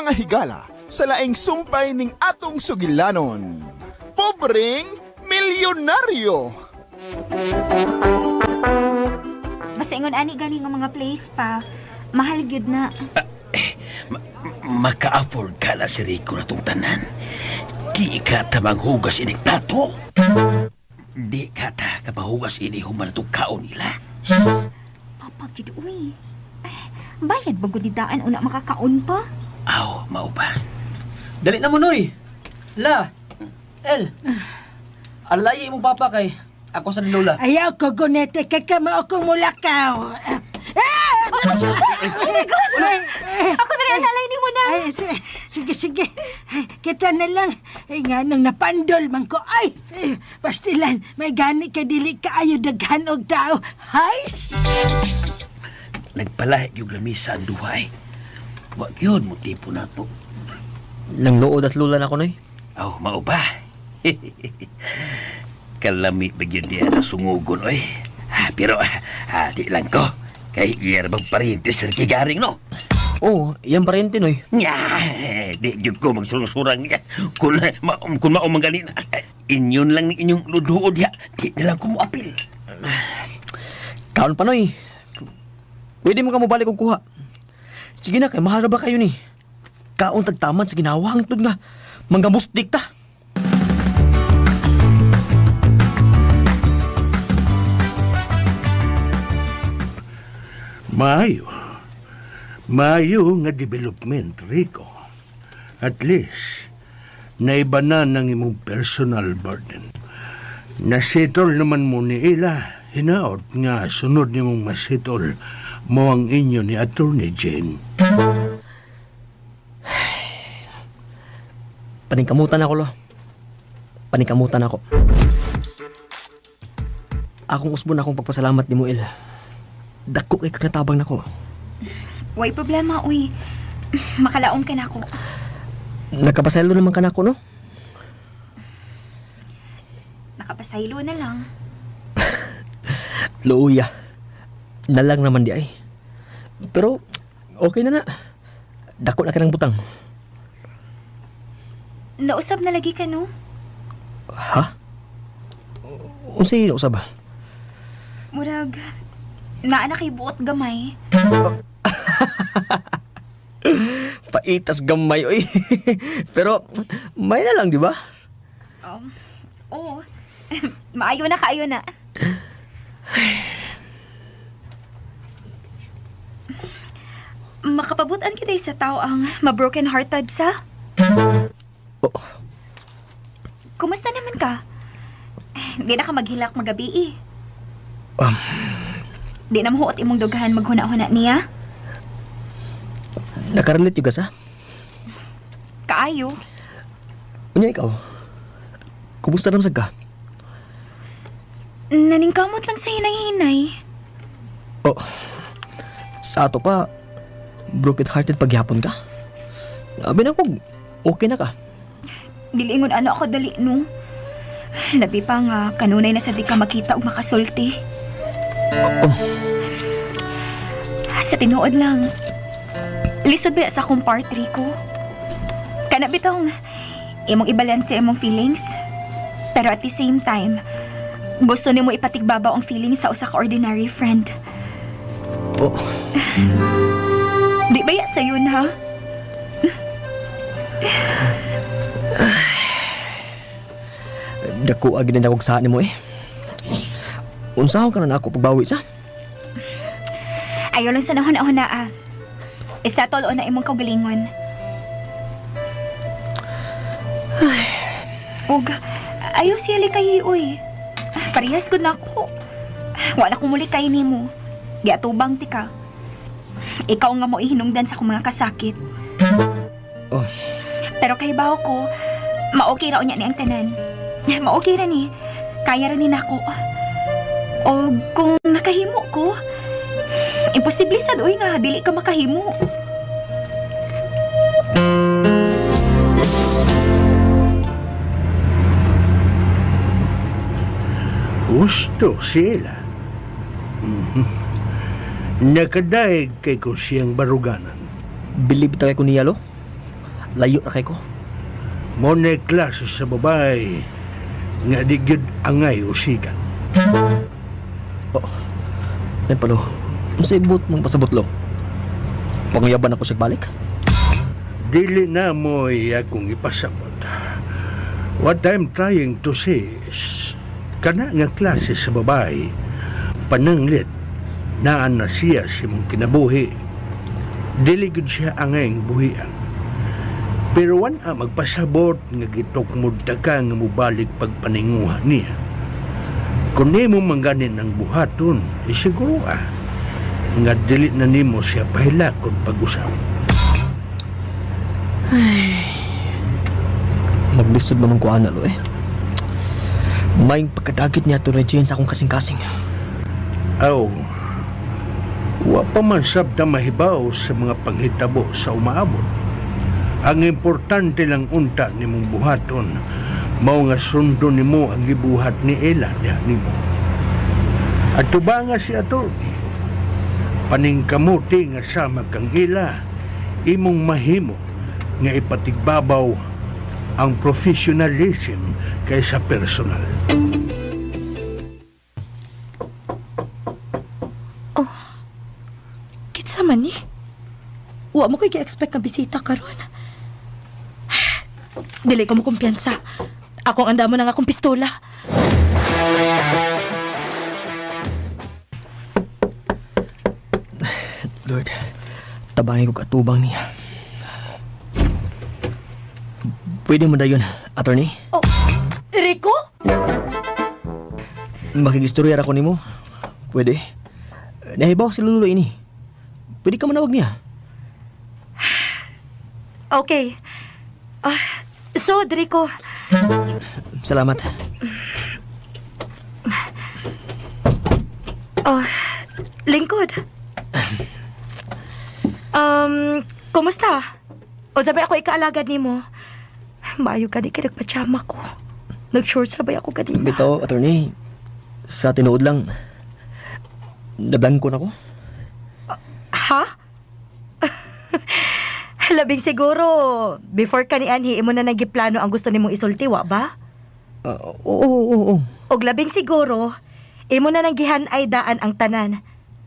mga higala sa laing sumpay ning atong sugilanon. Pobreng milyonaryo. Basta ingon ani gani nga mga place pa, mahal gyud na. Maka-afford ka na si Rico na itong tanan. Di ka tamang hugas ining plato. Di ka ta kapahugas ini human itong kaon nila. Papa gyud uy. Ay, bayad ba gud daan una makakaon pa? Aw, mao ba? Dali na mo, Noy. La. El. Alay imong papa kay ako sa ni Lola. Ayaw ko, gunete, kay kamo akong mulakaw. Ah! Ay, Ako na rin alay ni mo na. Ay, sige, sige. Ay, kita na lang. Ay, nga nung napandol man ko. Ay, eh, pastilan, may gani ka dili kaayo daghan og tao. Hay! Nagpalahi yung lamisa ang duha eh. Wa gyud mo tipo na to. Nang luod at lola na ko, Noy. Aw, mao ba? Kalami ba gyud diya na sungugon oy. Ah, pero di lang ko. Kay iyar bang parente sir Garing no? Oo, oh, iyang parente, Noy. Nya, di gyud ko magsurang-surang niya. Kung kung mao man gani na, inyon lang ni inyong luduod diha. Di na lang ko moapil. Kaon pa, Noy. Pwede mo ka mobalik og kuha. Sige na, kay mahal ra ba kayo ni? Kaon tagtaman sa ginawa hangtod nga. Manggamustik ta. Maayo. Maayo nga development, Rico. At least, naiba na ng imong personal burden. Nasettle naman mo ni Ila, hinaot nga sunod nimong masettle mo ang inyo ni Attorney Jane. Paningkamutan ako, lo. Paningkamutan ako. Akong usbon akong pagpasalamat ni Muel. Dako kay kanatabang nako. Way problema uy. Makalaom ka na ako. Nakapasaylo naman ka nako, no? Nakapasaylo na lang. Luuya. Nalang naman di ay. Pero okay na na. Dako na ka ng butang. Nausab na lagi ka no? Ha? Unsay nausab ba? Murag, naa na kay buot gamay. Paitas gamay oy. Pero may na lang, di ba? Oo. Maayo na kaayo na. Makapabutan kita sa tao ang ma-broken hearted sa? Oh, Kumusta naman ka? Di na ka maghilak magabi eh. Di na mahuot imong dugahan maghuna-huna niya? Nakarelate yung sa? Kaayo. Unya ikaw. Kumusta naman sad ka? Naningkamot lang sa hinay-hinay. Oh, sa ato pa, broken hearted pagyapon ka? Abi na ko, okay na ka. Dili ingon ano ako dali no. Labi pa nga kanunay na sa di ka makita og makasulti. Oh, Sa tinuod lang. Lisod ba sa akong part, Rico? Kana bitong imong ibalanse imong feelings. Pero at the same time, gusto nimo ipatigbabaw ang feelings sa usa ka ordinary friend. Oh. Di ba ya sayon ha? Dako agi na akong saan nimo eh. Unsaon ka na nako pagbawi sa? Ayaw lang sa nahuna-huna ah. Isettle na imong kaugalingon. Ug, ayaw siya likay uy. Parehas gud na ako. Wala ko muli kay nimo. Giatubang ti ka. Ikaw nga mo ihinungdan sa akong mga kasakit. Oh. Pero kay bawo ko, ma-okay ra unya ni ang tanan. Ma-okay ra ni. Kaya ra ni nako. O kung nakahimo ko, imposible sad uy nga dili ka makahimo. Gusto sila. Nakadaig kay ko siyang baruganan. Bilib talaga ko niya, lo. Layo na kay ko. Mo na klase sa babae nga di gyud angay usigan. Oh. Nay palo. Unsay buot mong pasabot lo? Panguyaban ako siya balik? Dili na mo akong ipasabot. What I'm trying to say is, kana nga klase sa babae, pananglit, naan na siya sa imong kinabuhi. Dili gyud siya angayng buhian. Pero wan a magpasabot nga gitukmod ta ka nga mobalik pagpaninguha niya. Kung nimo mangganin ang buhaton, isiguro nga dili na nimo siya pahilakon pag-usap. Maglisod man ko ana lo eh. May pagkadagit niya to Regine sa akong kasing-kasing. Aw, wa pa man sab na mahibaw sa mga panghitabo sa umaabot. Ang importante lang unta nimong buhaton, mao nga sundon nimo ang gibuhat ni Ella diha nimo. At nga si attorney, paningkamuti nga sama kang ila, imong mahimo nga ipatigbabaw ang professionalism kaysa personal. Kinsa man ni? Wa mo ko'y gi-expect nga bisita karon. Dili ko mo kumpiyansa. Akong andamo ng akong pistola. Lord, tabangin ko katubang niya. Pwede mo dayon, attorney? Oh, Rico? Makigistorya ra ko nimo. Pwede. Nahibaw si Lululo ini. Pwede ka manawag niya. Okay. So, Rico, Salamat. oh, lingkod. Kumusta? O sabi ako ikaalagad nimo. Maayo ka di kay nagpajama ko. Nag-shorts na ba ako kanina? Bitaw, attorney. Sa tinuod lang, nablangko na ko. Ha? Labing siguro, before ka ni Anhi, imo na nagiplano ang gusto nimong isulti, wa ba? Oo, oo, oo, oo. Og labing siguro, imo na nang gihan-ay daan ang tanan.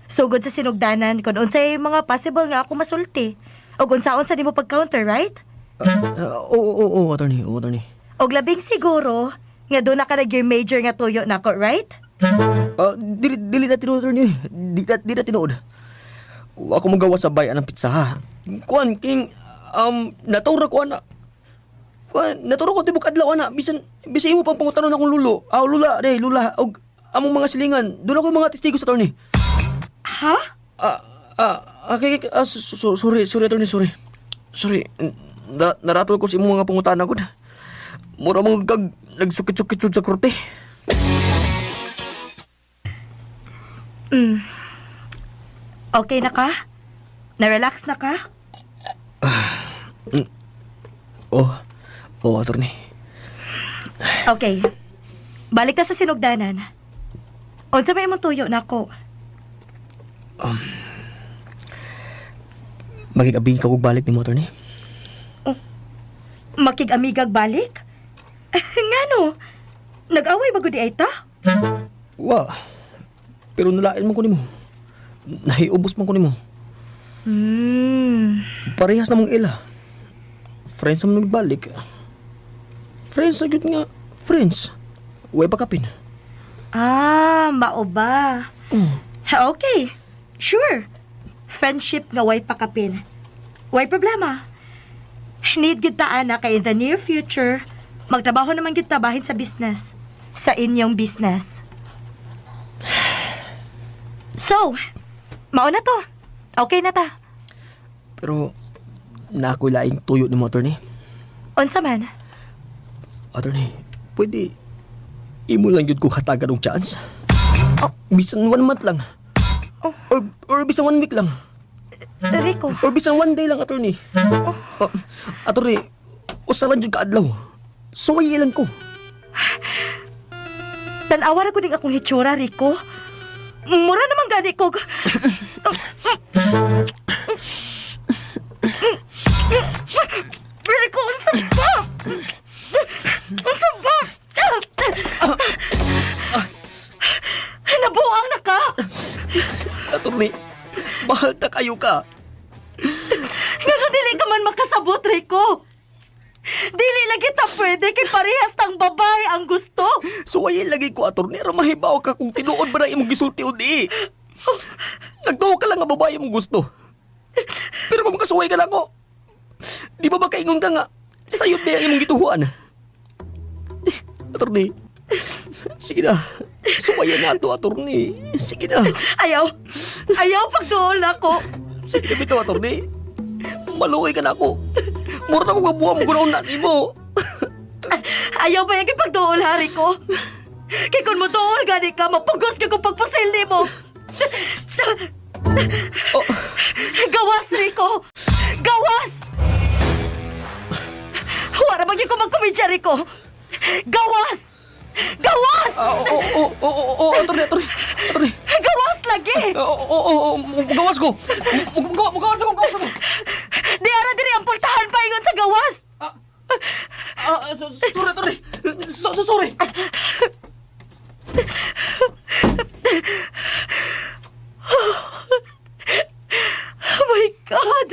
Sugod sa sinugdanan kung unsay mga possible nga ako masulti. Og unsaon sa nimo pag-counter, right? Oo, oo, oo, attorney. Oo, attorney. Og labing siguro, nga doon na ka nag major nga tuyo nako, right? Dili, dili na tinuod, attorney. Di na tinuod. Wa ko magawa sa bayan ng pizza, ha? Kuan, king, natura ko, ana. Kuan, natura ko tibok adlaw, ana. Bisan, bisan imo pang pangutanon akong lulo. Ah, lula, day, lula. Og, among mga silingan. Doon ako mga testigo sa attorney. Ha? Okay, sorry, sorry, attorney, sorry. Sorry, naratol ko sa imong mga pangutana ko. Mura mong kag nagsukit-sukit sa korte. Okay na ka? Na-relax na ka? Oh, attorney. Okay. Balik ta sa sinugdanan. Unsa may imong tuyo nako? Magigabing ka og balik nimo, attorney. Makig-amigag balik? Ngano? Nag-away ba gud di ay ta? Wa. Pero nalain man ko nimo. Nahiubos man ko nimo. Parehas na mong ila. Friends na man nagbalik. Friends na gyud nga. Friends. Way pa kapin. Ah, mao ba? Okay. Sure. Friendship nga way pakapin. Way problema. Need gid ta ana kay in the near future, magtrabaho naman gid ta bahin sa business. Sa inyong business. So, mao na to. Okay na ta. Pero na ako'y laing tuyo nimo, attorney. Unsa man? Attorney, pwede imo lang yun ko hatagan og chance. Oh. Bisan 1 month lang. Oh. Or bisan 1 week lang. Rico. Or bisan 1 day lang, attorney. Oh. Attorney, usa lang jud ka adlaw. Suway lang ko. Tan-awa ra ko ding akong hitsura, Rico. Mura naman gani ko. Unsa ba? Unsa ba? Nabuang na ka! Attorney, mahal ta kayo ka. Ngano dili ka man makasabot, Rico? Dili lagi ta pwede kay parehas tang babae ang gusto. Suwayin lagi ko, attorney, aron mahibaw ka kung tinuod ba na imong gisulti o di. Nagtuo ka lang nga babae imong gusto. Pero kung makasuway ka lang ko, di ba makaingon ka nga, sayod na ang imong gituhuan? Attorney, sige na. Suwayan na to, attorney. Sige na. Ayaw. Ayaw pagduol ako. Sige na bitaw, attorney. Maluoy ka na ako. Mura na ko kabuha mo gunaon na nimo. Ayaw ba yung pagduol, ha, Rico? Kay kung moduol gani ka, mapugos ka kung pagpusil nimo. Oh. Gawas, Rico! Gawas! Wala man gyud ko magkomedya, Rico. Gawas! Gawas! Ah, oo, oo, oo, oo, oo, attorney, attorney, attorney. Gawas lagi! Oo, oo, oo, gawas ko. Gawas ako, gawas ako. Di ara diri ang pultahan paingon sa gawas! Ah, sorry, sorry. Sorry. Oh my God!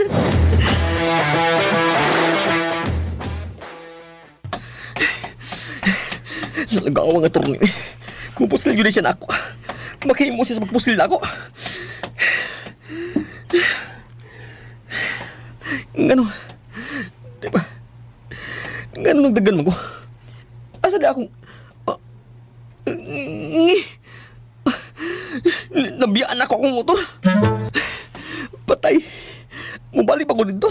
Nalagaw ang attorney. Mupusil yun na siya na ako. Makahimo siya sa pagpusil na ako. Ngano? Di ba? Ngano nagdagan mo ko? Asa di akong... Ah, ngi. Nabiyaan ako akong motor. Patay. Mubalik pa ko dito.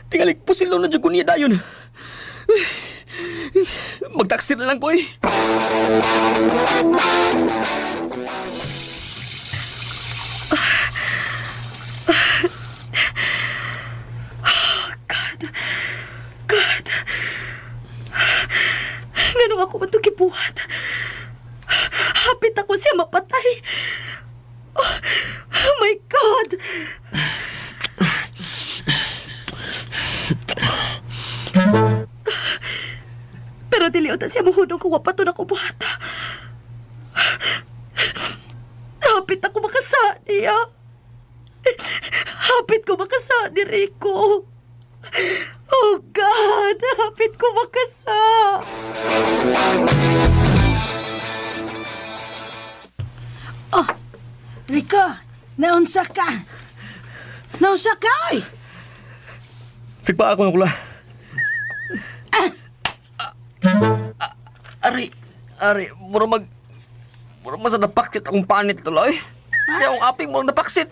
Tingali, pusil na dyan ko niya dayon. Magtaksi na lang ko eh. God! God! Ganun ako man ito gibuhat. Hapit ako siya mapatay. Oh, oh my God! Pero dili unta siya muhunong kung wapato na ko buhata. Hapit ako makasa niya. Hapit ko makasa ni Rico. Oh God! Hapit ko makasa! Oh, Rico, naunsa ka? Naunsa ka, oy? Sigpa ako ng kula. Ari, ari, mura mag... Mura man sa napaksit akong panit tuloy. Kaya akong aping mura napaksit.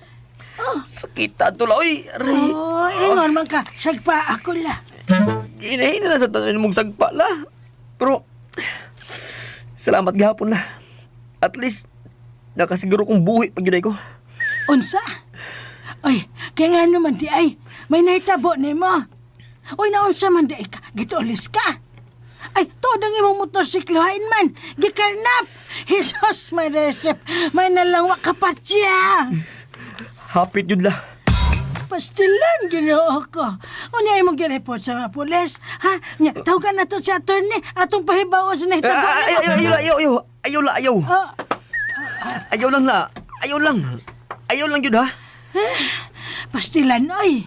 Sakita tuloy. Ari, Oh, ingon man ka, sagpa ako la. Hinahin na sa tanan mong sagpa la. Pero, salamat gihapon la. At least, nakasiguro kong buhi pag yun ko. Unsa? Oy, kaya nga naman di ay, may nahitabo nimo. Oy, naunsa man di ay ka, gitulis ka. Ay, tuod ang imong motorsiklo, hain man, gikarnap. Jesus, may resep, may nalangwa kapatya. Hapit yun la. Pastilan, ginoo ko. Unya imong gireport sa mga pulis, ha? Nya, tawagan na to si attorney, atong pahibaw sa nahitabo Ay, nimo. ay, ay, ayaw, ayaw, ayaw, ayaw la, ayaw. Oh, Ayaw lang la. Ayaw lang. Ayaw lang yun ha. Pastilan, oy.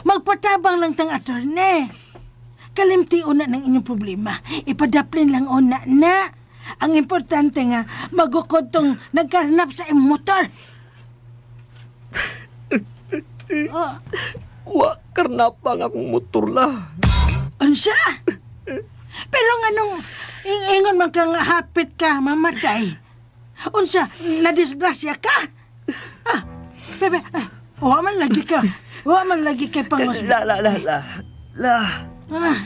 Magpatabang lang tang attorney. Kalimti una ng inyong problema. Ipadaplin lang una na. Ang importante nga, magukod tong nagkarnap sa imong motor. Oh, Wa, karnapa nga akong motor la. unsa? Pero nga nung ingon man ka nga hapit ka, mamatay. Unsa, nadisgrasya ka? Ah, bebe, ah, wa man lagi ka. Wa man lagi kay pangos. La, la, la, la. La. Ah,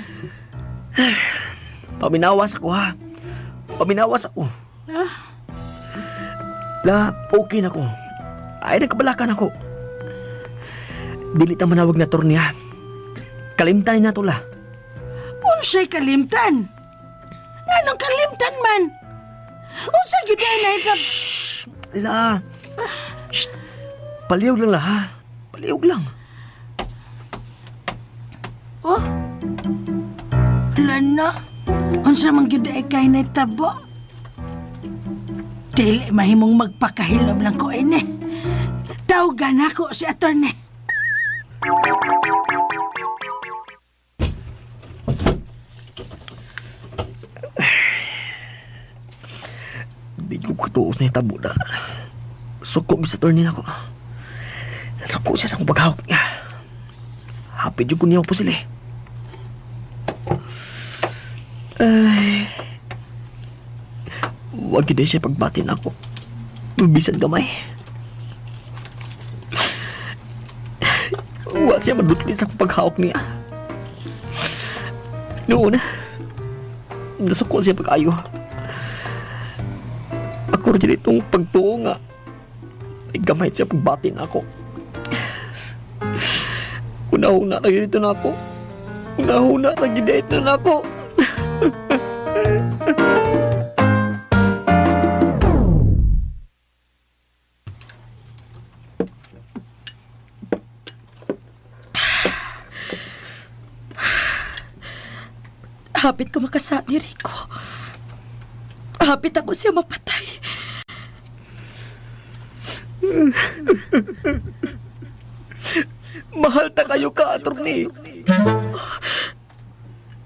Paminawas ako ha. Paminawas ako. ah. La, okay na ko. Ay, nagkabalakan ako. Dili ta manawag na torniya. Kalimtan ni nato la. Unsay kalimtan? Anong kalimtan man? Unsa gyud ay nahitap? La. Shh. Palihog lang la ha. Palihog lang. Oh. no? Unsa man gyud ay kay nahitabo? Dili mahimong magpakahilom lang ko ini. Tawgan ako si attorney. Di ko katuos na hitabo na. Suko sa attorney nako. Suko siya sa akong paghawak niya. Happy jud ko niya po sila eh. Ay. Wag gid siya pagbatin ako. Bisan gamay. Wa siya madutli sa akong paghawak niya. Noon, nasuko siya pag-ayo. Ako rin itong pagtuo nga. Ay gamay siya pagbatin ako. Una-una na dito na ako. Una-una na dito na ako. Hapit ko makasa ni Rico. Hapit ako siya mapatay. Mahal ta kayo ka, attorney.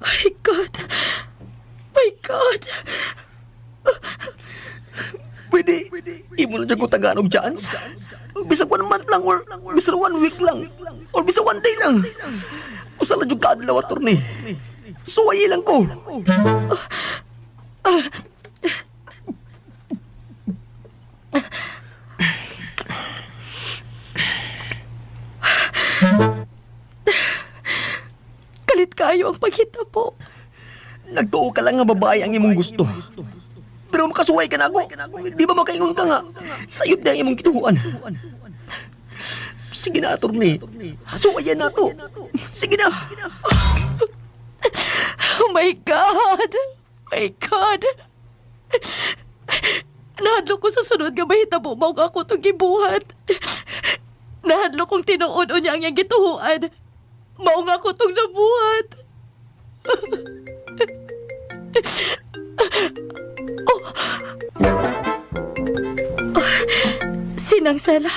My God! My God! Pwede, imo na dyan ko tagaan og chance. Bisag 1 month lang or bisag 1 week lang or bisag 1 day lang. Usa lang jud ka adlaw, attorney. Suwayi lang ko. Kalit kayo ang paghitabo. Nagtuo ka lang nga babae ang imong gusto. Pero makasuway ka na ako. Di ba makaingon ka nga? Sayop na ang imong kituhuan. Sige na, attorney. Suwayan na to. Sige na. Oh my God! My God! Nahadlok ko sa sunod nga mahitabo mao nga ako itong gibuhat. Nahadlok kong tinuod o niya ang iyang gituhuan. Mao nga ako itong nabuhat. Oh. Sinang Sela.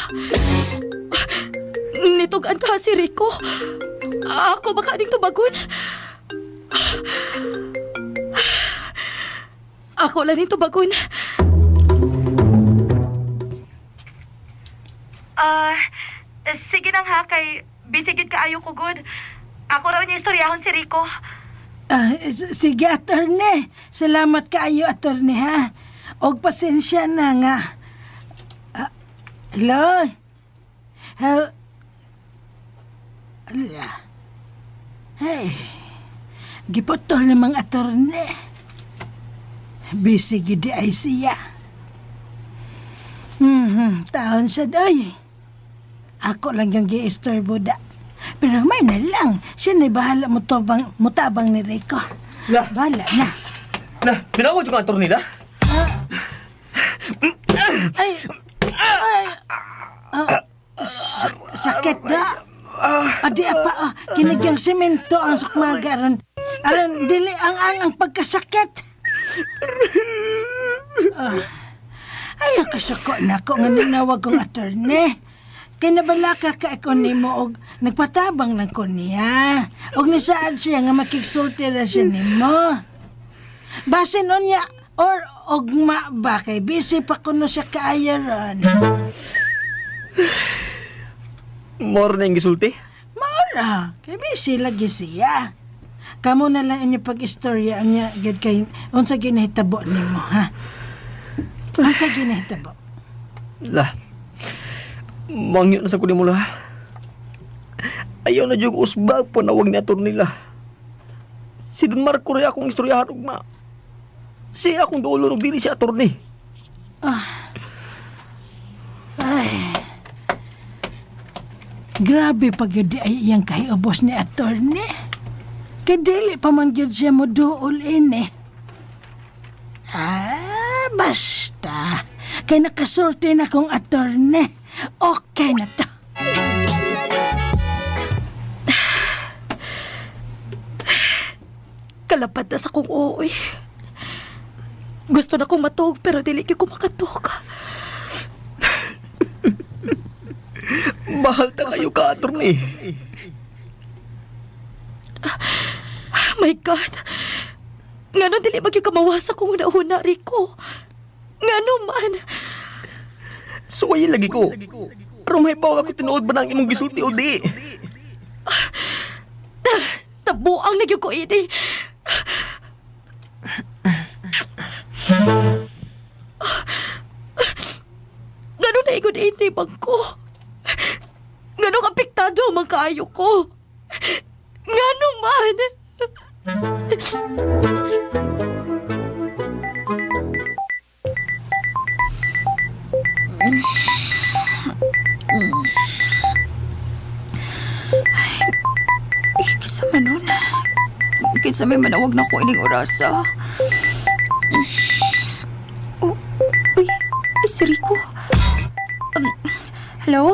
Nitog-an ta si Rico. Ako baka aning tubagon. Ako lang ning tubagon. Ah, sige nang ha, kay busy gid kaayo ko good. Ako raw niya istoryahon si Rico. Ah, sige, attorney. Salamat kaayo, attorney, ha? Og pasensya na nga. Ah, hello? Hel... Ala. Hey. Giputol namang attorney. Busy gid ay siya. Taon siya doy. Ako lang yung giistorbo da. Pero may na lang. Siya na bahala mo tobang, mutabang ni Rico. La. Bahala na. Na, tinawag yung attorney na? Ay! Ay! Ah, sakit da. Adi apa, ah, kinigyang semento ang sukmaga ron. Aron, dili ang pagkasakit. Ah, ay, kasuko na ko nga ninawag kong attorney. Kay nabalaka ka ikaw nimo og nagpatabang ng ko niya. Og nisaad siya nga makigsulti ra siya nimo. Basin unya or ugma ba kay busy pa kuno siya kaayo ron. More na yung gisulti. Maura, kay busy lagi siya. Kamo na lang inyo pag-istorya niya gyud kay unsa gyud nahitabo nimo ha. Unsa gyud nahitabo? La. Mangyo na sa kunin mo la. Ayaw na jud usbag po nawag ni attorney la. Si Don Marco rin akong istoryahan ugma. Siya akong dulo og dili si attorney. Ay. Grabe pag gyud ay iyang kahiubos ni attorney. Kay dili pa man gyud siya mo duol ini. Ah, basta. Kay nakasulti na kong attorney. Okay na to. Kalapad na sa kong ooy. Gusto na kong matuog pero dili gyud ko makatuog. Mahal ta kayo ka, attorney. My God! Ngano dili ba gyud ka mawas sa akong huna-huna, Rico? Ngano man? Suwayin lagi ko. Aron mahibaw ako tinuod ba ng imong gisulti o di? Tabuang na gyud ko ini. Ngano na igod ini bangko? Ngano apektado man kaayo ko? Ngano man? Eh, kinsa man nun? Kinsa may manawag na ko ining orasa? Oh, uy, eh, si Rico. Hello?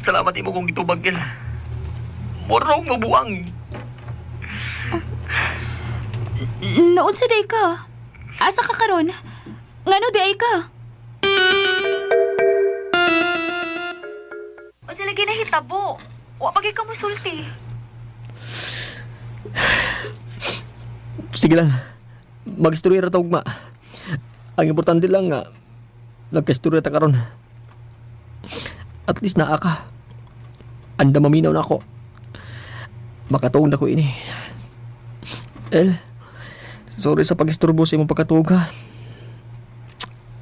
Salamat imo kong gitubag, Gil. Murong mabuang. Naunsa diay ka? Asa ka karon? Ngano diay ka? Unsa lagi nahitabo? Wa pa ka mosulti. Sige lang. Magstorya ra ta ugma. Ang importante lang nga nagkastorya ta karon. At least naa ka. Anda maminaw na ako. Makatuog na ko ini. El, sorry sa pag-isturbo sa imong pagkatuog ha.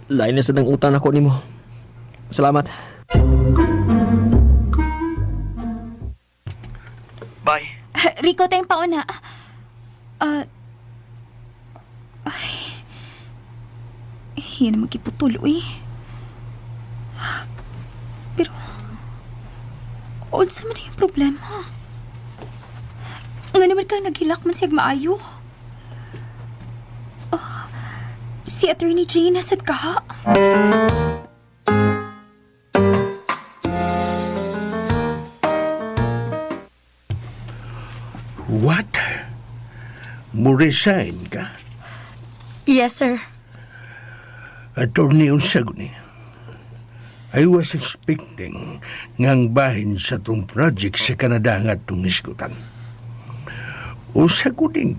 Lain na sad ang utang nako nimo. Salamat. Bye. Rico, tayong pauna. Ay. Yan naman giputol, uy. Pero, unsa man yung problema? Nga naman kang naghilak man siyag maayo. Ah, si Attorney Jane nasad ka ha? What? Mo-resign ka? Yes, sir. Attorney, unsa guni? I was expecting nga ang bahin sa tong project sa Canada nga atong isgutan. Unsa kuning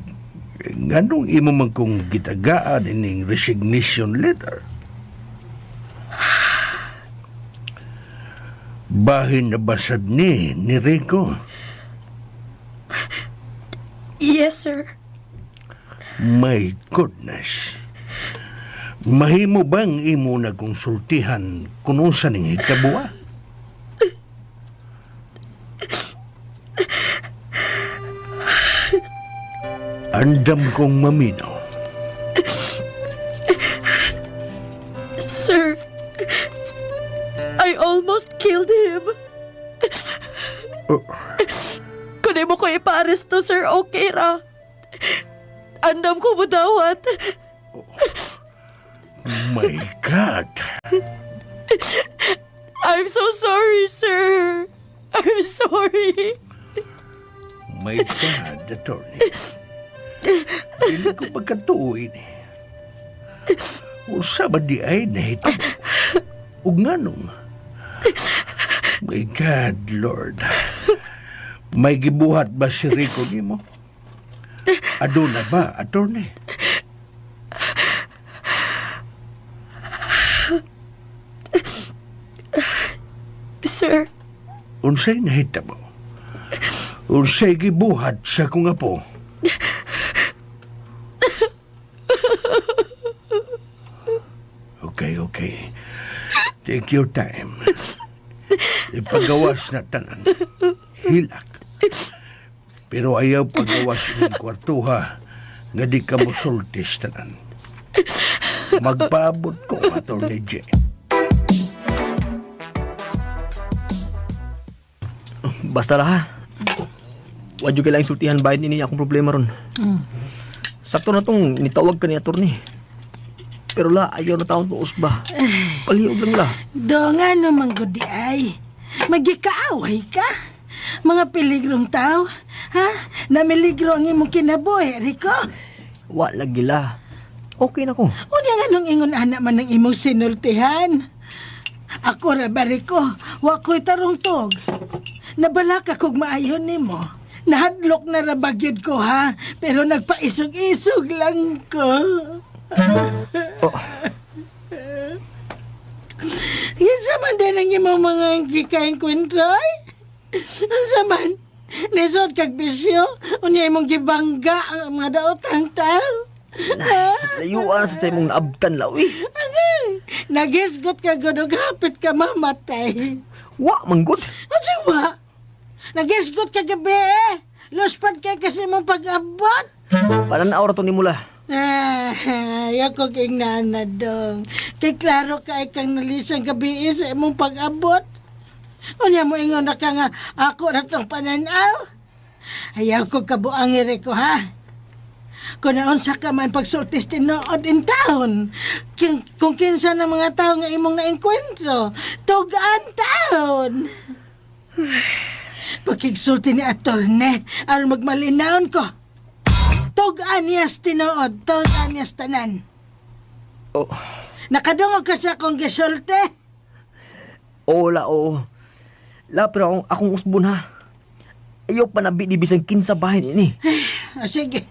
nganong imo man kong gitagaan ining resignation letter? Bahin na basad ni Rico? Yes, sir. My goodness. Mahimo bang imo na konsultihan kung unsa ning hitabuha? Andam kong maminaw. Sir, I almost killed him. Oh. Kung mo ko ipaaresto, sir, okay ra. Andam ko mudawat. My God. I'm so sorry, sir. I'm sorry. My God, attorney. Dili ko pagkatuo ini. Unsa ba diay nahitabo? Ug nganong? My God, Lord. May gibuhat ba si Rico nimo? Aduna ba, attorney? Sir, Unsay nahitabo? Unsay gibuhat sa akong apo? Okay. Take your time. Ipagawas na tanan. Hilak. Pero ayaw pagawas ng kwartuha nga di ka mosultis tanan. Magpaabot ko, Atty. J. Basta lah ha. Wa jud kailangang sultihan bayad nini akong problema ron. Sakto na tong nitawag ka ni attorney. Pero la, ayaw na taon tuos ba? Palihog lang la. Do nga naman gud diay. Magikaaway ka. Mga piligrong tao. Ha? Namiligro ang imong kinabuhi, Rico. Wa lagi la. Okay na ko. Unya nga nung ingon ana man ang imong sinultihan. Ako ra ba, Rico? Wa ko'y tarong-tog. Nabalaka kog maayon nimo. Nahadlok na ra ba gyud ko ha, pero nagpaisog-isog lang ko. Oh. Kinsa man din ang imong mga gikaengkwentro ay? Unsa man? Nisod kag bisyo, unya imong gibangga ang mga daotang tao. Ha? Layuan na sa imong naabtan la, uy. Agay, nagisgot ka gud og hapit ka mamatay. Wa man gud. Unsa wa? Nagisgot ka gabi eh. Luspad kay kasi imong pag-abot. Pananaw ra to nimo la. Ah, ayaw ko king nana dong. Kay klaro ka ay kang nalisang gabi eh, sa imong pag-abot. Unya mo ingon na ka nga ako na tong pananaw. Ayaw ko kabuangir ko ha. Kung naunsa ka man pagsultis tinuod in town. Kung kinsa ng mga tao nga imong naengkwentro, tugaan taon. Pakigsulti ni atorne, aron magmalinaon ko. Tugaan niyas tinuod, tugaan niyas tanan. Oh, Nakadungog ka sa akong gisulti. oo la, oo. La, pero akong usbon ha. Ayaw pa nabi ni bisan kinsa bahin ini. O sige.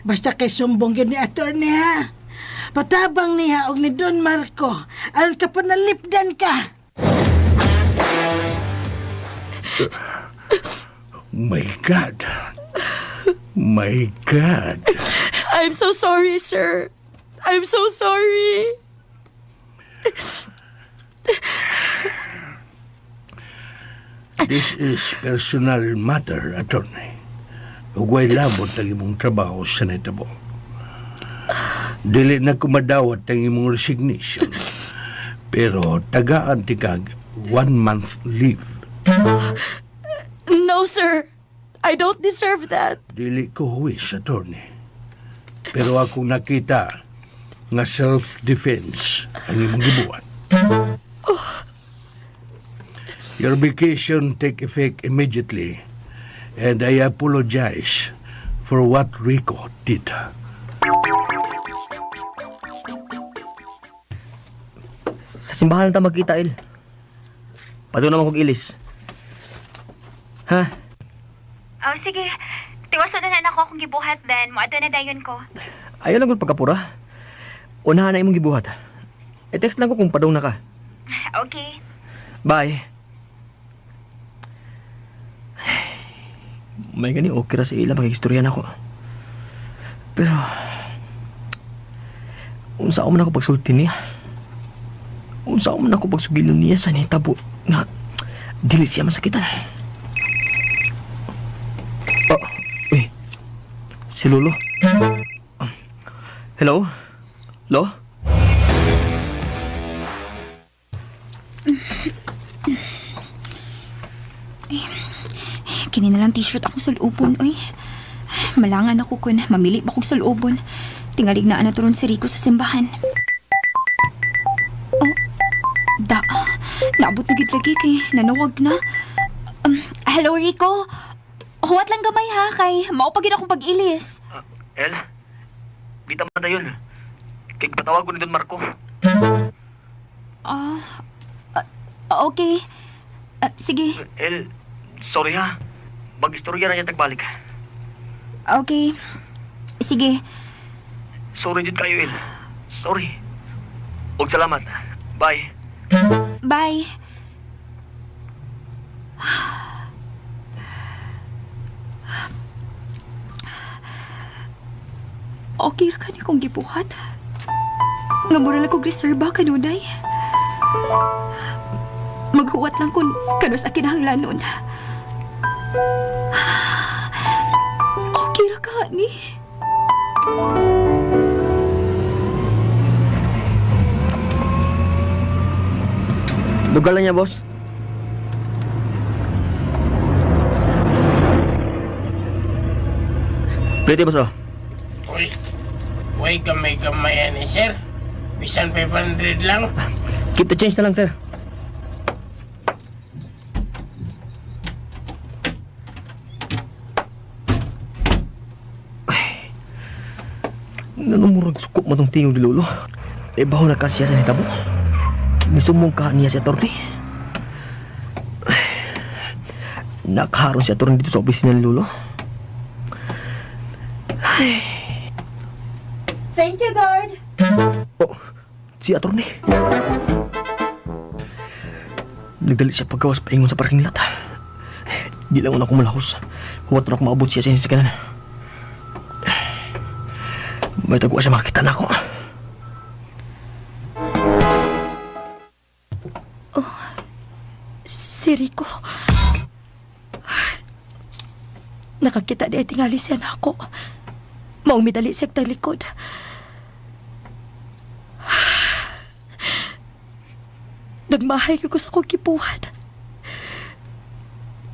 Basta kay sumbong yun ni attorney ha. Patabang niya og ni Don Marco. Aron ka panalipdan ka. My God. My God. I'm so sorry, sir. I'm so sorry. This is personal matter, attorney. Ug way labot ang imong trabaho sa nitabo. Dili na kumadawat ang imong resignation. Pero tagaan ti kag 1 month leave. No, sir. I don't deserve that. Dili ko huwis, attorney. Pero akong nakita nga self-defense ang imong gibuhat. Your vacation take effect immediately and I apologize for what Rico did. Sa simbahan na ta magkita, Il. Padung naman kog ilis. Ha? Oh, sige. Tiwason na na ako akong gibuhat then. Moadto na dayon ko. Ayaw lang gud pagkapura. Unahan na imong gibuhat. I-text lang ko kung padung na ka. Okay. Bye. May gani okay ra sa ila makikistorya nako. Pero unsa man ako pagsulti niya? Unsa man ako pagsugilon niya sa nitabo nga dili siya masakitan. Oh, uy. Si Lolo. Hello? Lo? Kini na lang t-shirt akong sulubon, oy. Malangan ako kun mamili ba kog sulubon. Tingalig na ana turon si Rico sa simbahan. Oh, da. Naabot na gid lagi kay nanawag na. Hello Rico. Huwat lang gamay ha kay mao pa gid akong pag-ilis. El, di ta man dayon. Kay patawag ko ni Don Marco. Ah, ah, okay. Ah, sige. El, sorry ha. Mag-istorya na niya tagbalik. Okay. Sige. Sorry jud kayo, El. Sorry. Og salamat. Bye. Bye. Okay ra kani kong gibuhat. Nga mura lang kog reserba kanunay. Maghuwat lang kun kanus sa kinahanglanon. Okay ra ka ni. Lugar lang niya, boss. Plate, boss, oh. Uy, uy, gamay-gamay yan eh, sir. Bisan 500 lang. Keep the change na lang, sir. Ngano murag suko man tong tingog ni Lolo? E baho na ka siya sa nitabo. Nisumong ka niya si attorney. Nakaharon si attorney dito sa opisina ni Lolo. Thank you, guard. Oh, si attorney. Nagdali siya paggawas paingon sa parking lot. Di lang ako malahos. Huwag na ako maabot siya sa sasakyanan. May tagwa siya makita na ako. Si Rico. Nakakita di ay tingali siya na ako. Maumidali siya talikod. Nagmahay ko sa akong kipuhat.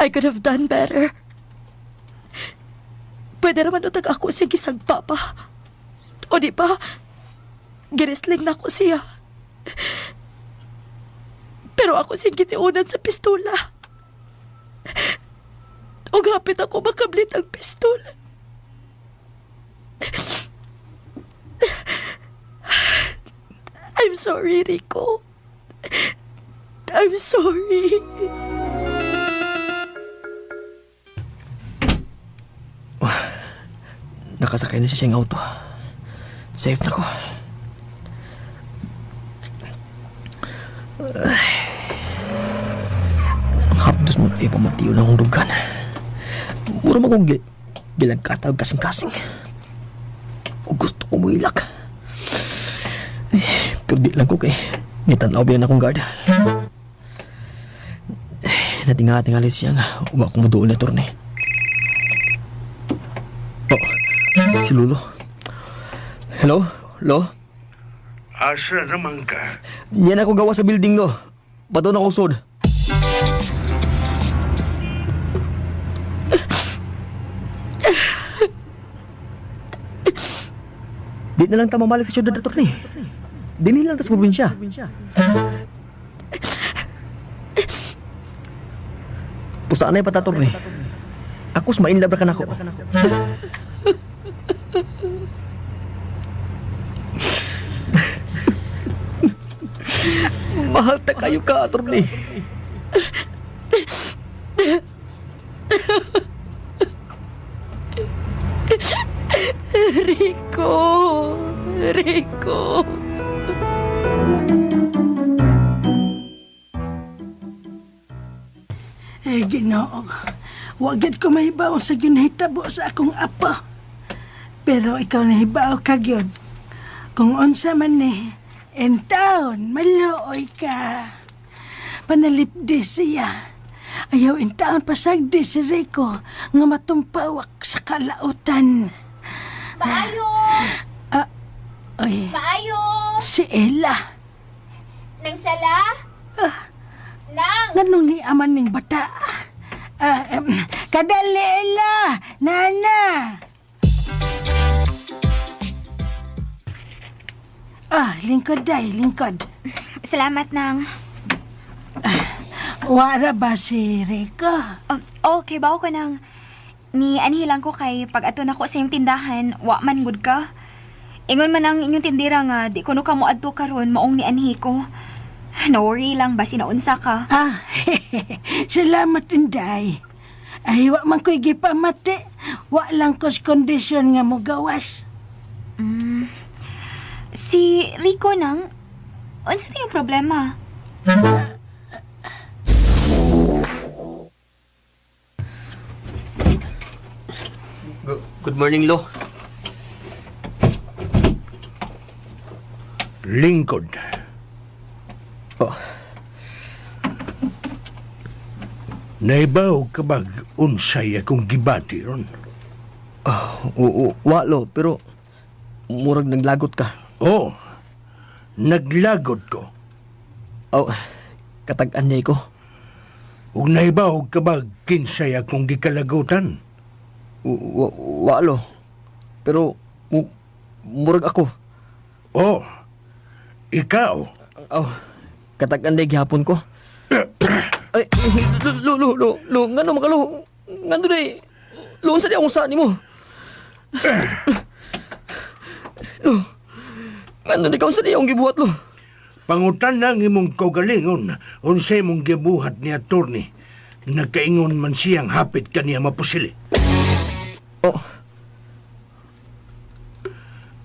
I could have done better. Pwede naman utag ako siya gisagpa pa. O di ba? Girisling na ako siya. Pero ako siyang gitiunan sa pistola. Ug hapit ako makablit ang pistola. I'm sorry, Rico. I'm sorry. Nakasakay na siya siyang auto. Safe na ko. Ay. Ang hapdos mo ay pamatiyo na akong dugan. Mura man kong gilang katawag kasing-kasing. O gusto ko muilak. Ay, pero di lang ko kay nitanaw biyan akong guard. Ay, natinga-tingali siya nga. Uwa ko mo doon na turne. Oh, si Lolo. Hello? Lo? Asa naman ka? Yan ako gawa sa building, lo. Bato na akong sod. Di na lang ta mamalik sa siyudad, attorney. Dinhi lang ta sa probinsya. Pusaan na yung patatorney. Ako sa mainlove ra ka nako. Mahal ta kayo ka, attorney. Rico! Rico! Eh, Ginoo. Wa gyud ko mahibaw sa ginahitabo sa akong apo. Pero ikaw nahibaw ka gyud. Kung unsa man ni, in town, maluoy ka. Panalipdi siya. Ayaw in town pasagdi si Rico nga matumpawak sa kalautan. Maayo! Ah, oy, Maayo! si Ella. Nang sala? Nang! Nganong ni aman ning bata? Ah, kadali Ella! Nana! Ah, lingkod day, lingkod. Salamat, Nang. Wara ba si Rico? Okay ba ako nang ni anhi lang ko kay pag ato nako sa iyong tindahan, wa man gud ka. Ingon man ang inyong tindera nga di kuno ka mo adto karon maong ni anhi ko. No worry lang basi naunsa ka. Ah, salamat inday. Ay, wa man ko'y gipamati. Wa lang ko's kondisyon nga mogawas. Si Rico nang unsa yung problema? Good morning, Lo. Lingkod. Oh, Naibaw ka bag unsay akong gibati ron? oo, wa, Lo, pero murag naglagot ka. Oh, naglagot ko. Oh, katag-an niya ko. Ug naibaw ka bag kinsay akong gikalagutan? Wa, Lo. Pero murag ako. Oh, ikaw. Oh, katag-an niya gihapon ko. Ay, lo, lo, lo, lo, ngano makalo? Ngano day? Lo, unsa di akong sa nimo? Ano di ka unsa di akong gibuhat, lo? Pangutan na ang imong kaugalingon unsay imong gibuhat ni attorney. Nagkaingon man siyang hapit kaniya mapusili. Oh.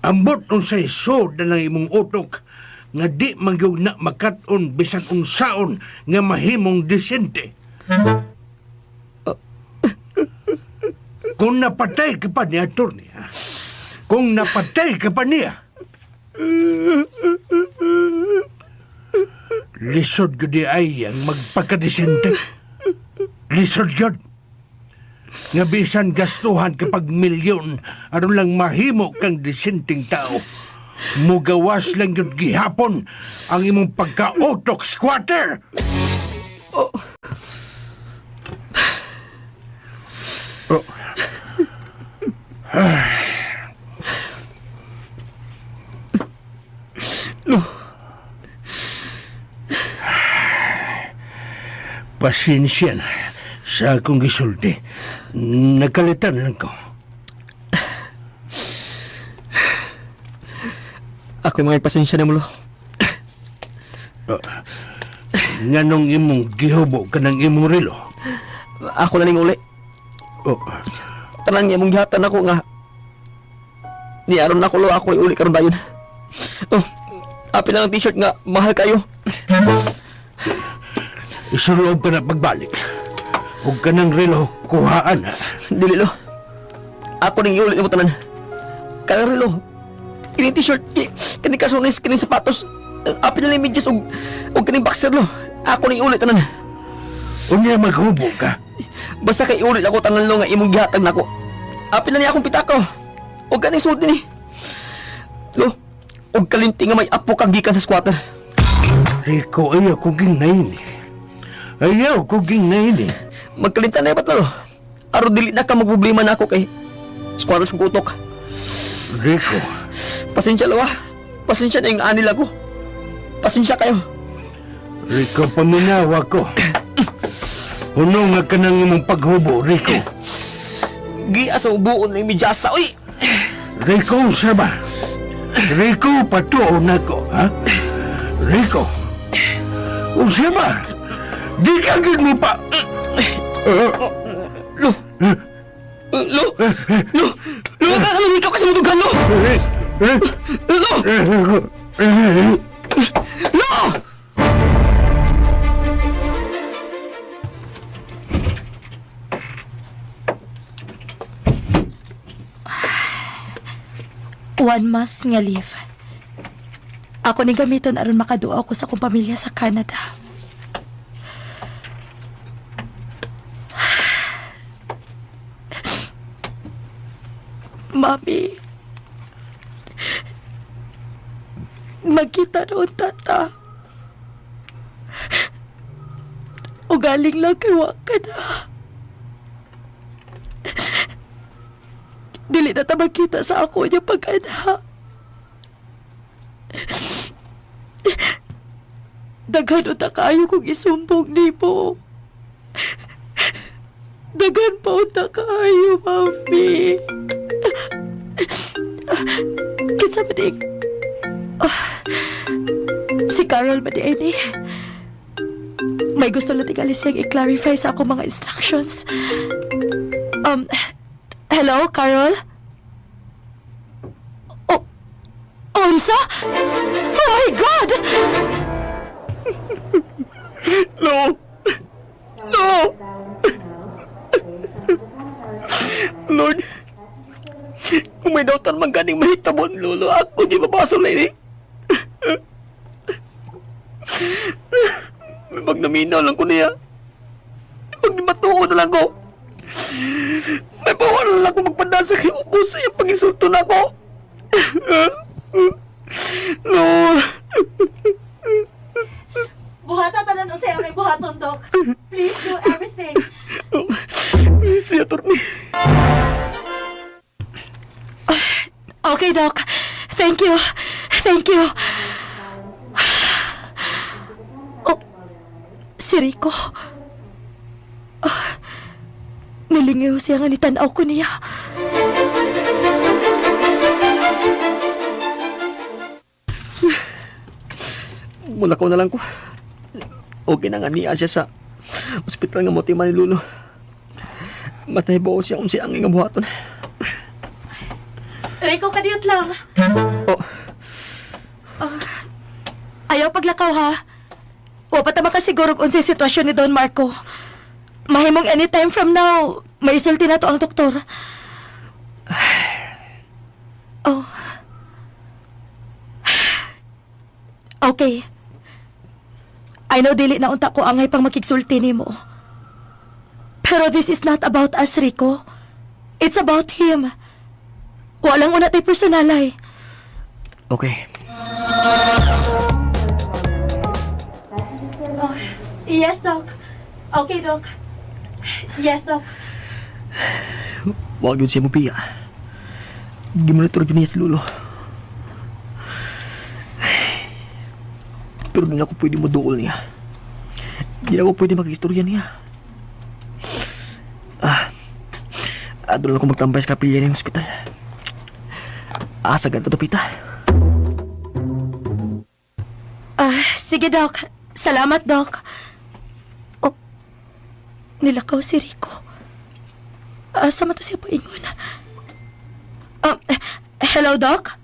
Ambot unsay sod na lang imong utok nga di magyug na makat-on bisan unsaon nga mahimong disente. Kung napatay ka pa ni attorney, ha? Kung napatay ka pa niya, lisod gyud di ay ang magpakadisente. Lisod gyud. Nga bisan gastuhan kapag milyon aron lang mahimo kang disenteng tao. Mugawas lang gyud gihapon ang imong pagka-utok squatter. Oh. Pasensya na sa akong gisulti. Nakalitan lang ko. Ako yung mga pasensya na mo, lo. Nganong imong gihubo ka ng imong relo? Ako na ning uli. Oh, Tanan niya mong gihatan ako nga. Ni aron ako lo ako uli karon dayon. Oh, apil na ang t-shirt nga mahal kayo. Isuloob ka na pagbalik. Huwag ka ng relo kuhaan ha. Dili lo. Ako ning iuli mo tanan. Kanang relo. Kini t-shirt, kini kasunis, kini sapatos. Apil na lang medyas og kini boxer lo. Ako ning iuli tanan. Unya maghubo ka. Basta kay iuli ako tanan lo nga imong gihatag nako. Apil na niya akong pitaka. Og kaning suot ni. Lo, og kalimti nga may apo kang gikan sa squatter. Rico, ayaw ko ginay ni. Ayaw ko ginay ni. Magkalimtan na ibat lalo. Aron dili na ka magproblema na ako kay squatters kong utok. Rico, Pasensya lo ah. Pasensya na yung anil ako. Pasensya kayo. Rico, paminawa ko. Uno nga ka ng imong paghubo, Rico. Giya sa ubuon ng medyasa, uy! Rico, unsa ba? Rico, patuo na ko, ha? Rico, unsa ba? Di ka gid mo pa... Lo! Lo! Lo! Lo! Ano ikaw kasi mudughan, lo! Lo! Lo! One month nga leave. Ako ni gamiton aron makaduaw ko sa akong pamilya sa Canada. Mami, magkita noon tata. Ugaling lang kay wa ka na. Dili na ta magkita sa ako niya pag-ana. Daghan unta kaayo kong isumbong nimo. Daghan pa unta kaayo, mami. Kinsa ba di? Si Carol ba di ay ni? May gusto lang tingali siyang i-clarify sa akong mga instructions. Hello, Carol? Oh, unsa? Oh my God! Lo! Lo! Lord, kung may dautan man ganing mahitabon, Lolo, ako di mabasol na ini. May magnaminaw lang ko niya. Magnimatuo na lang ko. May bawal na lang ko magpadasa kay ubos sa iyang pag-insulto na ako. Lord! Buhata tanan unsay aming buhaton, Dok. Please do everything. Si attorney. Okay, Doc. Thank you. Thank you. Oh, si Rico. Ah, nilingaw siya nga ni tanaw ko niya. Mulakaw na lang ko. Okay na nga niya siya sa ospital nga motima ni Lulo. Mas nahibaw siya kung siya ang nga buhaton. Rico, kadiyot lang. Oh, Ayaw paglakaw ha. Wa pa ta makasiguro og unsay sitwasyon ni Don Marco. Mahimong anytime from now, may isulti na to ang doktor. Oh. Okay. I know dili na unta ko angay pang makigsulti nimo. Pero this is not about us, Rico. It's about him. Walang una tay personalay. Okay. Yes, Doc. Okay, Doc. Yes, Doc. Wag yun siya mo piya. Gimonitor yun niya si Lulo. Pero di na ako pwede mo niya. Di na ako pwede makistorya niya. Ah, doon ako magtambay sa kapilya ng ospital. Ah, sa ganito to, Pita. Ah, sige, Doc. Salamat, Doc. Oh, nilakaw si Rico. Asa man to siya paingon? Hello, Doc?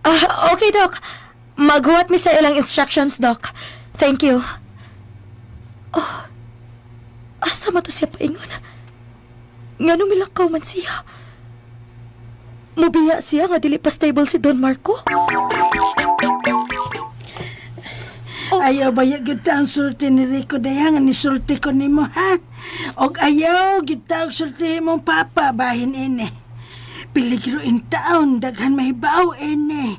Ah, okay, Doc. Maghuwat mi sa ilang instructions, Doc. Thank you. Oh, asa man to siya paingon? Ngano milakaw man siya? Mubiya siya nga dili pa stable si Don Marco? Ayaw ba gyud ta ang sulti ni Rico daya nga nisulti ko nimo ha? Og ayaw gyud ta og sulti imong papa bahin ini. Peligro in taon daghan mahibaw ini.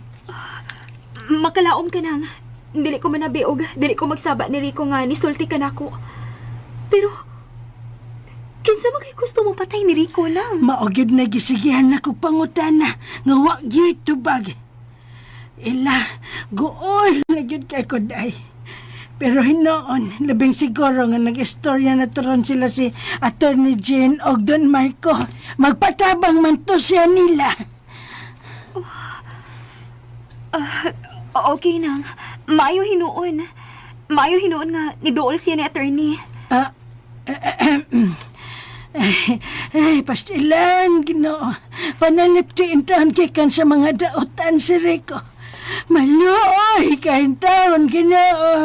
Makalaom ka nang. Dili ko manabi og dili ko magsaba ni Rico nga nisulti ka nako. Pero kinsa man kay gusto mo patay ni Rico lang? Mao gyud na gisigihan nako pangutana nga wa gyud tubag. Ila, guol na gyud kay ko day. Pero hinoon, labing siguro nga nag-istorya na turon sila si Attorney Jane og Don Marco. Magpatabang man to siya nila. Okay nang. Maayo hinuon. Maayo hinuon nga niduol siya ni attorney. Ah, ay, pastilan, Ginoo. Pananipti intaon gikan sa mga daotan si Rico. Maluoy ka intaon, Ginoo.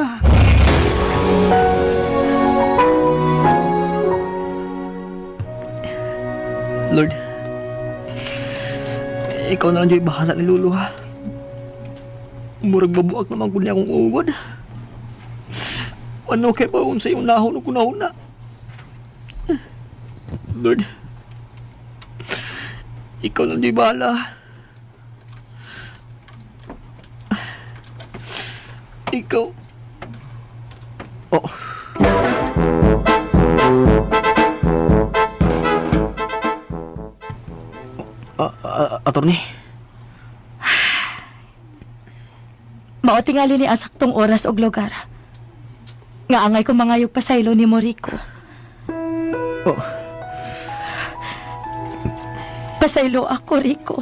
Lord, ikaw na lang dyan bahala ni Lolo, ha? Murag babuak naman ko niya akong ugod. Ano kay pa sa iyong nahon o kunahon na? Lord, ikaw na lang dyan bahala. Ikaw. Oh. Attorney. Mao tingali ni ang saktong oras og lugar. Nga angay ko mangayog pasaylo ni Rico. Oh, Pasaylo ako, Rico.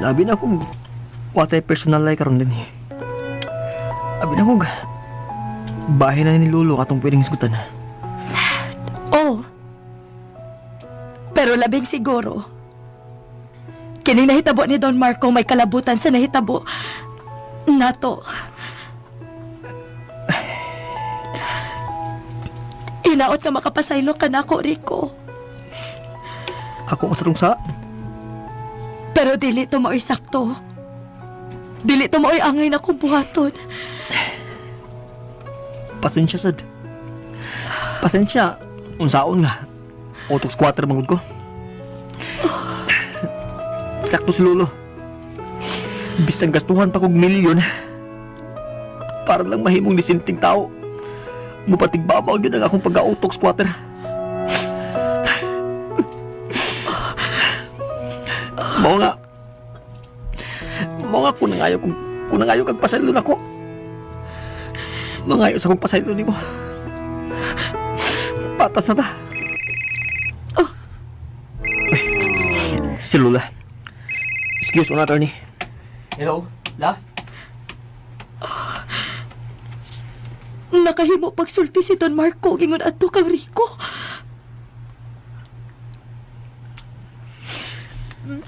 Labi na kung watay personal life karon din eh. Abi na kung bahay na ni Lolo atong pwedeng hisgutan. Oh. Pero labing siguro. Kini nahitabo ni Don Marco may kalabutan sa nahitabo nato. Inaot na makapasaylo ka nako, Rico. Ako ang sarong sa. Pero dili to mao'y sakto. Dili to mao'y angay na kong buhaton. Pasensya sad. Pasensya. Unsaon nga. Auto squatter mangud ko. Sakto si Lolo. Bisan gastuhan pa kog milyon. Para lang mahimong disinting tao. Mupatigbabaw yun ang akong pag-autok squatter. Mao nga. Mao nga kung nangayo kung nangayo kag pasaylo nako. Mangayo sa kong pasaylo nimo. Patas na ta. Oh. Si Lola. Excuse on attorney. Hello, la? Nakahimo pagsulti si Don Marco gingon adto kang Rico.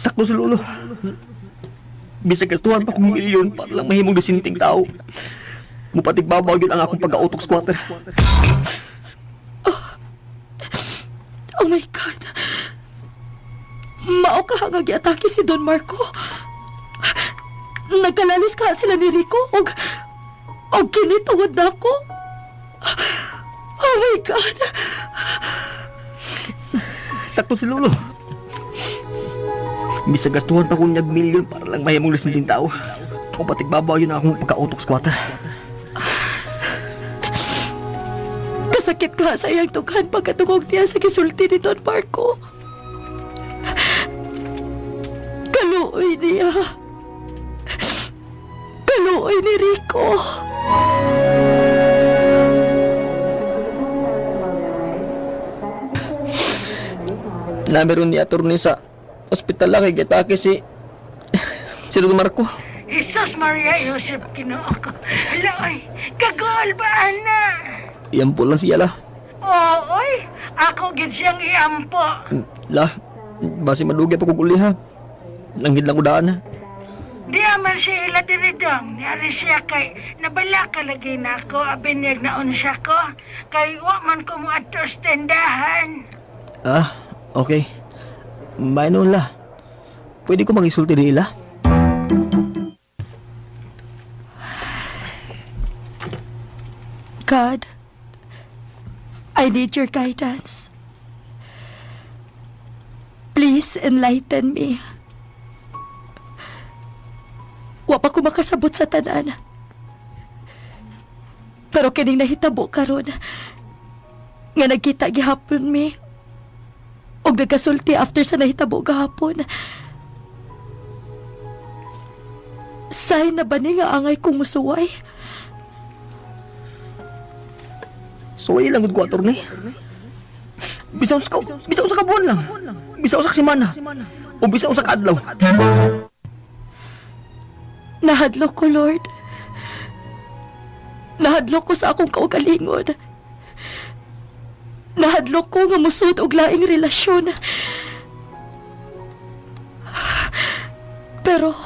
Sakto si Lolo. Bisag gastuhan pa kong milyon para lang mahimong disinting tao. Mupatigbabaw yun ang akong pag-autok squatter. Oh my God. Mao ka nga giatake si Don Marco. Nagkalalis ka sila ni Rico og kini tungod nako. Oh my God. Sakto si Lolo. Bisag gastuhan pa kong niyag milyon para lang mahimong disinting tao. Mupatigbabaw yun ang akong pagka-autok squatter. Kasakit ka sa iyang tughan pagkatungog niya sa gisulti ni Don Marco. Kaluoy niya. Kaluoy ni Rico. Nameron ni attorney sa ospital kay gitake si si Don Marco. Jesus Maria Joseph Ginoo ko. Hala, oy, kagol ba ana? Iyan po lang siya la. Oo, oy, ako gid siyang iampo. La, basi madugay pa kong uli ha. Langhid lang ko daan ha. Di man siya ila diri dong. Niari siya kay nabala ka lagi na ako, abinyag na unsa ko. Kay wa man ko moadto sa tindahan. Ah, okay. May noon la. Pwede ko magisulti din ila? God, I need your guidance. Please enlighten me. Wa pa ko makasabot sa tanan. Pero kining nahitabo karon nga nagkita gihapon mi og nagkasulti after sa nahitabo gahapon. Sign na ba ni nga angay kong musuway? Suway lang gud ko, attorney. Bisaw sa bisaw sa kabuan lang. Bisaw sa semana. O bisaw sa kaadlaw. Nahadlok ko, Lord. Nahadlok ko sa akong kaugalingon. Nahadlok ko nga musud og laing relasyon. Pero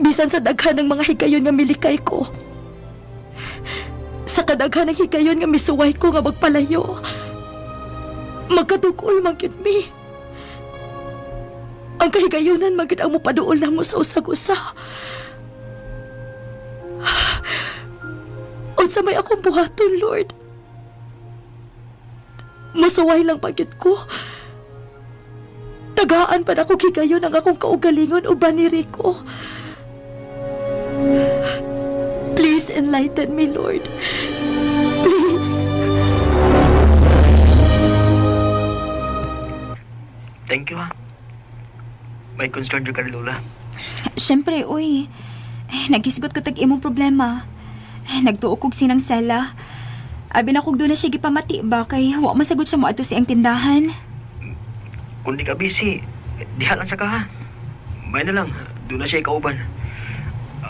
bisan sa daghan ng mga higayon nga milikay ko, sa kadaghan ng higayon nga misuway ko nga magpalayo, magkadugol man gyud mi. Ang kahigayunan man gyud ang mopaduol namo sa usag-usa. Unsa may akong buhaton, Lord? Musuway lang pagit ko. Tagaan pa na ko higayon ang akong kaugalingon uban ni Rico. Please enlighten me, Lord. Please. Thank you ha. May concern jud ka ni Lola. Siyempre, uy. Eh, naghisgot ko tag imong problema. Eh, nagtuo kog sinang sela. Abi na kog doon na siya gipamati ba kay wa masagot siya mo adto sa iyang tindahan. Kung di ka busy, diha lang sa ka ha. May na lang, doon na siya ikauban.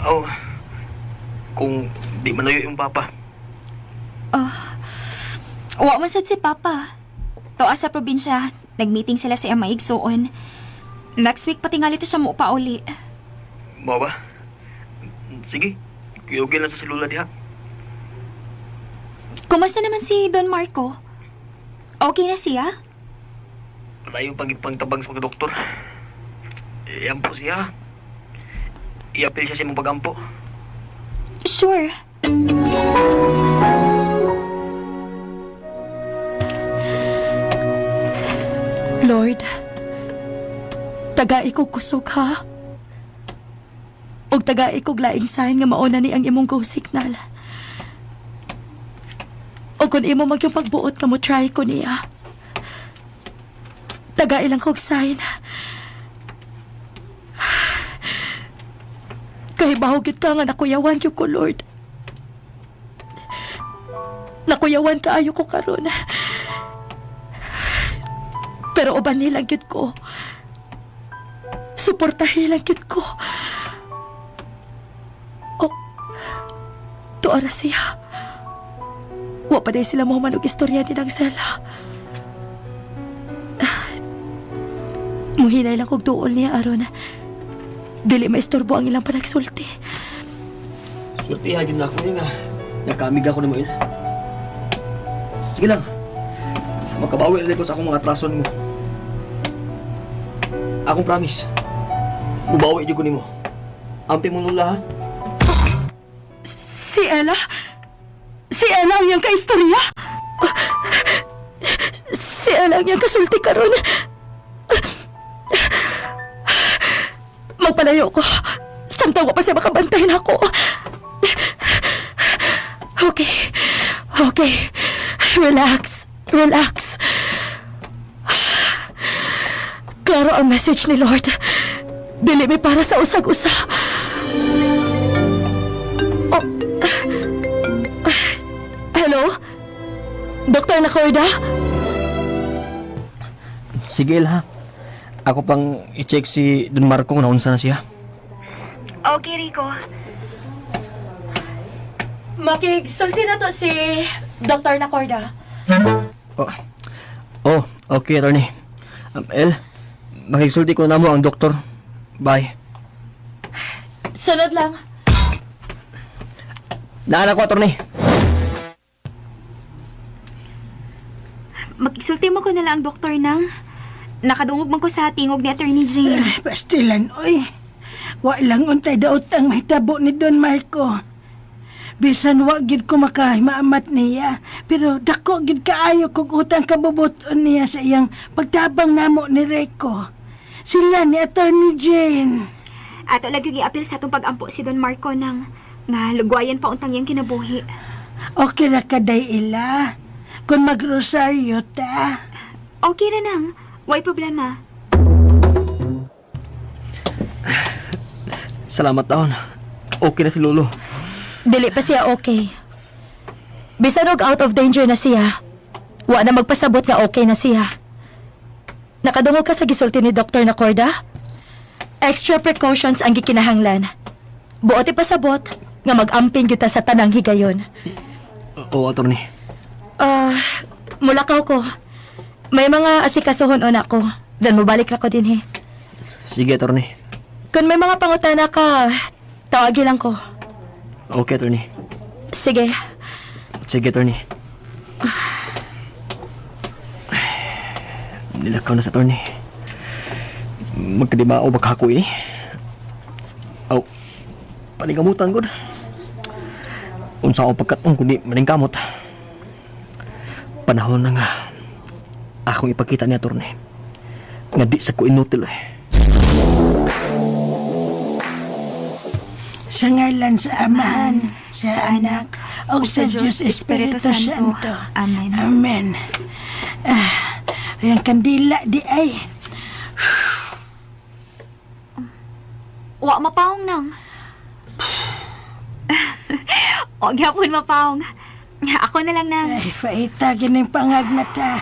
Oh, kung di malayo yung papa. Wa man sad si Papa. Toa sa probinsya, nagmeeting sila sa iyang maigsuon. Next week patingali to siya mo pauli. Mo ba? Sige, kuyugin lang sa si Lola diha. Kumusta naman si Don Marco? Okay na siya? Palayo pang ipangtabang sa mga doktor. Iampo siya. Iapil siya sa imong pagampo. Sure. Lord, tagai ko kusog ha. Og tagai kog laing sign nga mauna ni ang imong go signal. Og kung imo magyong pagbuot ka mo try ko niya. Tagai lang kog sign. Kay bahugit ka nga nakuyawan gyud ko, Lord. Nakuyawan kaayo ko karon. Pero uban nilang gyud ko. Suportahi lang gyud ko. Oh, tuara siya. Wa pa day sila mo og istorya ni nang sela. Muhinay lang kog duol niya aron dili maistorbo ang ilang panagsulti. Sultihan yun na ako niya nga. Nagkaamig ako ni Moil. Sige lang. Makabawi ulit ko sa akong mga atrason mo. Akong promise. Mubawi jud ko nimo. Ampi mo nula ha. Si Ella? Si Ella ang iyang kaistorya? Si Ella ang iyang kasulti karon. Magpalayo ko. Samtang wa pa siya makabantayan ako. Okay. Okay. Relax. Relax. Klaro ang message ni Lord. Dili mi para sa usag-usa. Oh. Hello? Dr. Nakorda? Sige El, ha. Ako pang i-check si Don Marco kung naunsa na siya. Okay, Rico. Makigsulti na to si Dr. Nakorda. Oh, oh okay, attorney. El, makigsulti ko na mo ang doktor. Bye. Sunod lang. Naan ako, attorney. Magsulti mo ko na lang ang doktor nang. Nakadungog man ko sa tingog ni Attorney Jane. Ay, pastilan, oy. Wa lang untay daot ang mahitabo ni Don Marco. Bisan wa gid ko makahimaamat niya, pero dako gid kaayo kog utang kabubuton niya sa iyang pagtabang namo ni Rico. Sila ni Attorney Jane. Ato lagi giapil sa atong pag-ampo si Don Marco nang nga lugwayan pa untang iyang kinabuhi. Okay ra kaday ila. Kung magrosaryo ta. Okay ra nang. Way problema. Salamat taon. Okay na si Lolo. Dili pa siya okay. Bisan og out of danger na siya. Wa na magpasabot nga okay na siya. Nakadungog ka sa gisulti ni Dr. Nakorda? Extra precautions ang gikinahanglan. Buot ipasabot nga mag-amping gyud ta sa tanang higayon. Oo, attorney. Ah, mulakaw ko. May mga asikasuhon una ko. Then mobalik ra ko dinhi. Sige, attorney. Kung may mga pangutana ka, tawagi lang ko. Okay, attorney. Sige. Sige, attorney. Nilakaw na sa attorney. Magkadimao baka ako ini. Aw, paningkamutan gud. Unsa ako pagkatong kundi maningkamot. Panahon na nga akong ipakita ni attorney nga di sa ko inutil eh. Sa ngalan sa Amahan, sa Anak, o sa Diyos Espiritu Santo. Amen. Amen. Ah, ang kandila di ay. Wa mapaong nang. O gyapon mapaong. Ako na lang nang. Ay, faita gining pangagmata.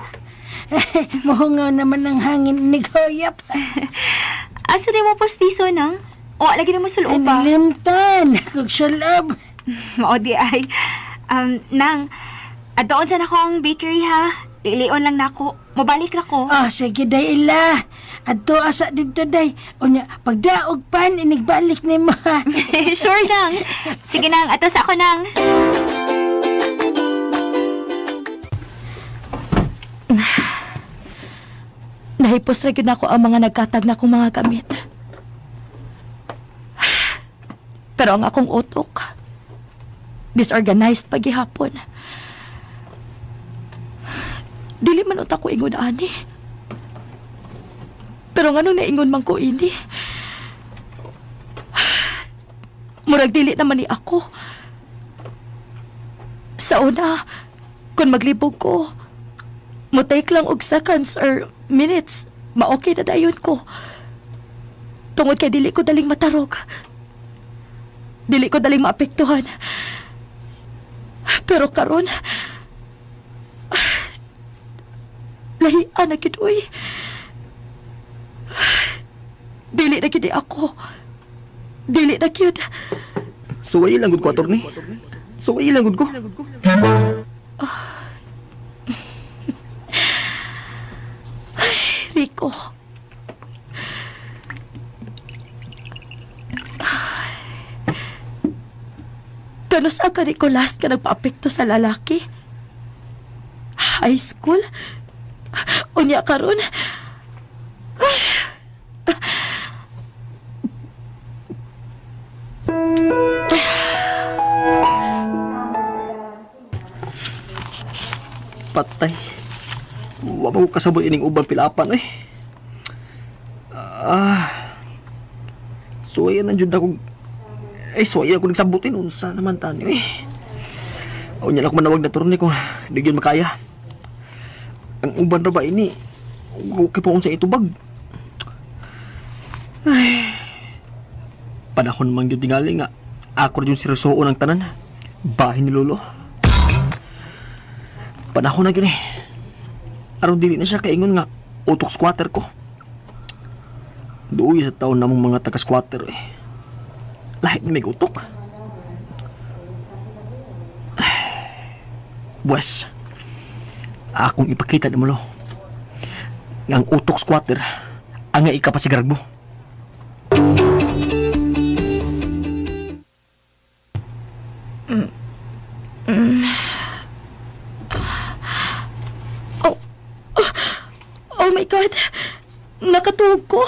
Eh, muhungaw naman ang hangin ni Goyap. Asa di mo postiso nang? Wa lagi na mo Ay, sulupa. nalimtan. Kug sulob. Mao di ay. Nang, adoon sa akong bakery ha. Lilion lang nako. Mobalik ra ko. Oh, sige day ila. Adto asa didto day. Unya, pagdaog pan, inigbalik ni mo. ha. Sure nang. Sige nang, atos ako nang. Nahipos ra gyud nako ang mga nagkatag na akong mga gamit. Pero ang akong utok, disorganized pagihapon. Dili man unta ko ingon ani. Pero ngano naingon man ko ini? Murag dili naman ni ako. Sa una, kung maglibog ko, mo take lang og seconds or minutes, ma-okay na dayon ko. Tungod kay dili ko daling matarog. Dili ko daling maapektuhan. Pero karon, lahian na gid uy. Dili Dili na gyud ako. Dili na gyud. Suwayi lang gud ko, attorney. Suwayi lang gud ko. Rico. Kanus ka ni last ka nagpaapekto sa lalaki? High school? Unya karon? Patay. Wa pa ko kasabot ining uban pilapan eh. Ah. Suwayan na jud ako. Eh, suwayan ako nagsabutin unsa naman tani eh. Unya na ako manawag na turni ko. Di gyud makaya. Ang uban ra ba ini? Okay pa unsa itubag. Ay. Panahon man gyud tingali nga ako ra yung seryosoon ang tanan. Bahin ni Lolo. Panahon na gyud eh. Aron dili na siya kaingon nga utok squatter ko. Duoy sa taon namong mga taga-squatter eh. Lahit ni may utok. Buwes, akong ipakita ni mo lo. Nga ang utok squatter, ang nga ikapasigarag mo. Oh my God! Nakatuog ko!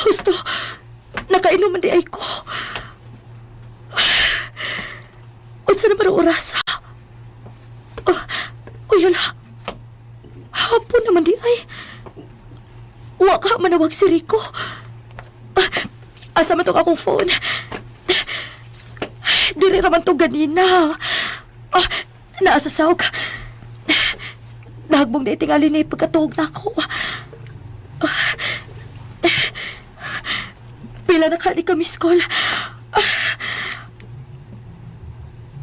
Husto! Nakainom man diay ko. Unsa naman ang orasa? Oh, uy, hala. Hapon naman diay. Wa ka manawag si Rico. Ah, asa man tong akong phone? Diri raman to ganina. Ah, naa sa sawg. Nahagbong na itingali ni pagkatuog na ako. Ah, pila na ka ni ka miss call. Ah,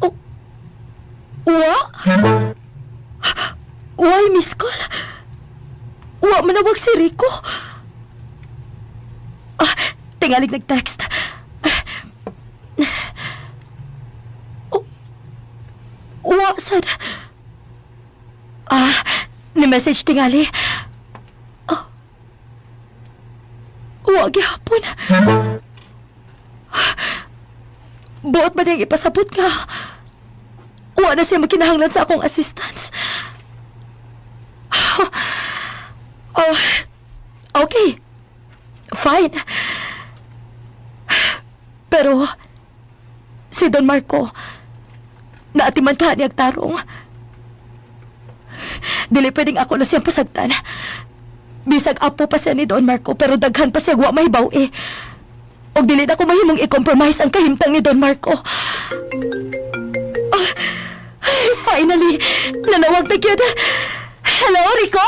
oh, wa? Why miss call? Wa manawag si Rico. Ah, tingalig nag-text. Oh, wa sad. Ah, ni-message tingali. Oh, wa gihapon. Buot ba niyang ipasabot nga? Wa na siya makinahanglan sa akong assistance. Oh, okay. Fine. Pero, si Don Marco, naatiman ka niyag tarong. Dili pwedeng ako na siyang pasagtan. Bisag apo pa siya ni Don Marco, pero daghan pa siya wa mahibaw eh. Og dili na ko mahimong i-compromise ang kahimtang ni Don Marco. Ah, ay, finally, nanawag na gyud. Hello, Rico?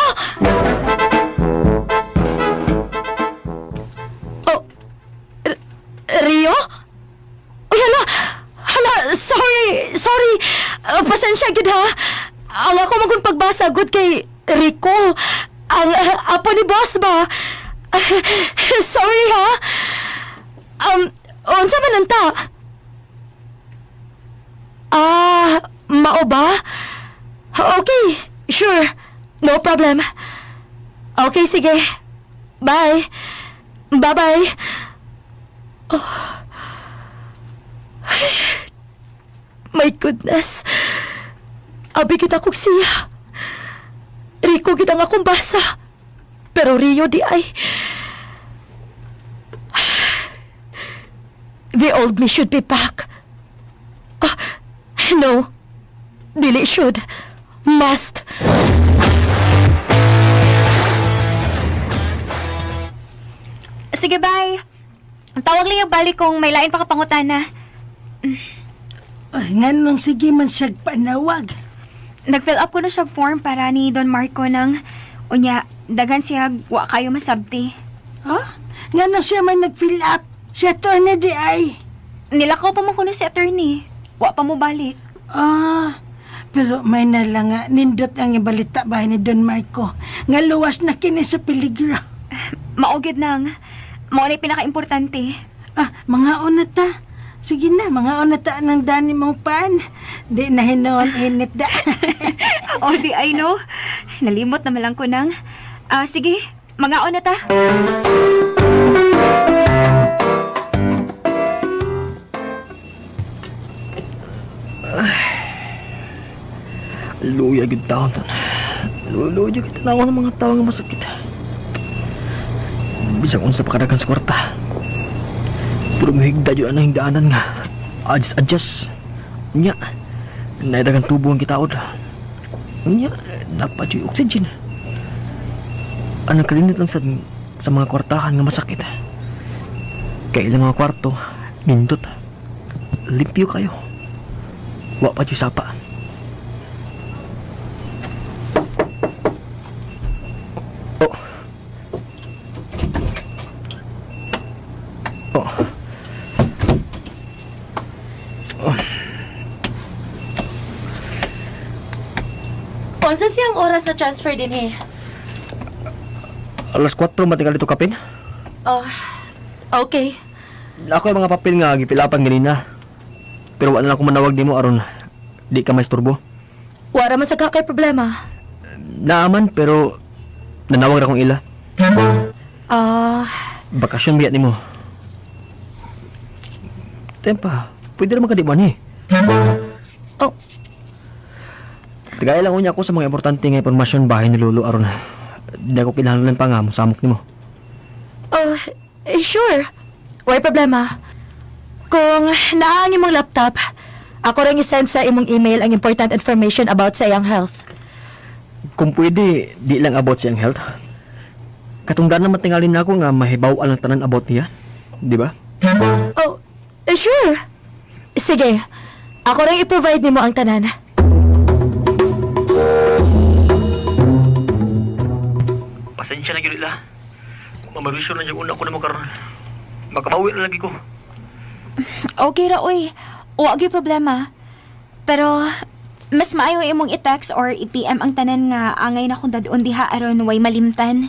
Oh, Rio? Uy, hala! Hala, sorry, sorry. Pasensya gid ha. Ang ako magun pagbasa gud kay Rico. Ang apo ni boss ba? Sorry ha. Unsa man unta? Ah, mao ba? Okay, sure. No problem. Okay, sige. Bye. Bye-bye. Oh. My goodness. Abi gid akong siya. Rico gid ang akong basa. Pero Rio diay. The old me should be back. Ah, no. Dili should. Must. Sige, bye. Ang tawag lang yung balik kung may lain pa ka pangutana. Ay, nganong sige man siya panawag. Nag-fill up ko na siya form para ni Don Marco ng unya, daghan siya wa kayo masabti. Ha? Nganong siya man nag-fill up? Si attorney diay. Nilakaw pa mo kuno si attorney. Wa pa mo balik. Ah, Pero may na lang nga, nindot ang ibalita bahay ni Don Marco. Nga luwas na kini sa peligro. Mao gyud nang. Mao na pinaka-importante. Ah, mga una ta. Sige na, mga una ta ng dani mong pan. Di na hinoon init da. O di ay no. Nalimot na malang ko nang. Ah, sige, mga na ta. Luya gyud taon tan. Luya gyud tanaw ng mga tao nga masakit. Bisag unsa pa kadagan sa kwarta. Pero mahigda jud ang higdaanan nga. Adjust adjust. Nya. Naidagan tubo ang kitaod. Nya, dapat yung oxygen. Anong kalinit lang sa mga kwartahan nga masakit. Kay ilang mga kwarto, nindot. Limpyo kayo. Wa pa jud sapa. Oh. Oh. Unsa siyang oras na transfer din eh? Alas 4 matigal ito kapin. Oh, okay. Ako yung mga papel nga gipilapan ganina. Pero wala na lang ko manawag nimo aron di ka maisturbo. Wara man sa kakay problema. Naaman pero nanawag ra kong ila. Ah, Bakasyon biya nimo. Tempa, pwede naman ka di ba ni? Oh. Tagay lang unya ako sa mga importante nga impormasyon bahay ni Lolo aron di ako kinahanglan pa nga mosamok nimo. oh, eh, sure. Way problema. Kung naa ang imong laptop, ako rin isend sa imong email ang important information about sa iyang health. Kung pwede, di lang about siyang health. Katunggan naman tingalin na ako nga mahibaw ang tanan about niya. Di ba? Oh, eh, sure. Sige. Ako rin i-provide nimo ang tanan. Pasensya na gyud ila. Mamarwisyo na yung una ko na mo karon. Makabawi na lagi ko. Okay ra oy. Wa gyud problema. Pero mas maayo imong i-text or i-PM ang tanan nga angay na kung dadon diha aron way malimtan.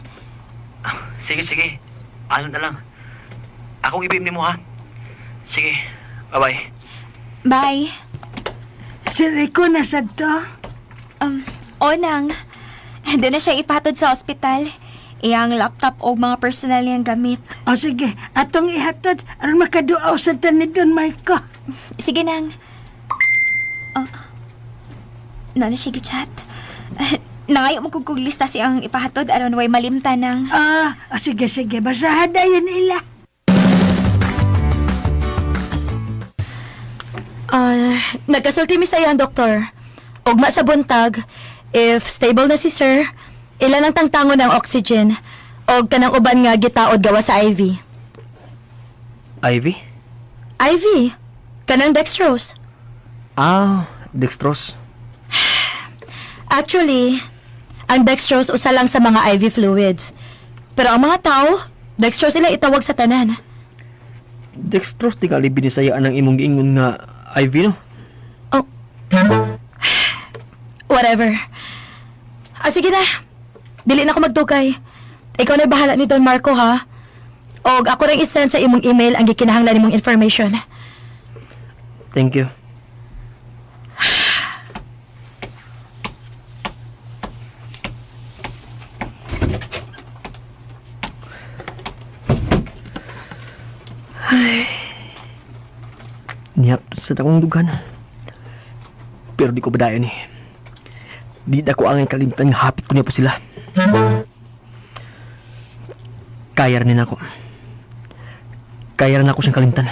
Sige, sige. Ano na lang. Akong i-PM nimo ha. Sige. Bye-bye. Bye. Si Rico na sad to. Onang, doon na siya ipatod sa ospital. Iyang laptop o mga personal niyang gamit. O sige, atong ihatod aron makaduaw sa ta ni Don Marco. Sige nang. Oh. Nano siya chat? Nangayo mo kung lista siyang ipahatod aron way malimtan nang. Ah, o sige, sige, basahan na yun ila. Ah, nagkasulti mi sa iyang doktor. Ugma sa buntag, if stable na si sir, ilan ang tangtangon ng oxygen og kanang uban nga gitaod gawa sa IV. Ivy? IV? Kanang dextrose. Ah, dextrose. Actually, ang dextrose usa lang sa mga IV fluids. Pero ang mga tao, dextrose ila itawag sa tanan. Dextrose tingali binisayaan ang imong giingon nga IV no? Oh. Whatever. Ah, sige na. Dili na ako magdugay. Ikaw na bahala ni Don Marco, ha? Og ako rin isend sa imong email ang gikinahanglan nimong information. Thank you. Ay. Nihap sa akong dughan. Pero di ko badayon eh. Di na ko angay kalimtan nga hapit ko niya pa sila. Kaya rin ako. Kaya rin ako siyang kalimtan.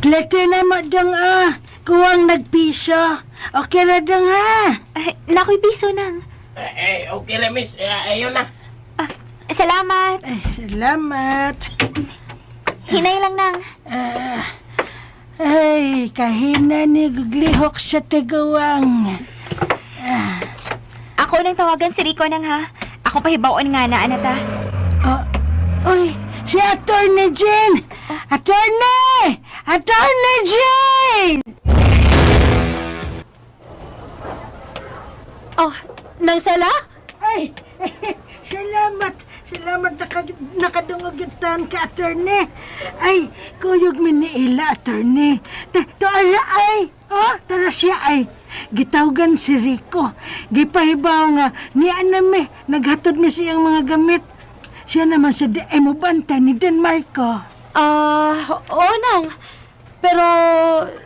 Plate na mo dong ah. Kuwang nagpiso. Okay na dong ha. Ay, nakoy piso nang. Eh, okay na, miss. Eh, ayun na. Ah, salamat. Ay, salamat. Hinay lang nang. Ay, kahina ni Glihok sa tigawang. Ako nang tawagan si Rico nang ha. Ako pahibaon nga na anata. Oh, uy, si Attorney Jean! Attorney! Attorney Jane! Oh, nang sela? Ay, salamat. Salamat nakadungog tan ka, attorney. Ay, kuyog mi ni ila, attorney. To ara ay, oh, tara siya ay. Gitawgan si Rico. Gipahibaw nga, niya na mi, naghatod mi siyang mga gamit. Siya naman sa di mo banta ni Don Marco. Ah, oo nang. Pero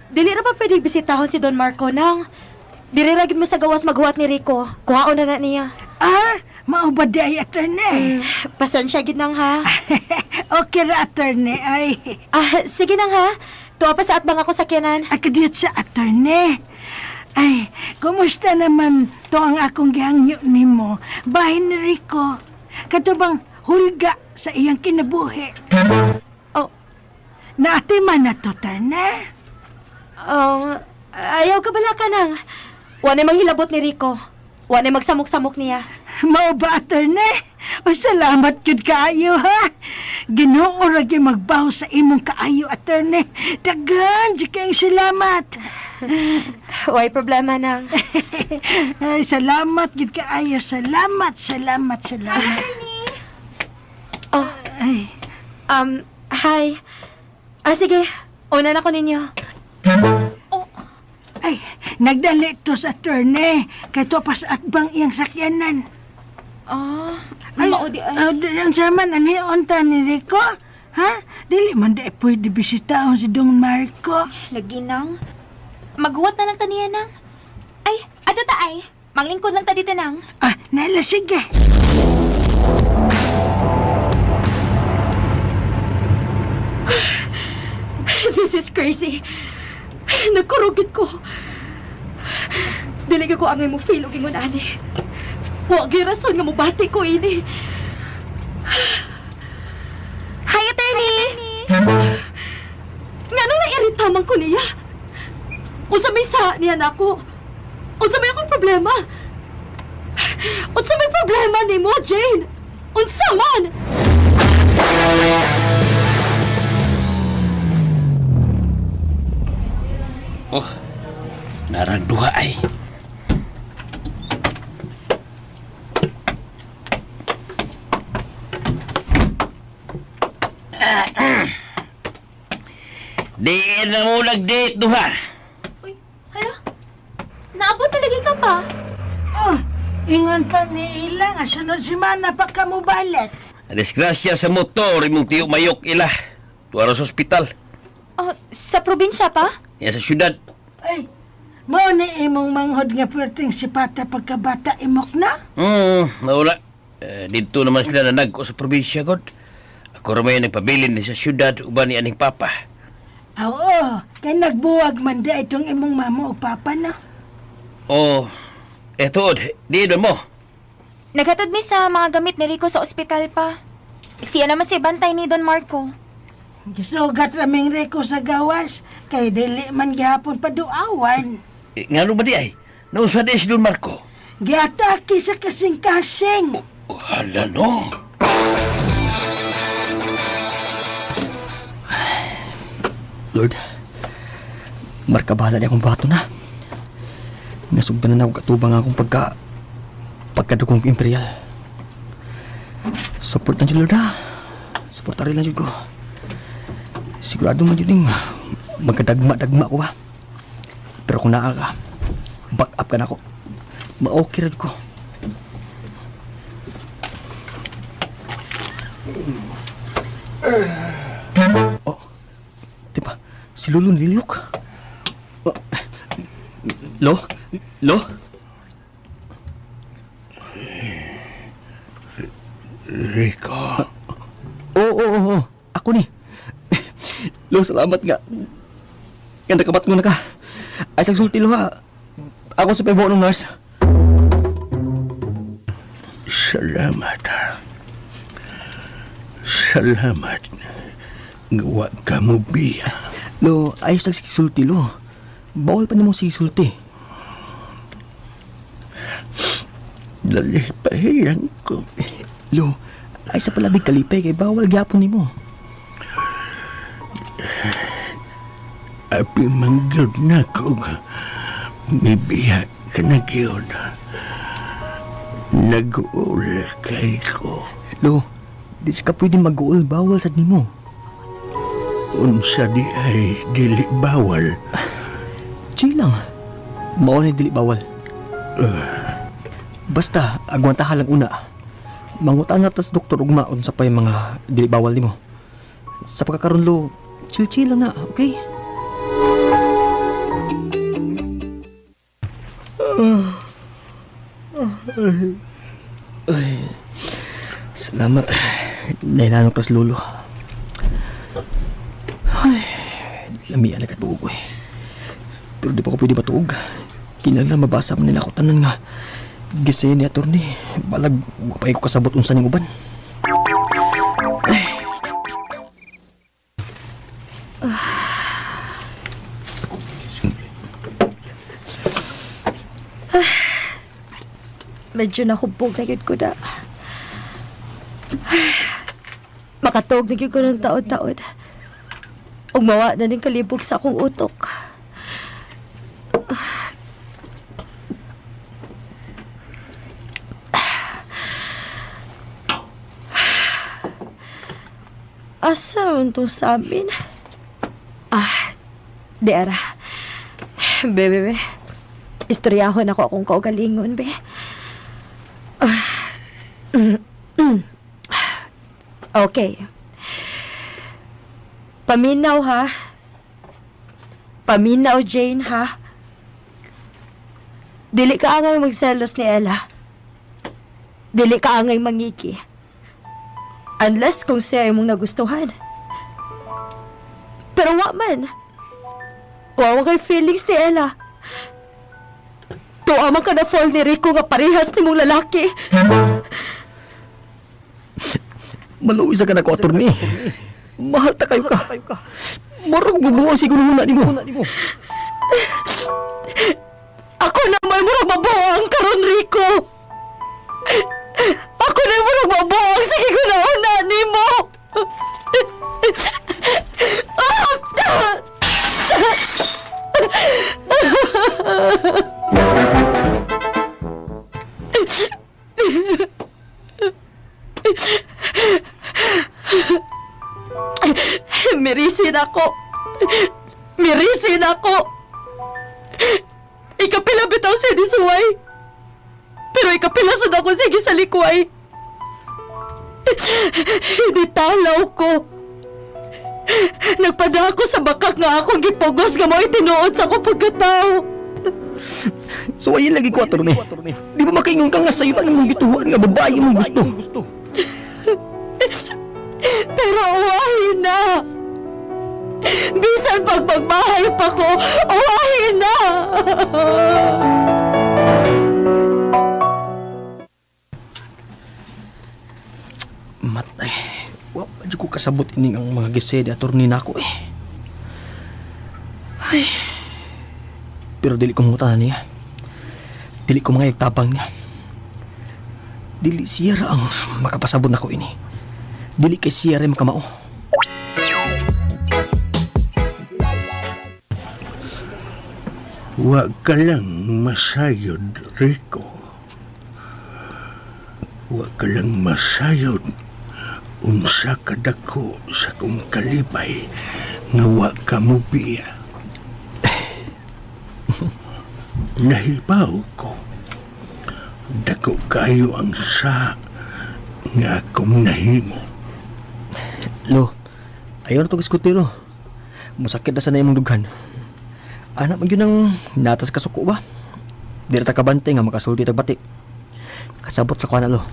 dili ra pa pwede bisitahon si Don Marco nang. Dili ra gid mo sa gawas maghuwat ni Rico. Kuhaon na na niya. Ah, mao ba di ay, attorney? Pasensya gid nang ha. Okay ra, attorney. Ay, Ah, sige nang ha. Tuwa pa sa atbang ako sakyanan. Akadiyot sa attorney. Ay, kumusta naman to ang akong gihangyo nimo? Bahin ni Rico. Kato bang hulga sa iyang kinabuhi? Oh. Naati man na to, tana. Oh, ayaw ka bala ka nang. Wa na manghilabot ni Rico. Wa na magsamok-samok niya. Mao ba, attorney? O salamat gyud kaayo, ha? Ginoo ra gyud magbaho sa imong kaayo, attorney. Daghan jud kayong salamat. Way problema nang. Ay, salamat gyud kaayo. Salamat, salamat, salamat. Oh, Ay. hi. Ah, sige. Una na ko ninyo. Ay, nagdali to sa attorney. Kay to pa sa atbang iyang sakyanan. Ah, Ay, mao di ay. ah, ang saman, ani ta ni Rico? Ha? Dili man di pwede bisitaon si Don Marco. Lagi nang. Maghuwat na lang ta niya nang. Ay, ato ta ay. Manglingkod lang ta dito nang. Ah, naila, sige. This is crazy. Nagkurugid ko. Dili ko angay mo fail og ingon ani. Wa gyud rason nga mobati ko ini. Hi, attorney! Ngano na irita man ko niya? Unsa may sa niya nako? Unsa may akong problema? Unsa may problema nimo, Jane? Unsa man? Oh, narang duha ay. Di na mo nag-date duha. Uy, hala. Naabot talaga ka pa. Oh, ingon pa ni Ila nga sunod semana pa ka mo balik. Disgrasya sa motor imong tiyo mayok ila. Tuwa ra sa ospital. Oh, sa probinsya pa? Ya sa syudad. Ay, mao ni imong manghod nga perting sipata pagkabata imok na? Nawala. Eh, dito naman sila nanagko sa probinsya, God. Ako ramay nagpabilin ni sa syudad uban ni aning papa. Ah, Oo, kay nagbuwag man di itong imong mama o papa na. Oh, eto, di doon mo. Naghatod mi sa mga gamit ni Rico sa ospital pa. Siya naman si bantay ni Don Marco. Gisugat raming Rico sa gawas, kay dili man gihapon paduawan. Eh, ngano ba di ay? Nausa di si Don Marco? Giatake sa kasing-kasing. Oh, hala no. Lord, markabahala niya akong bato na. Nasugdan na ako katubang akong pagkadugong ko imperial. Support na jud, Lord ha. Support lang jud ko. Sigurado man jud ning magkadagma-dagma ko ba. Pero kung naa ka, back up ka na ako. Ma-okay ra jud ko. Oh, di ba? Si Lolo niliyok. Oh. Lo? Lo? Rico, Oo, oo, oo. Ako ni. Lo, salamat nga. Nga nakabat mo na ka. Ay, sa sulti, Lo, ha. Ako sa pebo ng nurse. salamat. Salamat. Nga wa ka mo biya. Lo, ayos lang sulti, Lo. Bawal pa nimo si sulti. Dali pahiyang ko. Lo, ay sa palabig kalipay kay bawal gyapon nimo. Api mangyod na ko. Mibiya ka na gyud. Nag-uul kay ko. Lo, di ka pwede mag-uol bawal sad nimo. Unsa di ay dili bawal. Chill lang. Mao na dili bawal. Basta, agwantahan lang una. Mangutan na tas doktor ugma unsa pa yung mga dili bawal nimo. Sa pagkakaroon lo, chill-chill lang na, okay? Ay, salamat. Nahinanok tas lulo. Ay, lamian na katuog eh. Pero di pa ko pwede matuog. Kinala mabasa man nila ako tanan nga. Gisaya ni attorney. Balag, wapay ko kasabot unsa ning uban. Medyo nahubog na yun ko na. Makatog na yun ko ng taon-taon. Ug mawa na ning kalibog sa akong utok. Asa man tong sa amin? Ah, di ara. Be, be, be. Istoryahon ako akong kaugalingon, be. Okay. Paminaw ha. Paminaw Jane ha. Dili ka angay magselos ni Ella. Dili ka angay mangiki. Unless kung siya ay mong nagustuhan. Pero wa man. Wa man kay feelings ni Ella. Tuwa man ka na fall ni Rico nga parehas ni mong lalaki. Maluwi sa ka na ko, attorney. Mahal ta kayo ka. Murag gubuo siguro na nimo. Ako naman murag mabuang karon Rico. Ako na murag mabuang sige ko na una nimo. Mirisin ako. Mirisin ako. Ikapila bitaw siya ni Suway. Pero ikapila sad ako siya gisalikway. Hinitalaw ko. Nagpada ako sa bakak nga akong gipugos nga mo'y tinuod sa akong pagkatao. So ayun lagi ko, attorney. Di ba makaingon ka nga sa'yo lang imong gituhuan nga babae imong gusto? Pero uwahin na. Bisan pag magbahay pa ko, uwahin na. Matay. Wa pa jud ko kasabot ining ang mga gise di attorney nako eh. Ay. Pero dili ko mangutana niya. Dili ko mga tabang niya. Dili siya ra ang makapasabot nako ini. Dili kay siya ra makamao. Wa ka lang masayod, Rico. Wa ka lang masayod. Unsa kadako sa kong kalipay nga wa ka mobiya. Nahibaw ko. Dako kayo ang sa nga akong nahimo. Lo, ayaw na itong iskutero. Musakit na sa na imong dughan. Anak man yun ang natas kasuko ba? Di na ta kabante nga makasulti tag bati. Kasabot ra ko na, lo.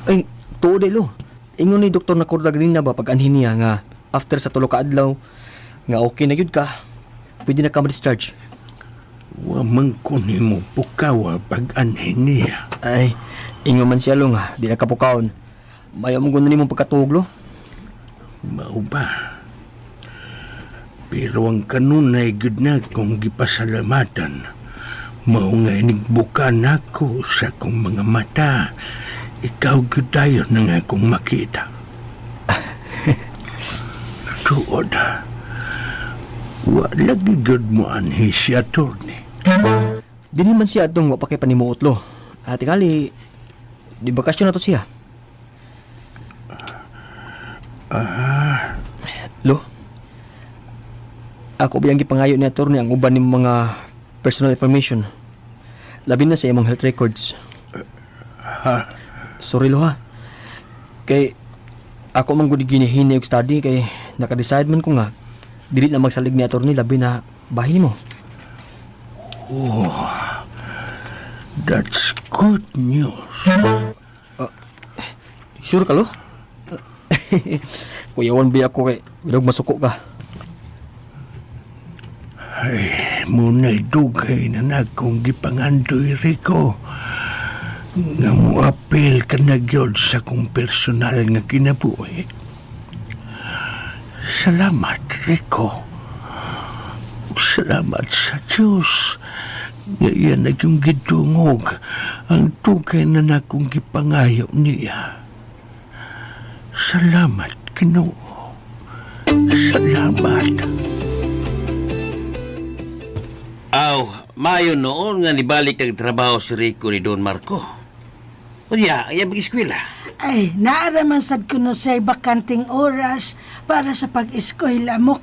Ay, tuod eh, lo. Ingon ni Doktor Nakorda ganina ba pag anhin niya nga after sa tulo ka adlaw nga okay na gyud ka, pwede na ka ma-discharge. Wa man ko nimo pukawa pag anhin niya. Ay, ingon man siya lo nga di na ka pukawon. Mayo mo guna nimo pagkatuog, lo. Mao ba? Pero ang kanunay gud na kong gipasalamatan. Mao nga inigbuka nako sa akong mga mata. Ikaw gud dayon ang akong makita. Tuod. Wa lagi gud mo anhi si attorney. Dili man siya atong wa pa kay panimuot, lo. Ah, tingali, di bakasyon na to siya. Ah. Lo, ako ba yung gipangayo ni attorney ang uban ni mga personal information? Labi na sa imong health records. Ha? Sorry, lo, ha. Kay ako man gud ginihini og study kay naka-decide man ko nga dili na magsalig ni attorney, labi na bahin mo. That's good news. Sure ka, lo? Kuyawan biya ko kay bilog masuko ka. Ay, muna'y dugay na nakong gipangandoy, Rico. Nga muapil ka na gyud sa kong personal nga kinabuhi. Salamat, Rico. Salamat sa Diyos. Nga iya na yung gidungog ang dugay na nakong gipangayo niya. Salamat, Ginoo. Salamat. Aw, mayo noon nga nibalik ang trabaho si Rico ni Don Marco. Unya, iya mag-eskwela. Ay, naaraman sad kuno say bakanting oras para sa pag-eskwela mo.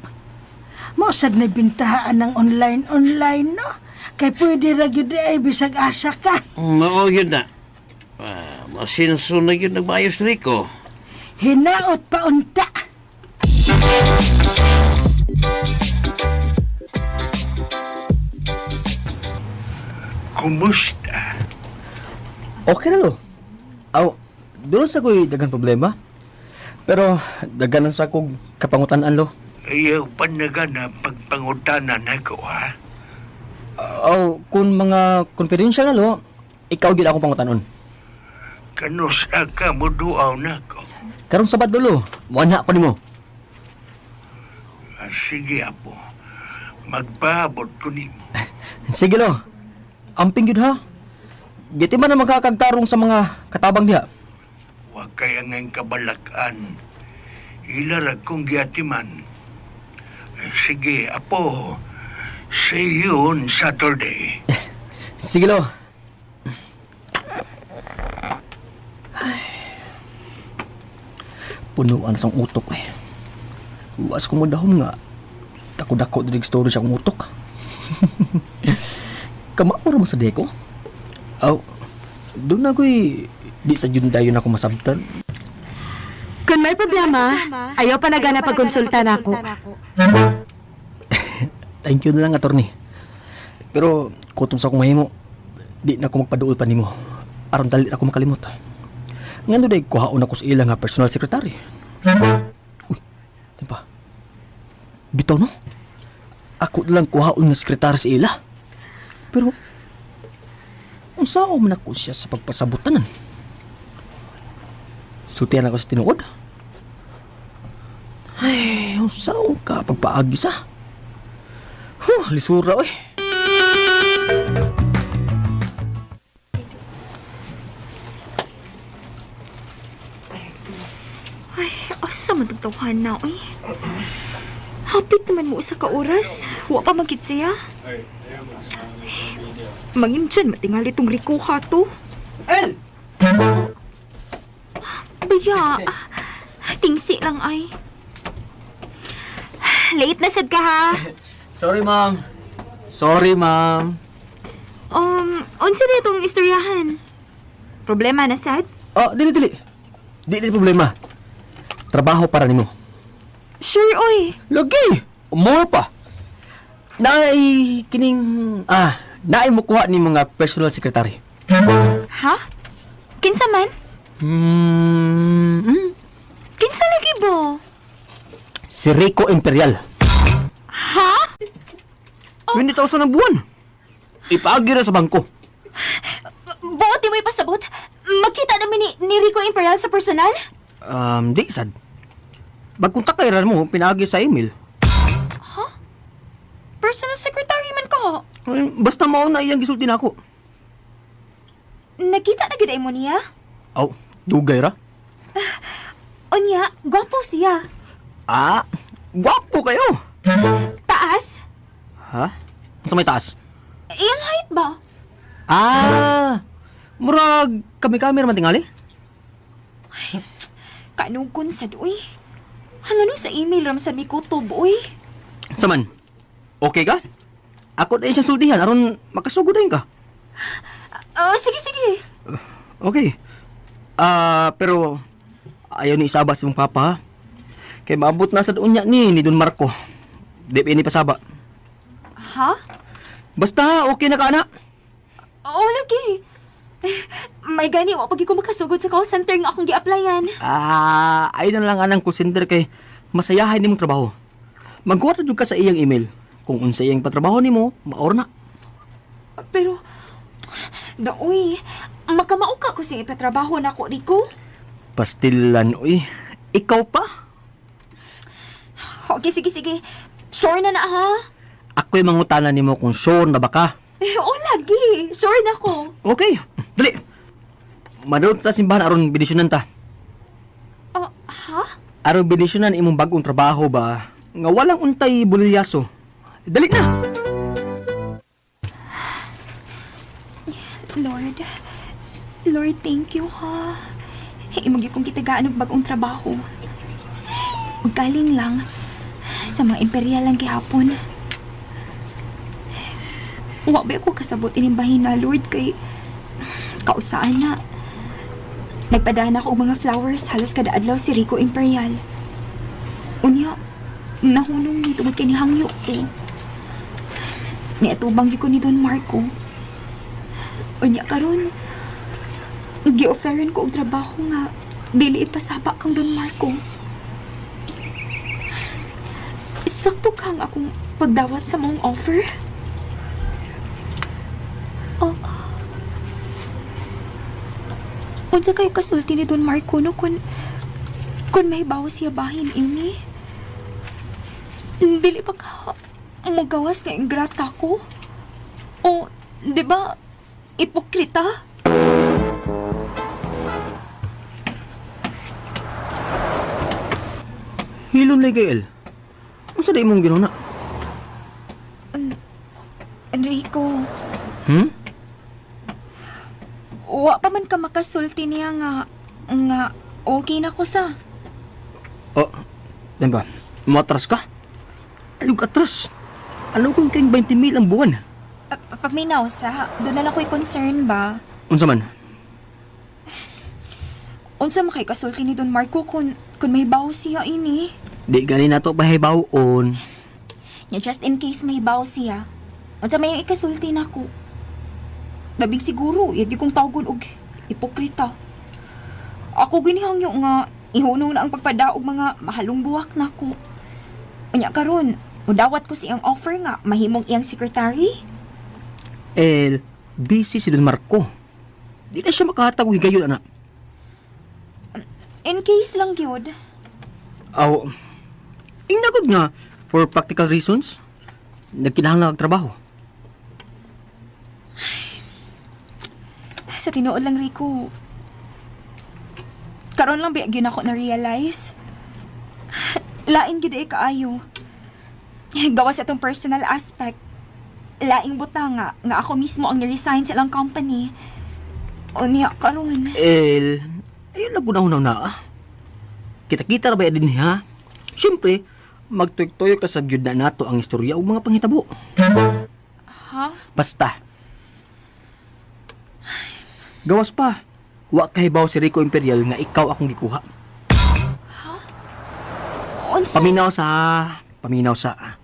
Mo sad na bintahaan ng online-online, no? Kay pwede ra gyud ay bisag asa ka. Mao yun na. Ah, masinso na yun nagmaayos, Rico. Hinaot pa unta. Kumusta? Okay na, lo. Aw, doon sa ko'y dagan problema. Pero daghan na sa kog kapangutan-an, lo. Ayaw panagana pagpangutanan ako, ha? Aw, kung mga confidential na, lo, ikaw gid akong pangutanon. Kanusa ka mo duaw nako. Karong Sabado, lo, muanha ko nimo. Ah, sige, apo. Magpaabot ko nimo. Sige, lo. Amping gyud ha. Giti man ang magkakagtarong sa mga katabang diha. Huwag kaya ngayong kabalakan. Ilarag kong giatiman. Sige, apo. See you on Saturday. Sige, lo. Ay. Punuan sa utok eh. Was ko mo dahom nga. Dako-dako diri storage akong utok. Kama mo ra sa deko. Aw, doon na ko'y di sa jud dayon ako masabtan. Kung may problema, ayaw pa nagana pagkonsulta nako. Thank you na lang, attorney. Pero kutob sa akong mahimo, di na ako magpaduol pa nimo. Aron dali ra ako makalimot. Ngano day kuhaon ako sa ila nga personal secretary. Uy, di ba? Bitaw no? Ako na lang kuhaon nga sekretary sa ila. Pero unsaon man ako siya sa pagpasabutanan? Sultihan ako sa tinuod. Ay, unsaon ka pagpaagi sa? Huh, lisura oy. Ay, asa man tong tawhan na, uy. Hapit naman mo usa ka oras. Wa pa magkit siya. Mangimdyan, matingali tong rikuha to. El! Baya, tingsi lang ay. Late na sad ka ha. Sorry, ma'am. Sorry, ma'am. Unsa na itong istoryahan? Problema na sad? Oh, dili dili. Dili problema. Trabaho para nimo. Sure, oy. Lagi. More pa. Naay kining naay mo kuha ni mga personal secretary. Ha? Kinsa man? Kinsa lagi bo? Si Rico Imperial. Ha? 20,000 ang buwan. Ipaagi ra sa bangko. Buot di mo ipasabot? Magkita namin ni Rico Imperial sa personal? Di sad. Bagkong takay ra mo pinaagi sa email. Personal secretary man ko. Ay, basta mao na iyang gisulti nako. Nakita na gid ay mo niya? Aw, dugay ra. Unya, gwapo siya. Ah, Gwapo kayo. Taas? Ha? Sa may taas? Iyang height ba? Ah! Murag kami-kami raman tingali. Kanugkon sad uy. Hangano sa email ram sa mikutob uy. Saman. Okay ka? Ako na siya sultihan aron makasugod din ka. Oh, sige sige. Okay. Ah, pero ayaw ni isaba sa imong papa. Ha? Kay maabot na sa unya ni Don Marco. Di pa ini pasaba. Ha? Basta okay na ka ana. Oo, lagi. May gani, wa pag ko makasugod sa call center nga akong gi-applyan. Ah, ayaw na lang anang call center kay masayahay nimong trabaho. Magkuha jud ka sa iyang email. Kung unsa iyang patrabaho nimo, maor na. Pero, daoy, makamao ka ko sa ipatrabaho na ko, Rico. Pastilan, uy. Ikaw pa? Okay, sige, sige. Sure na na, ha? Ako'y mangutana nimo kung sure na ba ka. Oo, lagi. Sure na ko. Okay, dali. Manood ta simbahan aron bendisyonan ta. Oh, ha? Aron bendisyonan imong bagong trabaho ba? Nga walang untay bulilyaso. Dali na. Lord, Lord, thank you, ha? Imong gyud kong kitagaan og bagong trabaho. Ug galing lang sa mga imperial lang gihapon. Wa ba ako kasabot ining bahina, Lord, kay kausaan na. Nagpadaan ako og mga flowers halos kada adlaw si Rico Imperial. Unya, nahunong ni tungod kay ni hangyo ko. Niatubang gyud ko ni Don Marco. Unya karon, gi-offeran ko og trabaho nga dili ipasaba kang Don Marco. Sakto kang akong pagdawat sa mong offer? Oh. Unsa kay kasulti ni Don Marco no kun may bawas siya bahin ini? Dili pa ka mugawas nga ingrata ko? O, di ba, ipokrita? Hilom lay kay El. Unsa di imong ginuna? Enrico, wa pa man ka makasulti niya nga okay na ko sa. Oh, di ba? Muatras ka? Ayog atras. Ano kung kayong 20 mil ang buwan? Paminaw sa, doon na lang ko'y concern ba? Unsa man? Unsa man kay kasulti ni Don Marco kun may bawo siya ini? Di gani nato pahibawon. Nya just in case may bawo siya. Unsa may ikasulti nako? Dabing siguro, yagi kong tawgon og ipokrita. Ako ginihangyo nga ihunong na ang pagpadaog mga mahalong buwak nako. Unya karon, udawat ko siyang offer nga mahimong iyang secretary. El, busy si Don Marco. Di na siya makahatag og higayon, ana. In case lang gyud. Aw, inagod nga, for practical reasons, nagkinahanglan og trabaho. Sa tinuod lang, Rico. Karon lang biya gyud ako na-realize. Lain gyud eh kaayo. Gawas atong personal aspect. Laing buta nga ako mismo ang ni-resign sa ilang company. Unya karon. El, ayun lang guna na ah. Kita-kita ra ba din ha? Siyempre, magtuyok-tuyok ka sa gyud na nato ang istorya ug mga panghitabo. Ha? Basta. Gawas pa. Wa kahibaw si Rico Imperial nga ikaw akong gikuha. Unsa? Paminaw sa paminaw sa.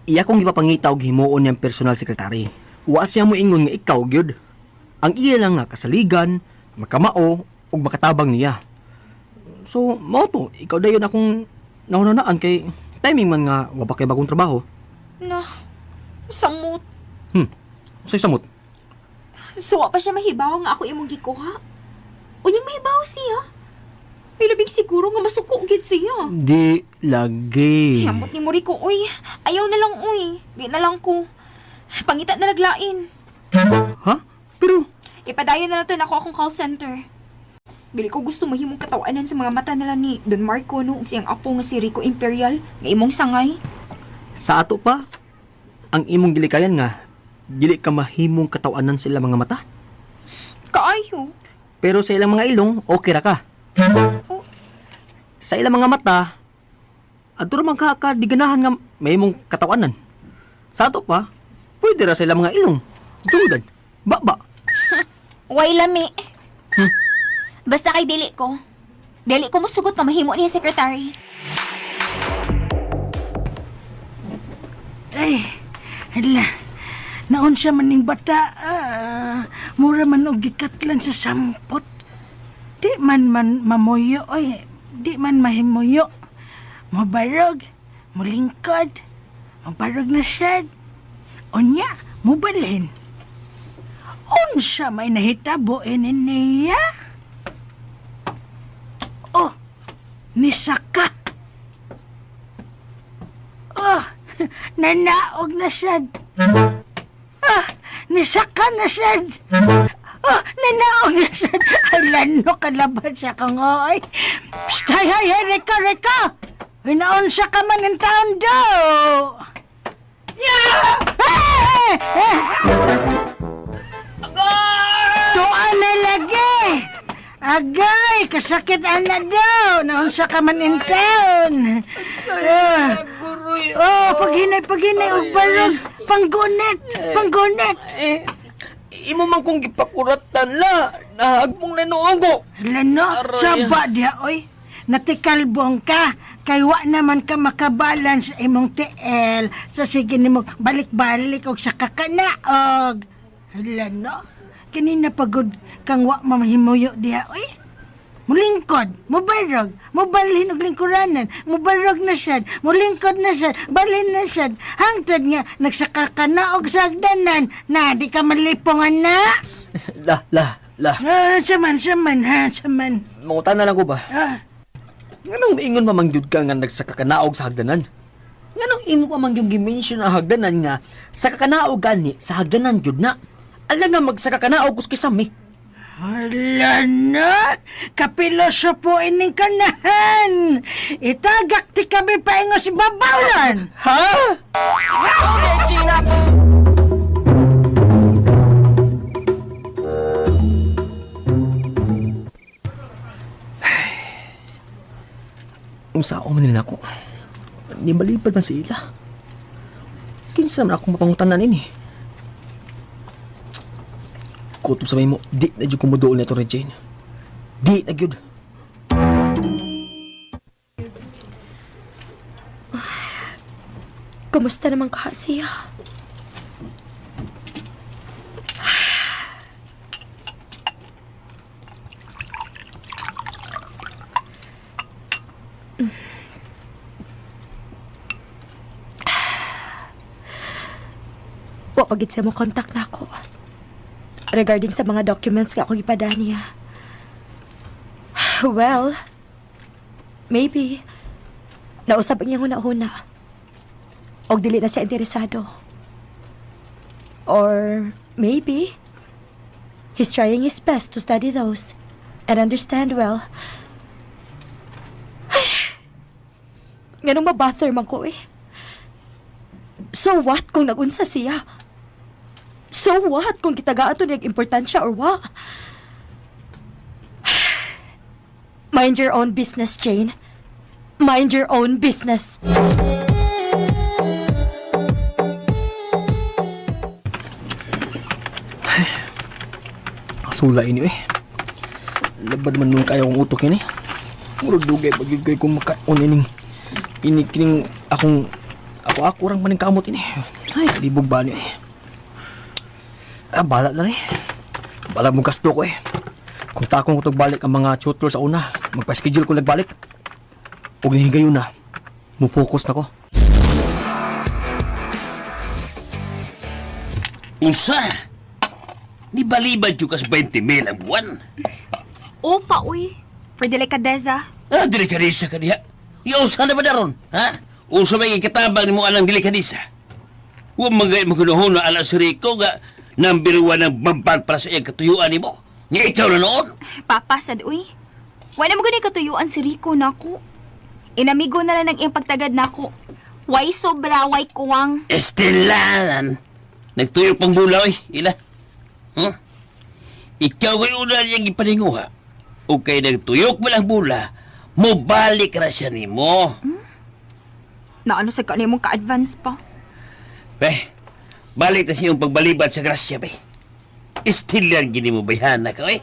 Iya kong gipapangita og himuon niyang personal secretary. Wa siya mo ingon nga ikaw gyud. Ang iya lang nga kasaligan, makamao ug makatabang niya. So, mao to, ikaw dayon akong nahunahunaan kay timing man nga wa pa kay bagong trabaho. Na. Samot. Unsay samot? Suwa pa siya mahibaw nga ako imong gikuha. Unyang mahibaw siya. May labing siguro nga masuko gyud siya. Di lagi. Hiyamot ni Moriko, uy. Ayaw na lang, uy. Di na lang ko. Pangita na naglain. Ha? Pero Ipadayon na lang to nako akong call center. Dili ko gusto mahimong katawanan sa mga mata nila ni Don Marco no ug siyang apo nga si Rico Imperial nga imong sangay. Sa ato pa, ang imong gilikayan nga, dili ka mahimong katawanan sa ilang mga mata. Kaayo. Pero sa ilang mga ilong, okay ra ka. Oh. Sa ilang mga mata, adto ra man ka ka di ganahan nga mahimong katawanan. Sa ato pa, pwede ra sa ilang mga ilong. Dunggan, baba. Way lami. Basta kay dili ko. Dili ko musugot nga mahimo niya secretary. Ay, hala. Naunsa man ning bata, mura man og gikatlan sa sampot. Di man man mamuyo, oy. Di man mahimuyo. Mobarog, mulingkod, mobarog na sad. Unya, mubalhin. Unsa may nahitabo ini niya? Oh, nisaka. Oh, nanaog na sad. Ah, nisaka na sad. Oh, nanaog na sad. Ay, lano kalaban sa kong oy. Psst, hay, hay, hay, Reka, Reka. Hinaon sa ka man ng taon daw. Yeah! Eh, eh. Tuan na lagi. Agay, kasakit ana daw. Naunsa ka man in town. Ah. Oh, paghinay, paghinay, og barog. Panggunit, panggunit. Eh, imo man kong gipakuratan la, nahagbong na noong ko. Lano, Aray. saba diha, oy. Natikalbong ka, kay wa naman ka makabalance sa imong TL. Sa sige nimo balik-balik og sa kakanaog. Hala no, kanina pagod kang wa mamahimuyo diha, oy. Mulingkod, mubarog, mubalhin og lingkuranan, mubarog na siya, mulingkod na siya, balhin na siya. Hangtod nga, nagsakakanaog sa hagdanan, na di ka malipong ana. La, la, la. Ah, saman, saman, ha, saman. Mangutan na lang ko ba? Ah. Nganong miingon pa man gyud ka nga nagsakakanaog sa hagdanan? Nganong imo pa man yung gimension ang hagdanan nga sa kakanaog gani sa hagdanan gyud na? Ala nga magsakakanaog kus kisami. Hala na! Kapilosopo ining kanahan! Itagak ti kami paingo si Babawlan! Ha? Unsa ako man nila ako? Nibalibad man sa ila. Kinsa man akong mapangutanan ini. Kutob sa may mo, di na jud kumuduol na ito, Regine. Di na gyud. Kumusta naman ka siya? Wa pagid siya mo contact na ako. Regarding sa mga documents nga ako gipada niya. Well, maybe nausap ang iyang huna-huna. Og dili na siya interesado. Or maybe he's trying his best to study those and understand well. Ay, nganong mabother man ko eh. So what kung nagunsa siya? So what kung kitagaan to niyag importansya or wa? Mind your own business, Jane. Mind your own business. Sula ini eh. Labad man nun kayo kong utok ini. Murag dugay pag yun kayo kung makaon ining ini kining akong ako ako rang maning kamot ini. Ay, kalibog ba niyo eh. Ah, bahala na eh. Bahala mong gasto ko eh. Kung takong ko balik ang mga tutor sa una, magpa-schedule ko nagbalik. Ug nihigayon na, mo-focus na ko. Unsa? Nibalibad yung kas 20 mil ang buwan. Opa uy. For delikadeza. Ah, delikadisa ka diha. Yung usa na ba daron? Ha? Usa ba ikatabang ni mo anang delikadisa? Huwag magay magkunuhon na ala si Rico nga number one ang babag para sa iyang katuyuan ni mo. Nga ikaw na noon. Papa sad uy. Wala mo gani katuyuan si Rico nako. Inamigo na lang ang iyang pagtagad nako. Way sobra, way kuwang. Estela! Nagtuyo pang bula, oy. Ila. Hmm? Ikaw kay una niyang gipaninguha. O kay nagtuyok mo lang bula, mobalik ra siya nimo. Naano sa kanimong ka-advance pa. Be, balik na siyang pagbalibat sa grasya, be. Estilan gini mo bayhana ka, oy.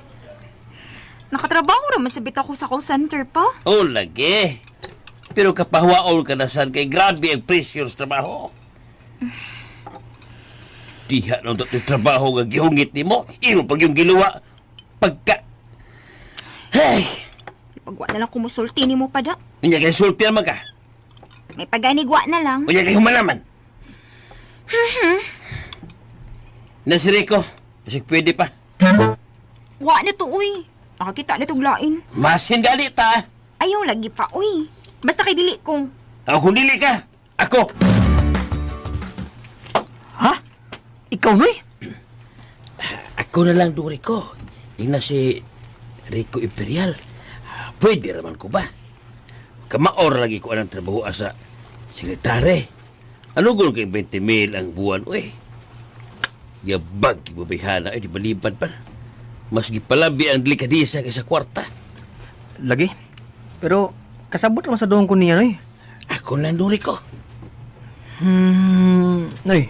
Nakatrabaho ra masabit ako sa call center pa. O lagi. Pero kapahuwaon ka na saan kay grabe ang pressure sa trabaho. Diha nung dati trabaho nga gihungit nimo, imo pag yung giluwa. Pagka... Hey! Pagwa na lang kumusulti nimo pa da. Unya kay sulti naman ka. May paganigwa na lang. Unya kay humanaman. Na si Rico, basig pwede pa. Wa na to, uy. Nakakita na tong lain. Masin gali ta. Ayaw lagi pa, uy. Basta kay dili ko. Ako kung dili ka, ako. Ha? Ikaw, Noy? Ako na lang do Rico. Ingna si Rico Imperial. Pwede raman ko ba? Kamaor lagi ko anang trabaho asa sekretary. Ano gul kay 20 mil ang buwan, uy? Yabag, ibabayhana, ay di balibad pa. Mas gipalabi ang delikadisa kaysa kwarta. Lagi. Pero kasabot naman sa doon ko niya, Noy. Ako na lang do Rico. Noy,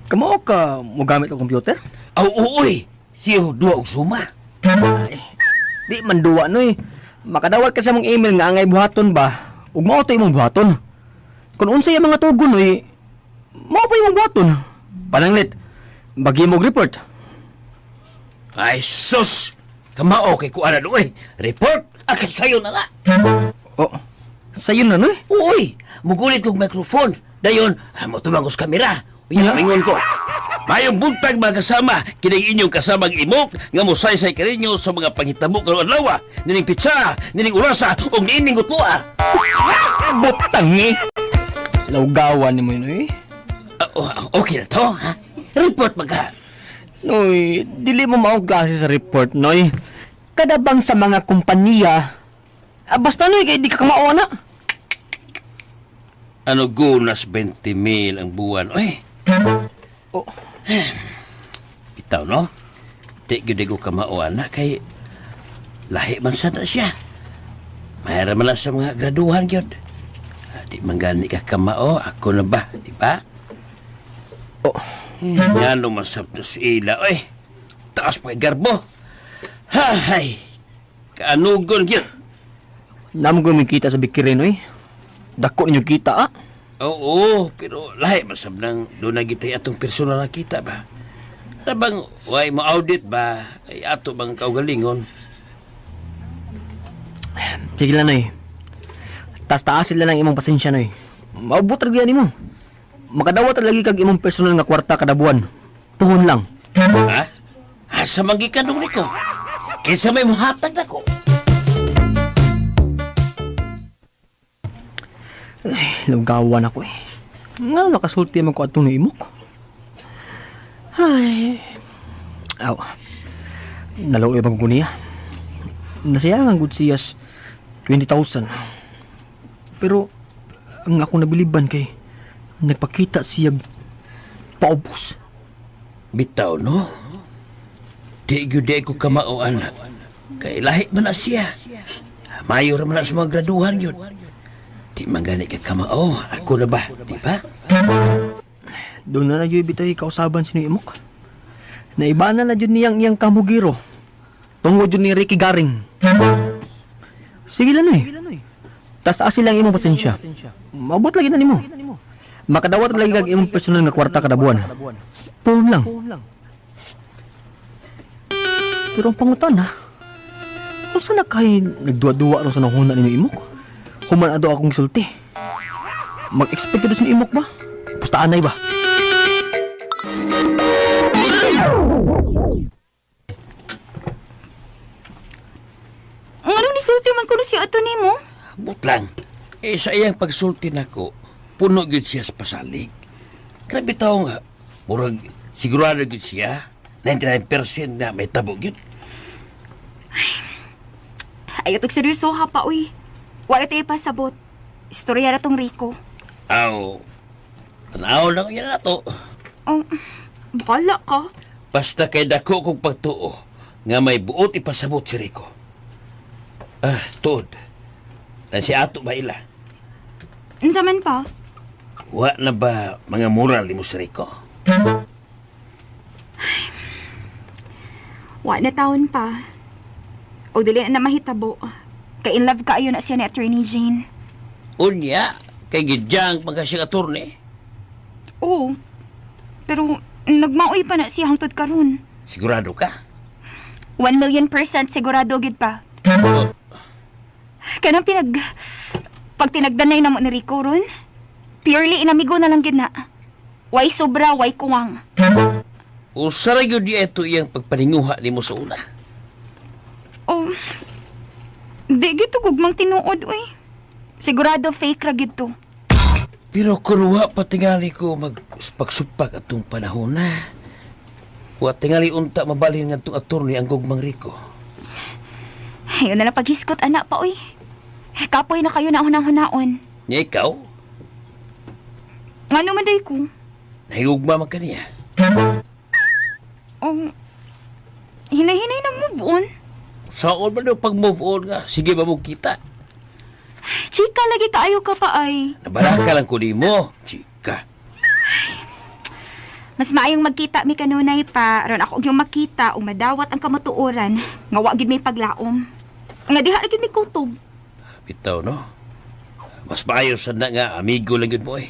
kamao ka mo gamit og computer? Aw, uy! Siyo, duwa og suma. Di man duwa, Noy. Makadawat ka sa mong email nga angay buhaton ba? Ug mao to imong buhaton. Kung unsay ang mga tugon, Noy, mao pa imong buhaton. Pananglit, bagi mo og report. Ay, sus! Kamao kay kuana do, uy. Report! Akad sayo na nga. Oh, sayo na, Noy. Uy, mugulit kog microphone. Dayon, motumang ko sa kamera. Unya, mingon ko. Mayong buntag mga kasama, kining inyong kasamang imok nga mosaysay kaninyo sa mga panghitabo karong adlaw. Nining pitsa, nining urasa ug niining gutloa. Butang eh. Lawgawan ni mo yun, Noy. Oh, okay na to, ha? Report magka. Noy, dili mo maong klase sa report, Noy. Kada bang sa mga kumpanya, basta Noy, kay di ka kamao na. Ano gunas 20 mil ang buwan? Uy, Oh, itaw no? Di gyud ko kamao ana kay lahi man sad na siya. Mayra man lang sa mga graduhan gyud. Di man gani ka kamao, ako na ba, di ba? oh. Nga lumasap na si Ila, oy. Taas pa kay garbo. Hay, kaanugon gyud. Namo ko kita sa bikirin, Noy. Dako ninyo kita, ah. Oo, pero lahi man sab nang doon na gitay atong personal na kita ba. Tabang, way mo audit ba, ay ato bang kaugalingon. Sige lang, Noy. Taas taas sila lang imong pasensya, Noy. Maubot ra gyud nimo. Makadawat ra lagi kag imong personal nga kwarta kada buwan. Puhon lang. Ha? Asa man gikan dong niko? Kinsa may muhatag nako? Lawgawan ako eh. Nga nakasulti man ko atong imok. Ay. Aw. Nalaw ibang ko niya. Nasaya ang good siyas 20,000. Pero ang ako nabiliban kay nagpakita siya paubos. Bitaw, no? Di gyud di ko kamao, anak. Kay lahi man na siya. Mayo ra man na sa mga graduhan yun. Di man gani ka kamao. Ako na ba? Di ba? Doon na na yun bitay kausaban si imok. Naibana na jud niyang iyang kamugiro. Tungod jud ni Ricky Garing. Sige lang eh. Tas taas lang imong pasensya. Maabot lagi na nimo. Makadawat lagi kag imong personal nga kwarta kada buwan. Puhon lang. Pero ang pangutana, unsa na kay nagduwa-duwa ron sa nahuna ninyo imok? Human ato akong gisulti. Mag-expect ka doon sa imok ba? Pustaan na iba. Ang ano ni sulti man kuno si ato nimo? Butlang. Eh, sa iyang pagsulti nako, puno gyud siya sa pasalig. Grabe tao nga. Murag, sigurado gyud siya. 99% na may tabo gyud. Ayaw tog seryoso ha pa, uy. Wala tayo pasabot. Istorya ra tong Rico. Aw, tanaw lang yan na to. Oh, bahala ka. Basta kay dako kong pagtuo nga may buot ipasabot si Rico. Ah, tuod. Na si ato ba ila? Unsa man pa? Wa na ba mga moral ni mo si Rico? Wa na taon pa. O dili na na mahitabo. Kay in love kaayo na siya ni Attorney Jane. Unya, kay gidyang pagka siyang attorney. Oo. Pero nagmaoy pa na siya hangtod karon. Sigurado ka? 1,000,000% sigurado gid pa. Kanang pinag... Pag tinagdanay na mo ni Rico ron, purely inamigo na lang gid na. Way sobra, way kuwang. Usa ra gyud ito iyang pagpaninguha nimo sa una. Oh, di gito gugmang tinuod, uy. Sigurado fake ra gid to. Pero kung wa pa tingali ko magpagsupak atong panahon na, wa tingali unta mabalhin ngadtong attorney ang gugmang Rico. Ayun na lang paghiskot, anak pa, uy. Kapoy na kayo na hunang-hunaon. Nya ikaw, Ngano man day ko? nahigugma man kaniya. Oh, hinay-hinay na move on. Saon man daw pag move on nga, sige ba mo kita? Chika, lagi kaayo ka pa ay. Nabaraka lang ko nimo, chika. Mas maayong magkita mi kanunay pa aron ako yung makita o madawat ang kamatuoran nga wa gid may paglaom. Nga diha ra gid may kutob. Bitaw, no? Mas maayo sad na nga, amigo lang yun mo eh.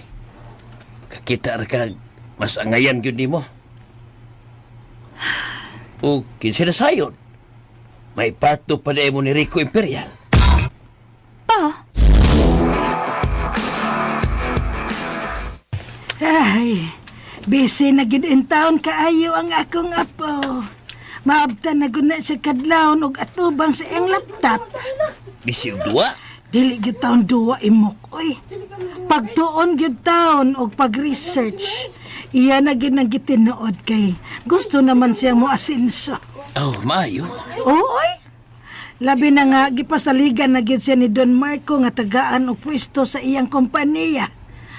Kakita ra ka, mas angayan yun nimo. O, kinsa na sayon. May parto pa na mo ni Rico Imperial. Pa, Ay, busy na gid in town kaayo ang akong apo. Maabtan na gud na siya kadlawon og atubang sa iyang laptop. Busy og duwa. Dili gyud taon duwa imok oy. Pagtuon gyud taon og pag-research. Iya na gyud ang gitinuod kay gusto naman siya mo asinso. Oh, maayo. Oo, oy. Labi na nga gipasaligan na gyud siya ni Don Marco nga tagaan og pwesto sa iyang kompanya.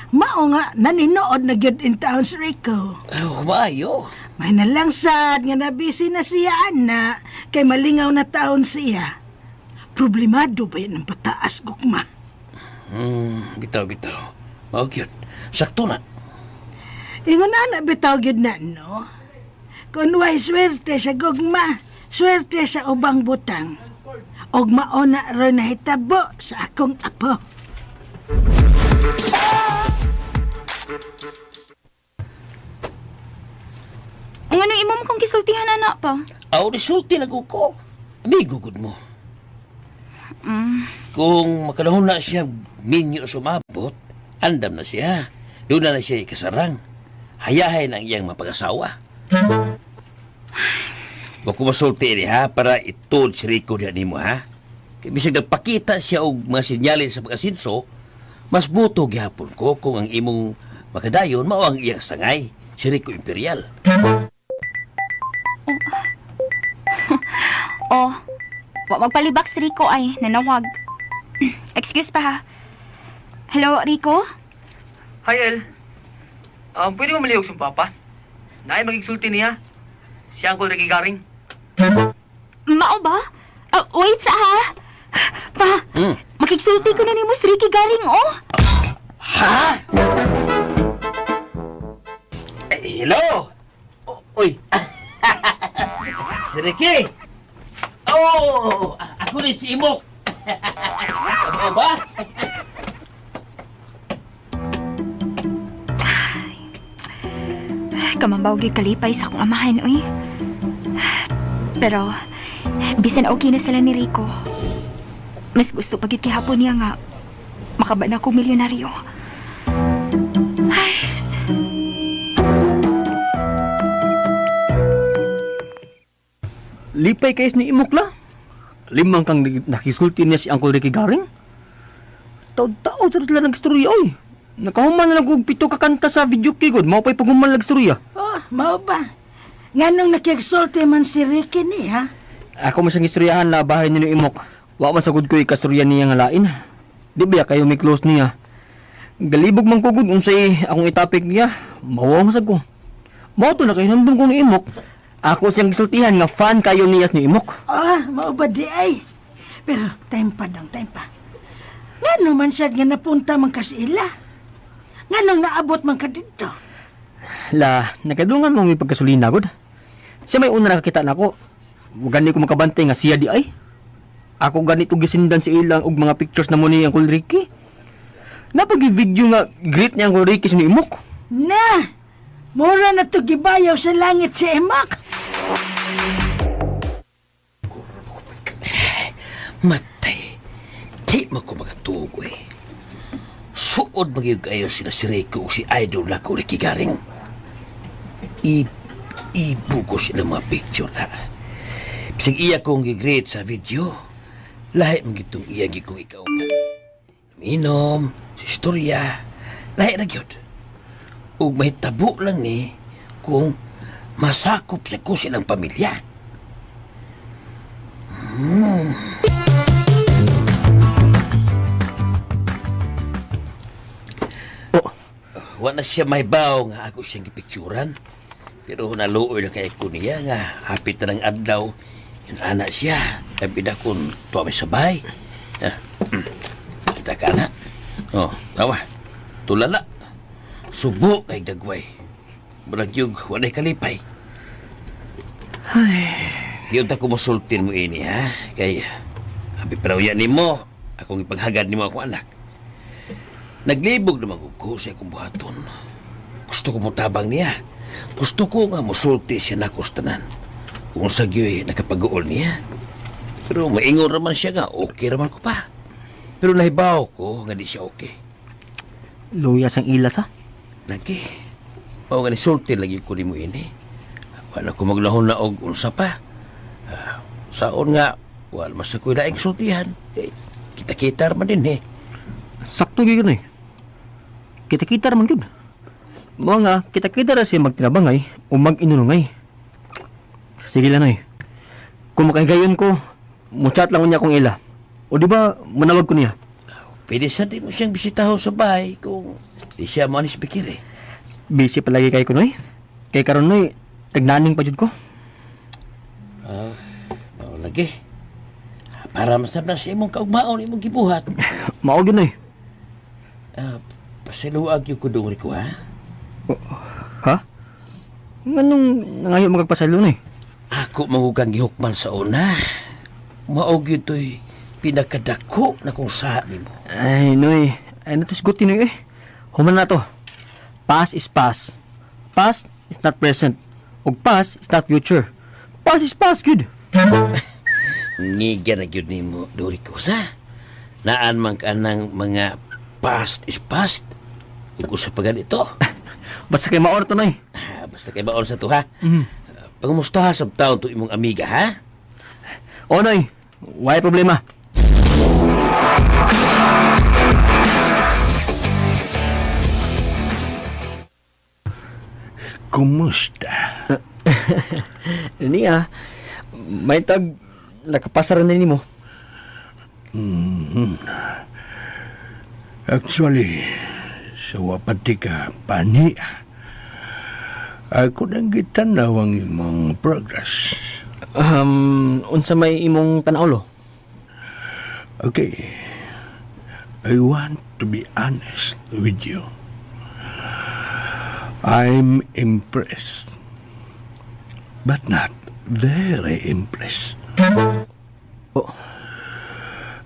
Mao nga naninood na gyud in town si Rico. Oh, maayo. May na lang sad nga nabisi na siya ana kay malingaw na taon siya. Problemado ba yan ang pataas gukma? Bitaw, bitaw. Mao gyud. Sakto na. Ingon ana bitaw gyud na no. Kun way swerte sa gugma, swerte sa ubang butang. Og mao na ron nahitabo sa akong apo. ang ano imo mo kong gisultihan anak pa? Aw, resulti lang ko. Amigo gud mo. Kung makanahon na siya minyo sumabot, andam na siya. Doon na na siya ikasarang. Hayahay na ang iyang mapag-asawa. Huwag ko masulti ni ha, para itod si Rico diya nimo ha. Kay bisag nagpakita siya og mga sinyalis sa pag-asinso, mas buto gihapon ko kung ang imong makadayon mao ang iyang sangay, si Rico Imperial. Oh, wa magpalibak si Rico ay nanawag. Excuse pa ha. Hello, Rico? Hi, El. Pwede mo malihog sa papa? Naay magigsulti niya. Si Uncle Ricky Garing. Mao ba? Ah, wait sa ha. Pa, makigsulti ko na nimo si Ricky Garing, oh. Ha? Eh, hello? Uy. Si Ricky. Oh, ako rin si Imok. Ano ba? Kamambaw gyud kalipay sa akong amahan, uy. Pero, bisan okay na sila ni Rico. Mas gusto pa gyud gihapon niya nga makaba na ko milyonaryo. Ay, Lipay kayos ni Imok la. Limang kang nakisulti niya si Uncle Ricky Garing. Taod-taod sa sila nagstorya, oy. Nakahuman na lang kog pito ka kanta sa video kay god. Mao pa'y paghuman nagstorya. Oh, mao ba? Nganong nakigsulti man si Ricky ni ha? Ako man siyang istoryahan la bahay ni Imok. Wa man sagud ko ikastorya niya nga lain. Di ba kayo may close niya? Galibog man ko gud unsay akong itapik niya. Mawa man sad ko. Mao to na kay nandong kong imok. Ako siyang gisultihan nga fan kayo niya ni imok. Ah, mao ba di ay? Pero time pa dong, time pa. Ngano man siya nga napunta man ka sa ila? Nganong naabot man ka dito? La, nakadungan mo may pagkasulina gud. Siya may una nakakita nako. Gani ko makabantay nga siya di ay. Ako ganito gisindan sa ilang og mga pictures na mo ni Uncle Ricky. Napag-video nga greet ni Uncle Ricky sa ni imok. Na! Mura na to gibayaw sa langit si Emak. Matay. Di man ko makatuog eh. Suod magyud kayo sila si Rico o si Idol na ko Ricky Garing. I ibuko sila mga picture ta. Bisag iya kong gigreet sa video, lahi man gitong iya gid kong ikaw pa. Minom, sa istorya, lahi ra gyud. Ug mahitabo lang ni kung masakop sa ko silang pamilya. Oh, Wa na siya mahibaw nga ako siyang gipicturan. Pero naluoy na kay ko niya nga hapit na ng adlaw. Yun ana siya. Labi na kung tuwa may sabay. Ah, Kita ka na. Oh, tawa. Tulala. Subo kay dagway. Murag yug, walay kalipay. Ay. Di unta ko mosultin mo ini, ha? Kay, abi pero yan nimo. Akong ipaghagad nimo akong anak. Naglibog naman ko sa akong buhaton. Gusto ko motabang niya. Gusto ko nga mosulti siya na tanan. Kung sa gyoy nakapag-uol niya. Pero maingon raman siya nga, okay raman ko pa. Pero nahibaw ko nga di siya okay. luya sang ilas ha. Lagi. Mao nga nisulti lagi ko nimo ini. Wala ko maglahon na og unsa pa. Ah, saon nga, wala mas ako'y laing sultihan. Eh, kita-kita raman din eh. Sakto gyud yun eh. Kita-kita raman gyud. Mao nga kita-kita ra siya magtinabangay o mag-inunungay. Sige lang eh. Kung makahigayon ko, muchat lang unya kong ila. O di ba, manawag ko niya. Pwede sa di mo siyang bisitahon sa bahay kung di siya mo anis pikir eh. Busy palagi kay ko noy. Kay karon noy, tagnaning pa jud ko. Ah, mao lagi. Para masab na sa imong kaugmaon imong gibuhat. Mao gyud noy. Ah, pasiluag yung kudong ko ha. Ha? Nganong nangayo magpasaylo noy? Ako magugang gihukman sa una. Mao gyud to'y pinakadako na kung sa nimo. Ay noy, ay natusgot noy eh. Human na to. Past is past. Past is not present. Ug past is not future. Past is past good. Ngiga na gyud nimo duri ko sa. Naan man ka ng mga past is past. Ug usa pa ganito. Basta kay maor to noy. Ah, basta kay baon sa to ha. Pangumusta ha sa taon to imong amiga ha? O noy, why problema? Kumusta? Niya, may tag nakapasar na nimo. Actually, sa wapati ka paniya, ako nang gitanaw ang imong progress. Unsa may imong tan-aw lo? Okay. I want to be honest with you. I'm impressed. But not very impressed. Oh.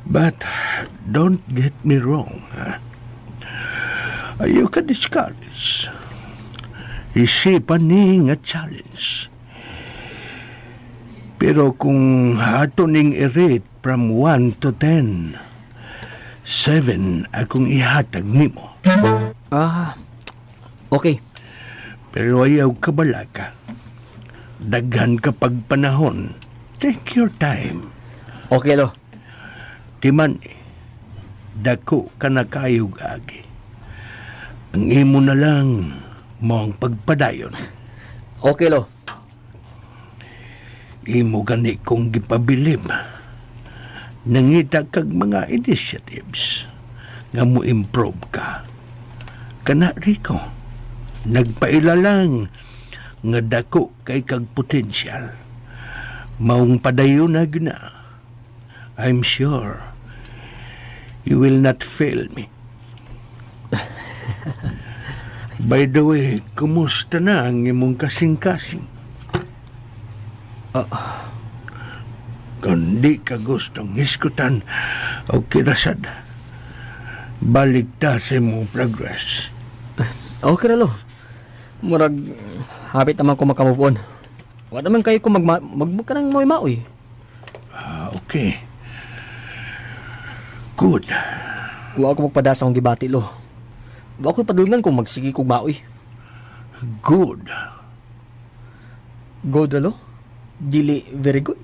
But don't get me wrong. Ha? You can discourage. Isipan ni nga challenge. Pero kung ato ning i-rate from 1 to 10, 7 akong ihatag nimo. Ah, okay. Pero ayaw kabalaka. Daghan ka pag panahon. Take your time. Okay lo. Timan eh, dako ka na kayog agi. Ang imo na lang mo ang pagpadayon. Okay lo. Imo gani kong gipabilib. Nangita kag mga initiatives nga mo improve ka. Kana, Rico, nagpaila lang nga dako kay kag potensyal. Maong padayon na gina. I'm sure you will not fail me. By the way, kumusta na ang imong kasing-kasing? Kung di ka gustong hisgutan o kirasad, balik ta sa imong progress. Okay ra, lo. Murag hapit naman ko maka-move on. Wa naman kayo ko mag mag kanang maoy-maoy. Ah, okay. Good. Wa ako magpadasa akong gibati, lo. Wa ko padulngan kung magsige kog maoy. Good. Good ra, lo. Dili very good.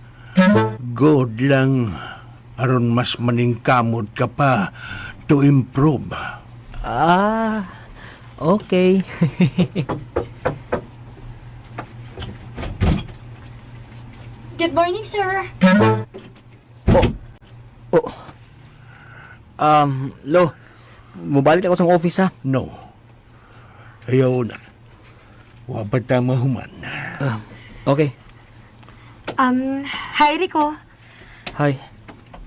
Good lang aron mas maningkamot ka pa to improve. Ah, okay. Good morning, sir. Oh. Lo, mubalik ako sa office ha. No. Ayaw na. Wa pa ta mahuman. Okay. Hi, Rico. Hi.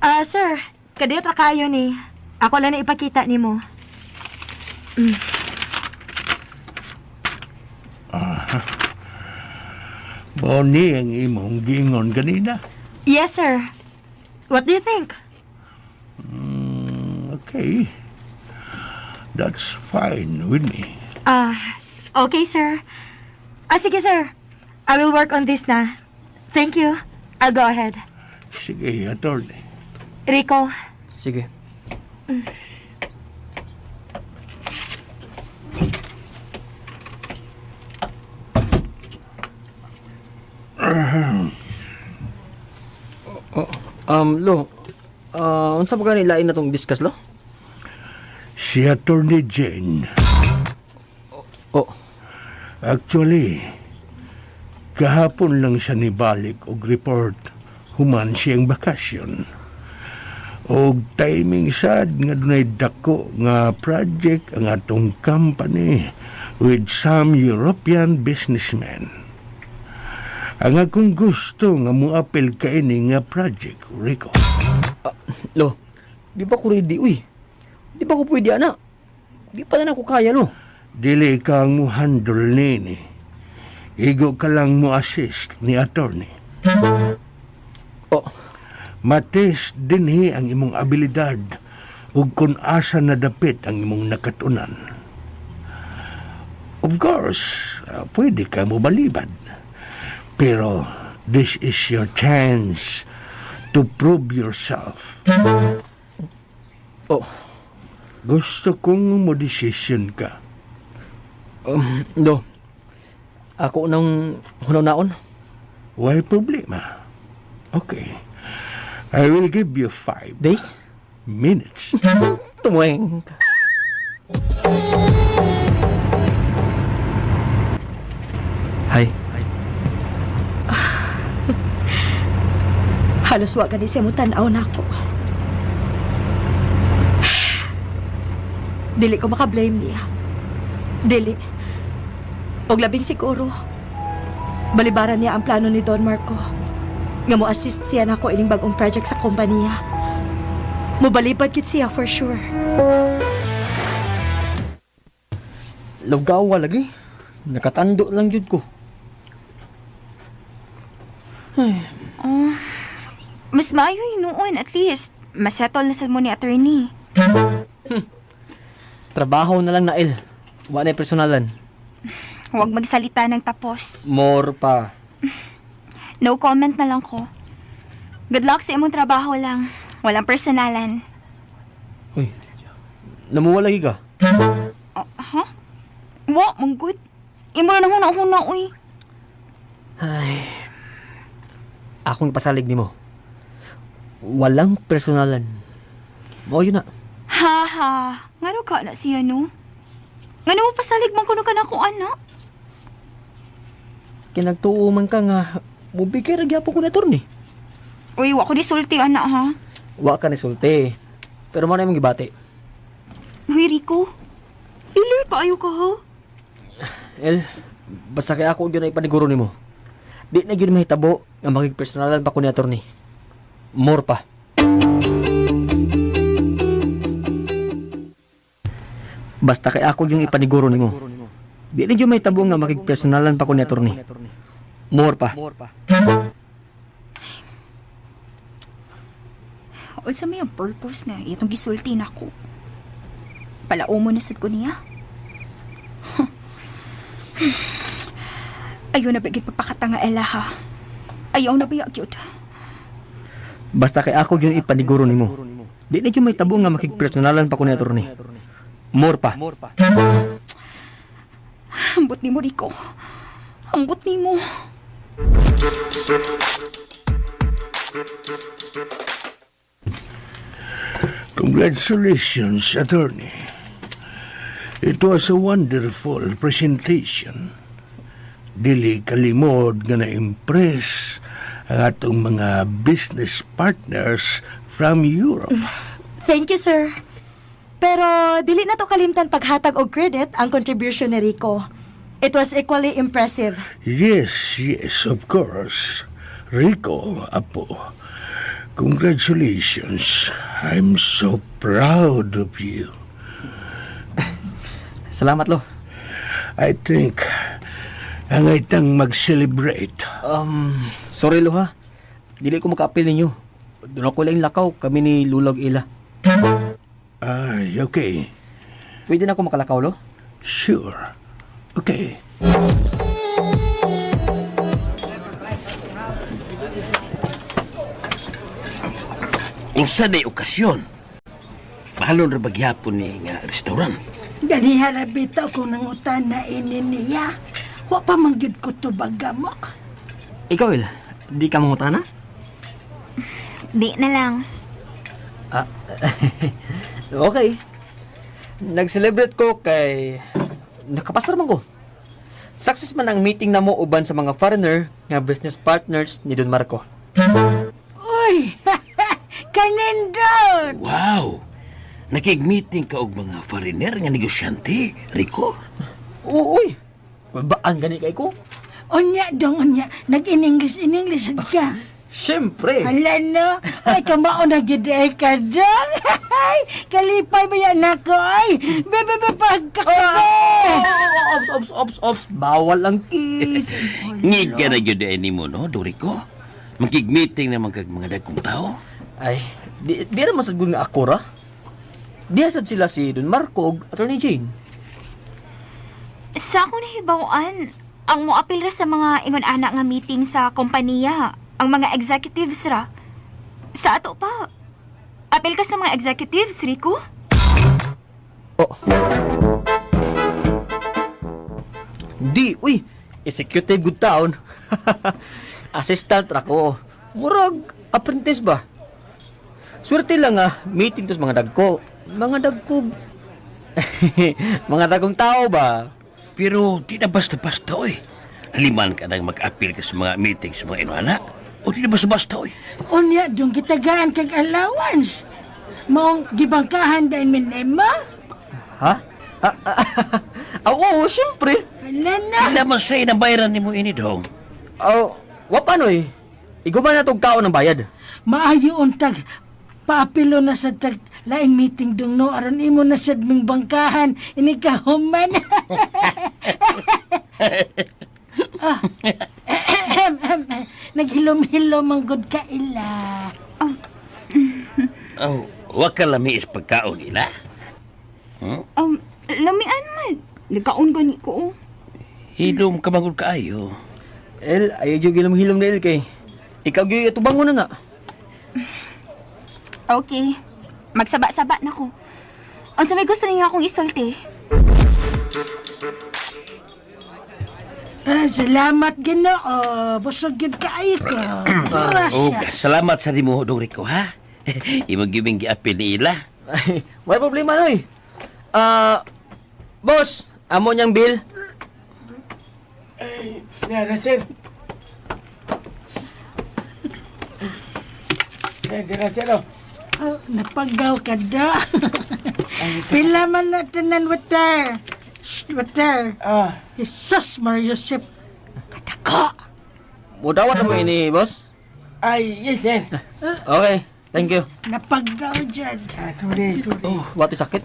Ah, sir, kadiyot ra kayo ni. Ako lang na ipakita nimo. Mao ni ang imong giingon ganina. Yes, sir. What do you think? Okay. That's fine with me. Ah, okay, sir. Ah, sige, sir. I will work on this na. Thank you. I'll go ahead. Sige, attorney. Rico. Sige. Oh, lo, unsa pa gani lain na tong discuss, lo? Si Attorney Jane. Oh. Actually, kahapon lang siya nibalik og report human siyang bakasyon. Og timing sad nga dunay dako nga project ang atong company with some European businessmen. Ang akong gusto nga moapil kaini nga project, Rico. Lo, di ba ko ready, uy? Di ba ko pwede, ana? Di pa na ako kaya, lo. Dili ka ang mo handle nini. Igo ka lang mo assist ni attorney. Oh. Matest dinhi ang imong abilidad ug kung asa na dapit ang imong nakatunan. Of course, pwede ka mo balibad. Pero this is your chance to prove yourself. Oh. Gusto kong mo decision ka. Lo, ako nang hunaw-naon. Why problema? Okay. I will give you 5 days? Minutes. Tumueng ka. Hi. Halos wa gani siya mo tan-aw nako. Dili ko maka-blame niya. Dili. Og labing siguro, balibaran niya ang plano ni Don Marco nga mo assist siya nako ining bagong project sa kompanya. Mobalibad gid siya for sure. Lawgawa lagi. Nakatando lang jud ko. Ay. Oh, mas maayo noon at least. Masettle na sad mo ni attorney. Trabaho na lang na El. Wa na personalan. Huwag magsalita ng tapos. More pa. No comment na lang ko. Good luck sa imong trabaho lang. Walang personalan. Uy, namuwa lagi ka? Oh, ha? Wa, manggod. Imo na huna-huna, uy. Ay. Akong ipasalig nimo. Walang personalan. Mao yun na. Ha ha. Ngano ka na siya, no? Ngano mo pasalig man kuno ka na akong anak? Kinagtuo man ka nga, mubigay ra gyapon ko na attorney. Uy, wa ko ni sulti, anak, ha? Wa ka nisulti. Pero mo na imong gibati. Uy, Rico. Iloy kaayo ka, ha? El, basta kay ako gyud na ipaniguro nimo. Di na gyud mahitabo nga makigpersonalan pa ko ni attorney. More pa. Basta kay ako yung ipaniguro nimo. Di na gyud mahitabo nga makigpersonalan pa ko ni attorney. More pa. Unsa may ang purpose nga itong gisulti nako. Palaumo na sad ko niya. Ayaw na ba gid pagpakatanga Ella ha? Ayaw na ba gyud? Basta kay ako yung ipaniguro nimo. Di na gyud mahitabo nga makigpersonalan pa ko ni attorney. More pa. Ambot nimo Rico. Ambot nimo. Congratulations, attorney. It was a wonderful presentation. Dili kalimod nga na-impress ang atong mga business partners from Europe. Thank you, sir. Pero dili na to kalimtan paghatag og credit ang contribution ni Rico. It was equally impressive. Yes, of course. Rico, apo. Congratulations. I'm so proud of you. Salamat lo. I think ang itang mag-celebrate. Sorry lo ha. Dili ko makaapil ninyo. Doon ako lang lakaw kami ni Lulog Ila. Ay, okay. Pwede na ako makalakaw lo? Sure. Okay. Unsa day okasyon? Mahalon ra ba gihapon ni nga restaurant? Ganiha ra bitaw kung nangutan na ini niya. Wa pa man gyud ko tubag gamok. Ikaw Ila, di ka mangutana? Di na lang. Ah, okay. Nag-celebrate ko kay nakapasar man ko. Success man ang meeting namo uban sa mga foreigner nga business partners ni Don Marco. Uy! Kanindot! Wow! Nakig-meeting ka og mga foreigner nga negosyante, Rico. Uy! Baan gani kay ko? Unya dong unya, nag-in-English in-English sad ka. Siyempre. Hala no, ay kamao na gyud ay ka dong. Ay, kalipay ba yan nako ay. Bebe bebe pagkakabe. Ops, ops, ops, ops. Bawal ang kiss. Ngiga na gyud ay nimo no, do Rico. Makig-meeting naman kag mga dagkong tao. Ay, di ra man sad gud nga ako ra. Di sad sila si Don Marco ug Attorney Jane. Sa akong nahibaw-an, ang moapil ra sa mga ingon ana nga meeting sa kompanya, ang mga executives ra. Sa ato pa. Apil ka sa mga executives, Rico? Oh. Di, uy. Executive good town. Assistant ra ko. Murag apprentice ba? Swerte lang ah, meeting tos mga dagko. Mga dagko. Mga dagkong tao ba? Pero di na basta-basta oy. Haliman ka nang mag-appeal ka sa mga meeting sa mga inuana. O di na basta-basta oy. Unya dong gitagaan kag allowance. Maong gibangkahan dayon mi nimo. Ha? Ah, ah, ah, oo, syempre. Hala na. Di naman sa'yo nabayaran nimo ini dong. Oh, wa pa no eh. Iguman na tog kaon ng bayad. Maayo untag paapilo na sa tag laing meeting dong no aron imo na sad ming bangkahan ini ka human. ah. Naghilom-hilom ang good ka ila. Oh, wa ka lami is pagkaon nila. Lamian man. Nagkaon gani ko. oh. Hilom ka magud kaayo. El, ayaw yung hilom-hilom na El kay. Ikaw gyud atubangon na nga. Okay. Magsaba-saba na ko. Unsa may gusto niyo akong isulti? Ah, salamat Ginoo. Busog gyud kaayo ko. Oh, Gracias. salamat sa nimo dong Rico ha. Imong gibing giapil ni ila. Ay, wala problema noy. Ah, boss, amo niyang bill. Nara, sir. Eh, dira, sir, oh. Oh, napagaw ka da. Pila man na tanan, water. Shh, water. Ah. Jesus, Mario Joseph. Kadako. Mudawat na mo ini, boss. Ay, yes, sir. Okay, thank you. Napagaw dyan. Ah, sorry, sorry. Oh, wati sakit.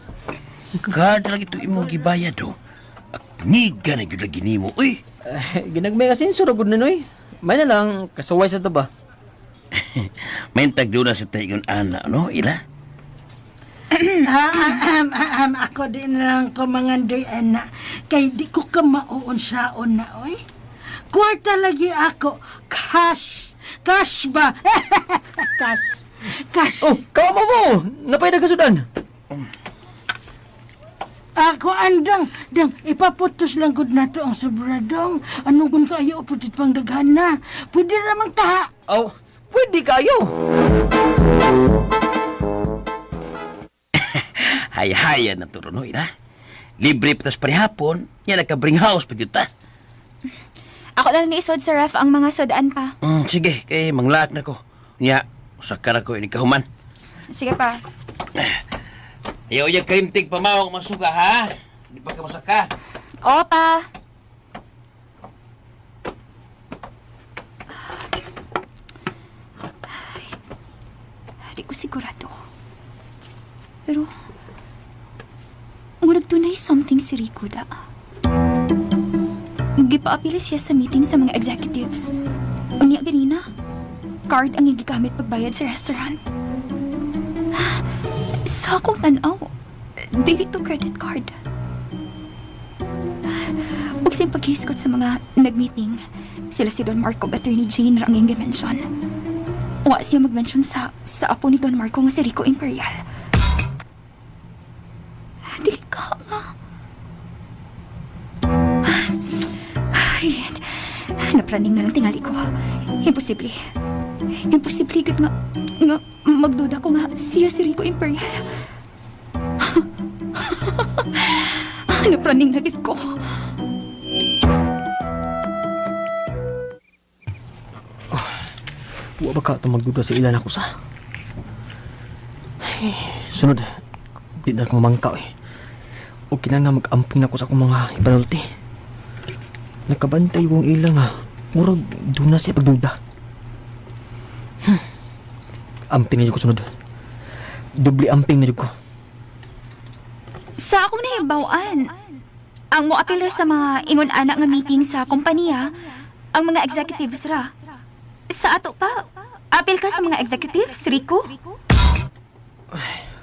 Kada lagi ito imong gibayad, oh. Niga na gyud lagi nimo, uy. Eh, ginagmay kasi surugod na noy. May na lang, kasuway sa taba. May tagduna sa tayon ana, no, ila? Ah, ah, ah, ah, ako din lang ko mangandoy, ana. Kay di ko ka mauon saon na, oy. Kwarta lagi ako. Cash. Cash ba? Cash. Cash. Oh, kawa mo! Napay kasudan. Ako andang, dang, ipaputos lang gud nato ang sobradong. Anong kun kayo putit pang daghan na. Pwede ramang taha. Oh, pwede kayo. Hay-haya na to, no, ila? Libre pa tas parihapon, yan nagka-bring house pa gyud ta. Ako lang ni isod sa ref ang mga sudan pa. Sige, kay manglaak na ko. Nya, usa ka ra ko ini kahuman. Sige pa. Ayaw ya kaimtig pamawang masuka, ha? Di pa ka masaka. Opa! Ay, di ko sigurado. Pero, murag dunay something si Rico da. Gipaapili siya sa meeting sa mga executives. Unya ganina, card ang gigamit pagbayad sa restaurant. Sa akong tanaw, dili to credit card. Ug sa paghisgot sa mga nag-meeting, sila si Don Marco ug Attorney Jane ra ang iyang gi-mention. Wa siya mag-mention sa apo ni Don Marco nga si Rico Imperial. Dili ka nga. Ay, napraning na lang tingali ko. Imposible. Imposible gud nga magduda ko nga siya si Rico Imperial. Napraning na gid ko. Wa ba ka ito magduda sa ilan ako sa? Ay, sunod, di na ako mamangkaw eh. O kinahanglan mag-amping na ko sa akong mga ipanulti. Nakabantay kong ila nga. Murag, doon na siya pagduda. Amping na jud ko sunod. Doble amping na jud ko. Sa akong nahibaw-an, ang moapil ra sa mga ingon ana nga meeting sa kompanya, ang mga executives ra. Sa ato pa, apil ka sa mga executives, Rico?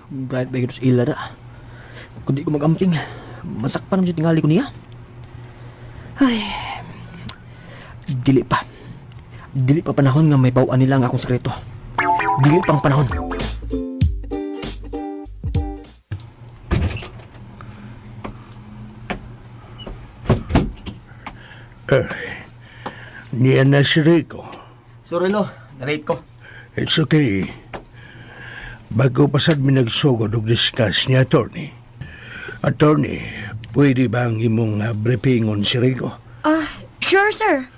Bright ba sa ila ra? Kung di ko mag-amping, masakpan naman jud tingali ko niya. Ay, dili pa. Dili pa panahon nga may bawaan nila ang akong sekreto. Dili pang panahon. Eh, niya na si Rico. Sorry, Lo. Narate ko. It's okay. Bago pa sad mi nagsugod og discuss ni attorney. Attorney, pwede ba ang imong briefingon si Rico? Ah, sure, sir.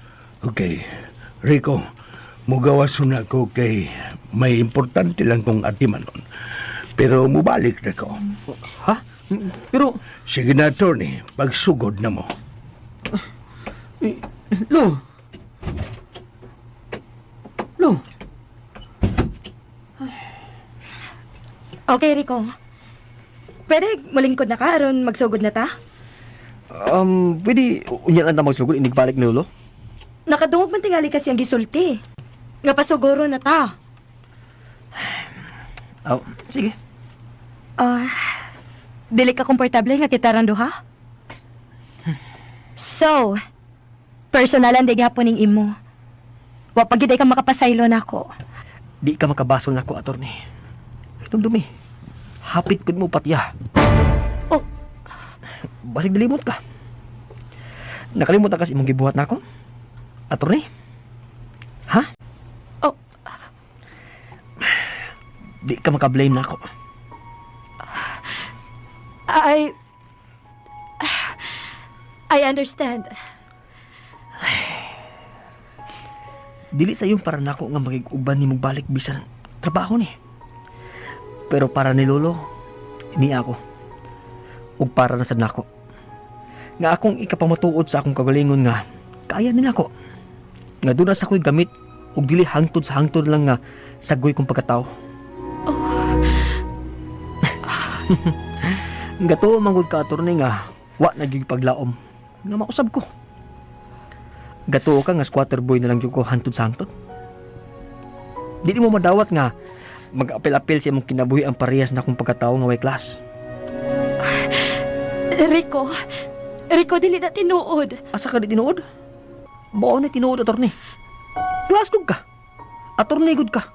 Okay. Rico, mugawas na ko kay may importante lang kong atimanon. Pero mubalik na ko. Ha? Pero, Sige na, attorney. Pagsugod na mo. eh, Lo! Lo! Okay, Rico. Pwede mulingkod na ka aron magsugod na ta? Pwede unya lang ta magsugod, inigbalik ni Lolo? Nakadungog man tingali kasi ang gisulti. Nga pasuguro na ta. Oh, sige. Ah, dili ka komportable nga kita ran duha? So, personalan di gihapon ning imo. Wa pa gid ay ka makapasaylo nako. Di ka makabasol nako, attorney. Itong dumi. Hapit kud mo patya. Oh. Basig nilimot ka. Nakalimot ka sa imong gibuhat nako? Attorney? Ha? Oh. Di ka makablame nako. I understand. Dili sa iyong para nako nga magig-uban ni balik bisan trabaho ni. Pero para ni Lolo, ni ako. Ug para na sad nako. Nga akong ikapamatuod sa akong kagalingon nga kaya ni nako. Nga doon na sa ko'y gamit ug dili hangtod sa hangtod lang nga sagoy kong pagkatao. Gatuo man gud ka, attorney, nga wa na gyud paglaom nga mausab ko. Gatuo ka nga squatter boy na lang gyud ko hangtod sa hangtod. Dili mo madawat nga mag-apil-apil sa imong kinabuhi ang parehas na akong pagkatao nga way class. Rico, Rico, dili na tinuod. Asa ka di tinuod? Mao na tinuod, attorney. Class gud ka. Attorney gud ka.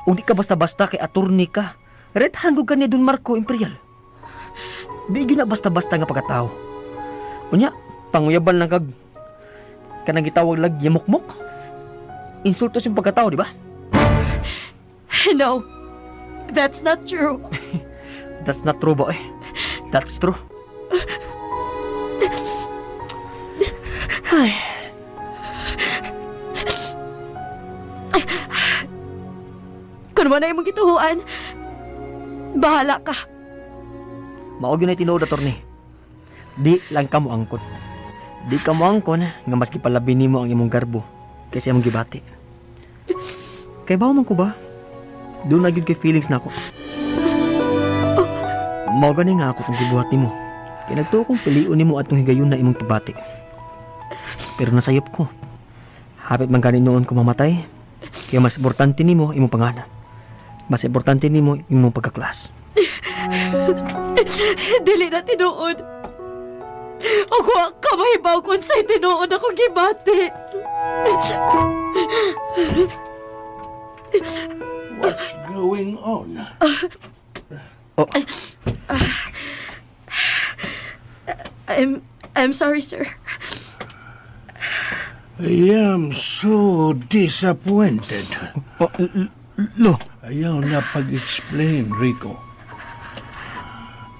Ug di ka basta-basta kay attorney ka. Red hand gud ka ni Don Marco Imperial. Di gyud na basta-basta nga pagkatao. Unya, panguyaban lang kag kanang gitawag lag yamukmok. Insulto sa imong pagkatao, di ba? No, that's not true. That's not true ba eh? That's true. Ay. Kung wala imong gituhuan, bahala ka. Mao gyud na tinuod, attorney. Di lang ka moangkon. Di ka moangkon nga maski palabi nimo ang imong garbo kaysa imong gibati. Kay bawo man ko ba? Doon na gyud kay feelings nako. Mao gani nga ako kung gibuhat nimo. Kay nagtuo kong pilion nimo atong higayon na imong pabati. Pero nasayop ko. Hapit man gani noon ko mamatay. Kaya mas importante nimo imong pangalan. Mas importante nimo imong pagkaklas. Dili na tinuod. Ug wa ka mahibaw kung sa'y tinuod ako gibati. What's going on? Oh. I'm sorry, sir. I am so disappointed. Oh, lo. Ayaw na pag-explain, Rico.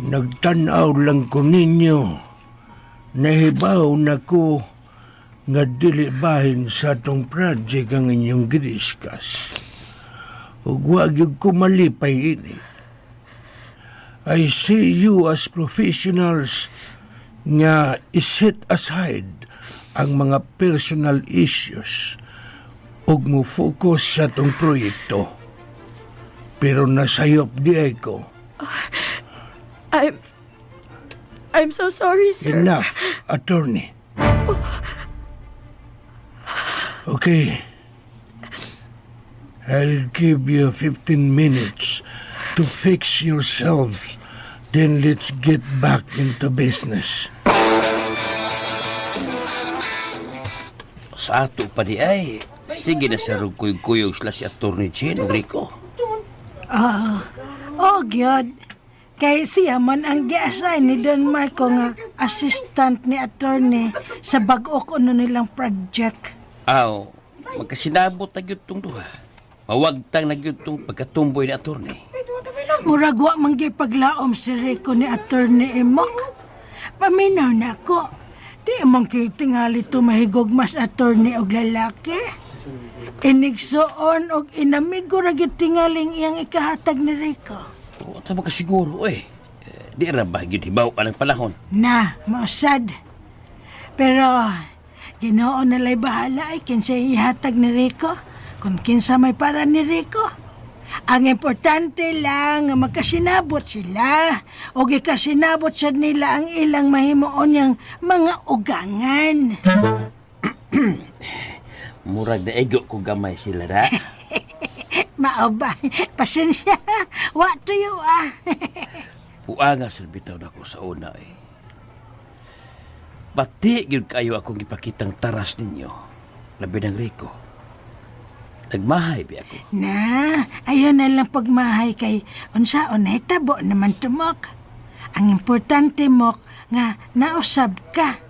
Nagtanaw lang ko ninyo. Nahibaw na ko nga dili bahin sa atong project ang inyong gidiscuss. Ug wa gyud ko malipay ini. I see you as professionals nga iset aside ang mga personal issues ug mo focus sa atong proyekto. Pero nasayop di ay ko. I'm so sorry, sir. Enough, attorney. Okay. I'll give you 15 minutes to fix yourselves. Then let's get back into business. Sa ato pa di ay, sige na sa kuyog-kuyog sila si Atty. Chen Rico. Ah, oh, gyud. Kay siya man ang gi-assign ni Don Marco nga assistant ni attorney sa bag-o kuno nilang project. Aw, magkasinabot na gyud tong duha. Mawagtang na gyud tong pagkatumboy ni attorney. Murag wa man gyud paglaom si Rico ni attorney Imok. Paminaw na ako. Di man kay tingali to mahigugmas attorney og lalaki. Inigsuon og inamigo ra gyud tingaling iyang ikahatag ni Rico. Wa ta makasiguro eh. Di ra ba gyud hibaw anang panahon? Na, mausad. Pero Ginoo na lay bahala ay kinsa ihatag ni Rico, kung kinsa may para ni Rico. Ang importante lang nga magkasinabot sila o gikasinabot sad nila ang ilang mahimuon niyang mga ugangan. Murag na ego ko gamay sila ra. Mao ba? Pasensya. Wa tuyo ah. Puanga sa bitaw na ko sa una eh. Pati gyud kayo akong gipakitang taras ninyo. Labi ng Rico. Nagmahay bi ako. Na, ayaw na lang pagmahay kay unsaon nahitabo naman tumok. Ang importante mo nga nausab ka.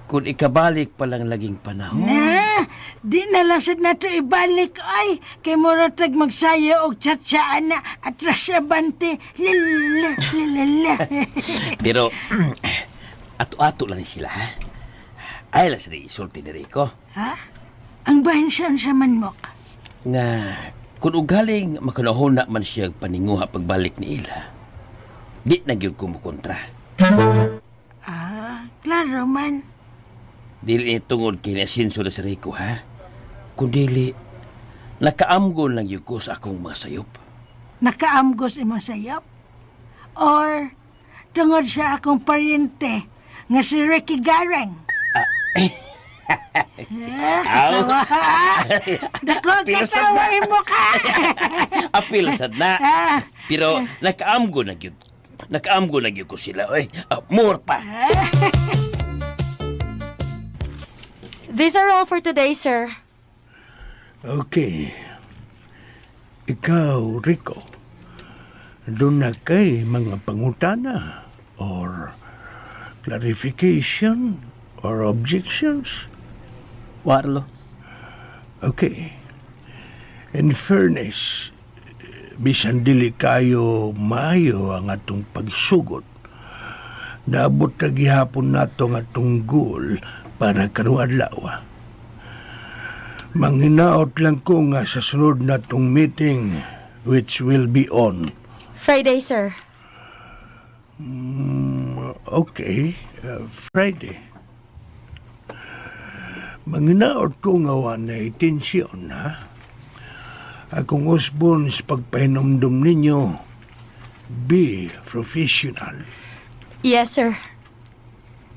Kung ikabalik pa lang laging panahon. Na, di na lang sad nato ibalik ay kay mura tag magsayo og tsatsaan na atras abante. Lala, lala. Pero ato-ato lang ni sila ha. Ay lang sa isulti ni Rico. Ha? Ang bahin siya unsa man mok. Nga Kung ugaling makanahuna man siya paninguha pagbalik ni ila, di na gyud ko mokontra. Ah, klaro man. Dili ni tungod kay nasinso na si Rico, ha? Kung dili, nakaamgo lang gyud ko sa akong mga sayop. Nakaamgos imo sayop. Or tungod sa akong paryente nga si Ricky Gareng. Eh, katawa. Dako, Pilasad katawa na. imo ka. Apil sad na. Ah. Pero nakaamgo na gyud. Nakaamgo na gyud ko sila, oy. Ah, more pa. These are all for today, sir. Okay. Ikaw, Rico, doon na kay mga pangutana or clarification or objections? Warlo. Okay. In fairness, bisan dili kayo maayo ang atong pagsugot, naabot na gihapon nato ang atong goal para karong adlaw. Manghinaot lang ko nga sa sunod natong meeting, which will be on Friday, sir. Okay, Friday. Manghinaot ko nga wa na tensyon, ha? Akong usbon sa pagpahinomdom ninyo, be professional. Yes, sir.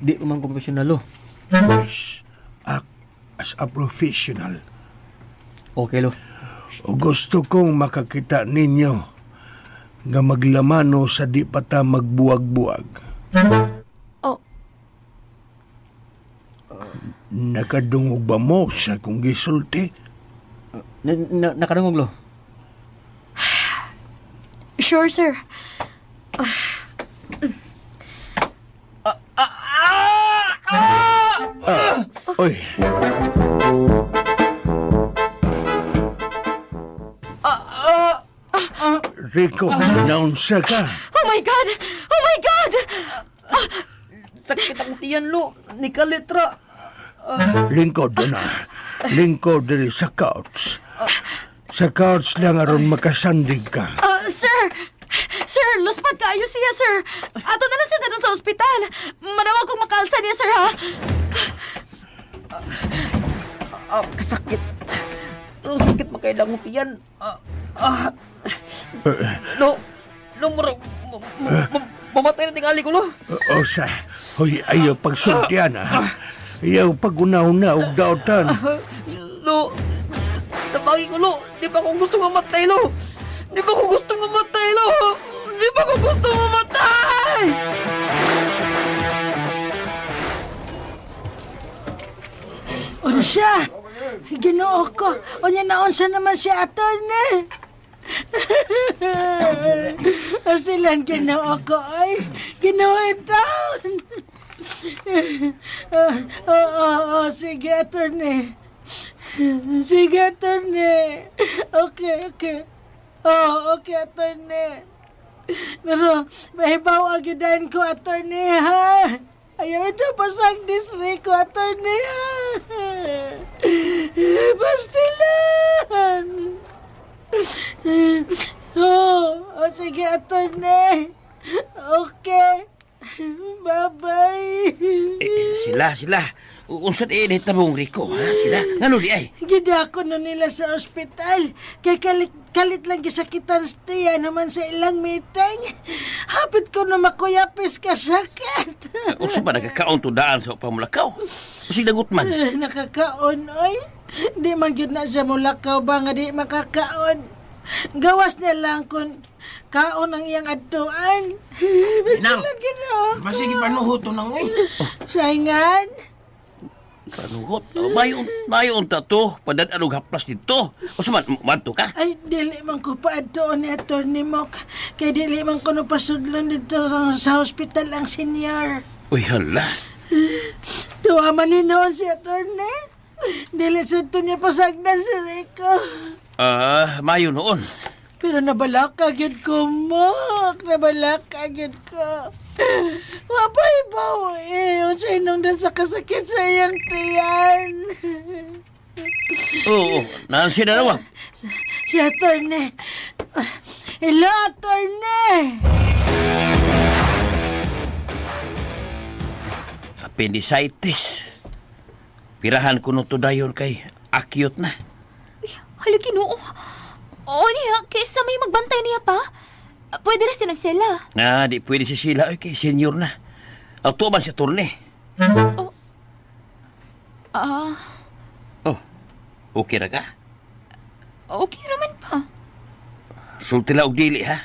Di pa man ko professional, lo. Yes, act as a professional. Okay, lo. O gusto kong makakita ninyo nga maglamano sa di pa ta magbuwag-buwag. Oh. Nakadungog ba mo sa kong gisulti? Nakadungog, lo. Sure, sir. Oy. Rico, naunsa ka. Oh my God! Oh my God! Sakit akong tiyan, lo. Nikalitra. Lingkod na. Lingkod diri sa couch. Sa couch lang aron makasandig ka. Sir! Sir, luspad kayo siya, sir. Ato na lang siya doon sa ospital. Manawag kong makaalsa niya, sir, ha? Ah, kasakit. Ang sakit makailang akong tiyan. Ah, ah. Lo, lo, mura, mamatay na tingali ko, lo. Osa, hoy, ayaw pagsultian, ha. Ayaw pag-una-una og daotan. Lo, tabagi ko, lo. Di ba ko gusto mamatay, lo? Di ba ko gusto mamatay, lo? Di ba ko gusto mamatay? Unsa? Ginoo ko. Unya naunsa naman si attorney. Asilan Ginoo ko ay. Ginoo in town. Oo, oh, oh, sige, attorney. Sige, attorney. Okay. Oh, okay, attorney. Pero, mahibaw agidan ko, attorney, ha? Ayaw ito pasag disri ko, attorney, ha? Pastilan! Oh, sige, attorney. Okay. Bye-bye. Eh, sila. Unsa di tabong Rico, ha? Sila. Ngano di ay? Gidako na nila sa ospital. Kay kalit lang gisakitan sa tiyan naman sa ilang meeting. Hapit ko na makuyapis ka sakit. Unsa ba nagkakaon to daan sa pamulakaw? Usig dagut man. Eh, nakakaon, oy. Di man gyud na siya mulakaw ba nga di makakaon. Gawas niya lang kung kaon ang iyang adtuan. Basta Nang. lang Ginoo ko. Masige panuhot to nang oy. Saingan. Panuhot. Oh, mayon ta to. Padad anog haplas dito. Unsa man manto ka? Ay, dili man ko pa adtuon ni Atty. Mok. Kay dili man ko pasudlon dito sa hospital ang senior. Uy, hala. Tuwa man ni noon si Atty. Dili sa ito niya pasagdan si Rico. Ah, mayo noon. Pero nabalaka gyud ko, Mok. Nabalaka gyud ko. Wapay baw eh. Unsay nung sa kasakit sa iyang tiyan. Oo, naan siya na. Si attorney. Hello, attorney! Appendicitis. Pirahan ko no to dayon kay acute na. Hala, Ginoo. Oo niya, kaysa may magbantay niya pa. Pwede ra siya nagsela. Na, di pwede si Sheila oy, kay senior na. Auto man si turne. Ah, Oh, okay ra ka? okay raman pa. Sulti la og dili ha.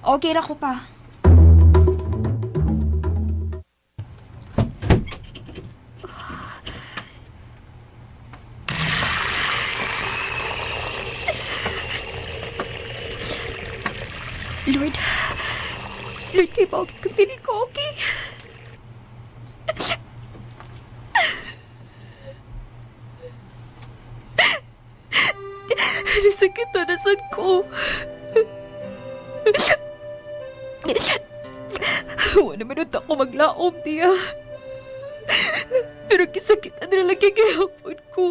Okay ra ko pa. Lord, Lord, kay ba okay kung dili ko okay? Nasakit na nasad ko. Wala naman unta ko maglaom niya. Pero kisakit na lagi gihapon ko.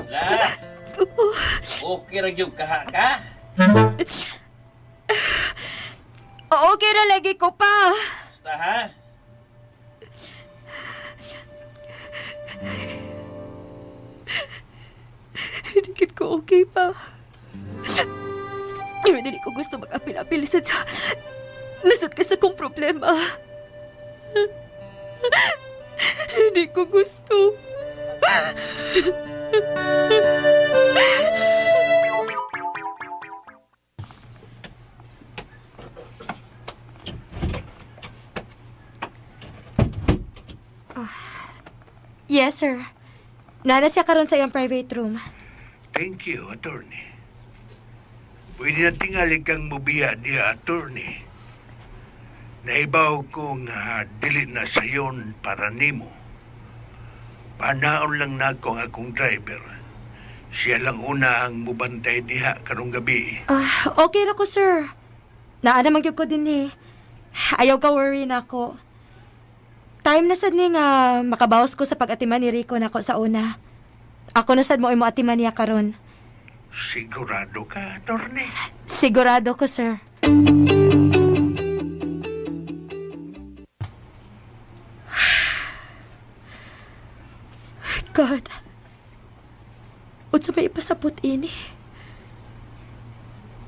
La. Okay ra gyud ka ha, ka? Okay ra lagi ko pa. Basta ha. Dikit ko okay pa. Pero dili ko gusto mag-apil-apil sa nasad ka sa kong problema. Hindi ko gusto. Yes, sir. Nana siya karon sa iyang private room. Thank you, attorney. Pwede na tingali kang mubiya diha, attorney. Naibaw ko nga dili na sayon para nimo. Panaon lang nako ang akong driver. Siya lang una ang mubantay diha karong gabi. Ah, okay ra ko, sir. Naa naman gyud ko din eh. Ayaw ka worry na ako. Time na sad ni nga makabawas ko sa pag-atiman ni Rico nako sa una. Ako na sad mo imo atiman niya karon. Sigurado ka, attorney? Sigurado ko, sir. God. Unsa may ipasabot ini?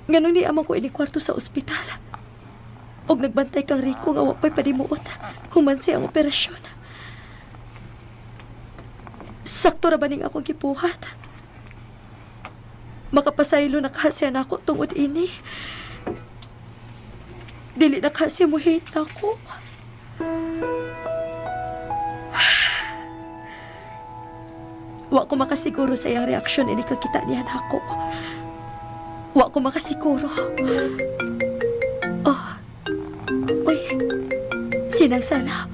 Ganun ni amang ko ini kwarto sa ospital. Og nagbantay kang Rico nga wa pa'y panimuot. Human siya ang operasyon. Sakto ra ba ning akong gibuhat? Makapasaylo na kasi na ako tungod ini. Dili na kasi mo hate na ako. Wa ko makasiguro sa iyang reaksyon ini kakita niya nako. Wa ko makasiguro. Oh. Uy. Sinang sana.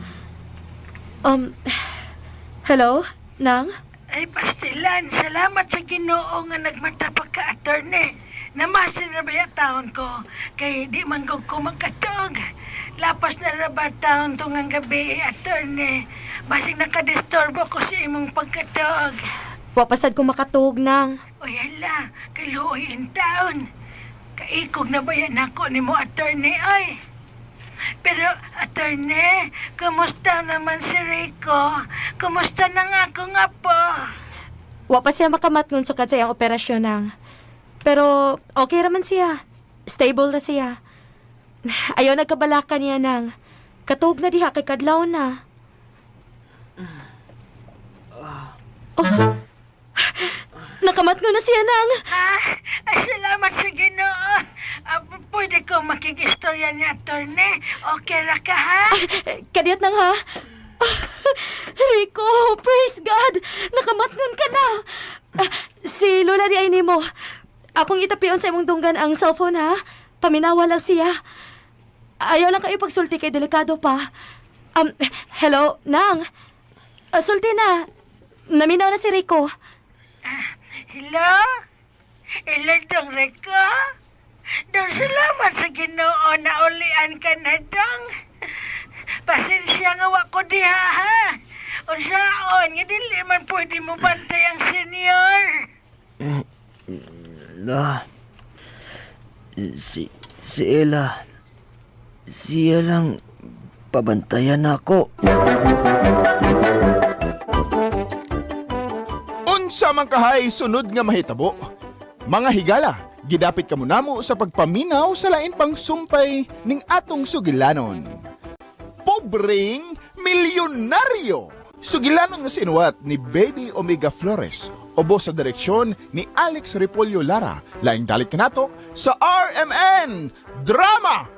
Hello, Nang? Ay, pastilan, salamat sa Ginoo nga nagmatapak ka, attorney. Namasin ra ba ya taon ko? Kay di man ko kumakatog. Lapas na ra ba taon to ngang gabi, attorney? Basig nakadisturbo ko sa imong pagkatog. Wa pasad ko makatuog, Nang. Uy, hala, kaluoy in taon. Kaikog na ba yan ako ni mo, attorney, ay? Pero, attorney, kumusta naman si Rico? Kumusta na nga ako nga po? Wa pa siya makamatngon sukad sa iyang operasyon nang. Pero okay raman siya. Stable ra siya. Ayaw nagkabalaka niya nang. Katuog na diha kay kadlaw na. Oh. Nakamatngon na siya nang. Ah, ay, salamat sa Ginoo. Ah, pwede ko makikistorya ni attorney. Okay ra ka, ha? Kadiyot nang ha. Rico, praise God! Nakamatngon ka na! Ah, si Lola di ay nimo. Akong itapion sa imong dunggan ang cellphone ha. Paminawa lang siya. Ayaw lang kayo pagsulti kay delikado pa. Hello, Nang. Ah, sulti na. Naminaw na si Rico. Hello? Hello, Dong Rico? Dong, salamat sa Ginoo na ulian ka na, Dong. Pasensya nga wa ko diha, ha? Unsaon nga dili man pwede mo bantay ang senior. La. Si Ella. Siya lang pabantayan ako. Unsa man kahay sunod nga mahitabo? Mga higala, gidapit kamo namo sa pagpaminaw sa lain pang sumpay ning atong sugilanon. Pobreng milyonaryo! Sugilanon nga sinuwat ni Baby Omega Flores, ubo sa direksyon ni Alex Repolyo Lara. Laing dalik kanato sa RMN Drama!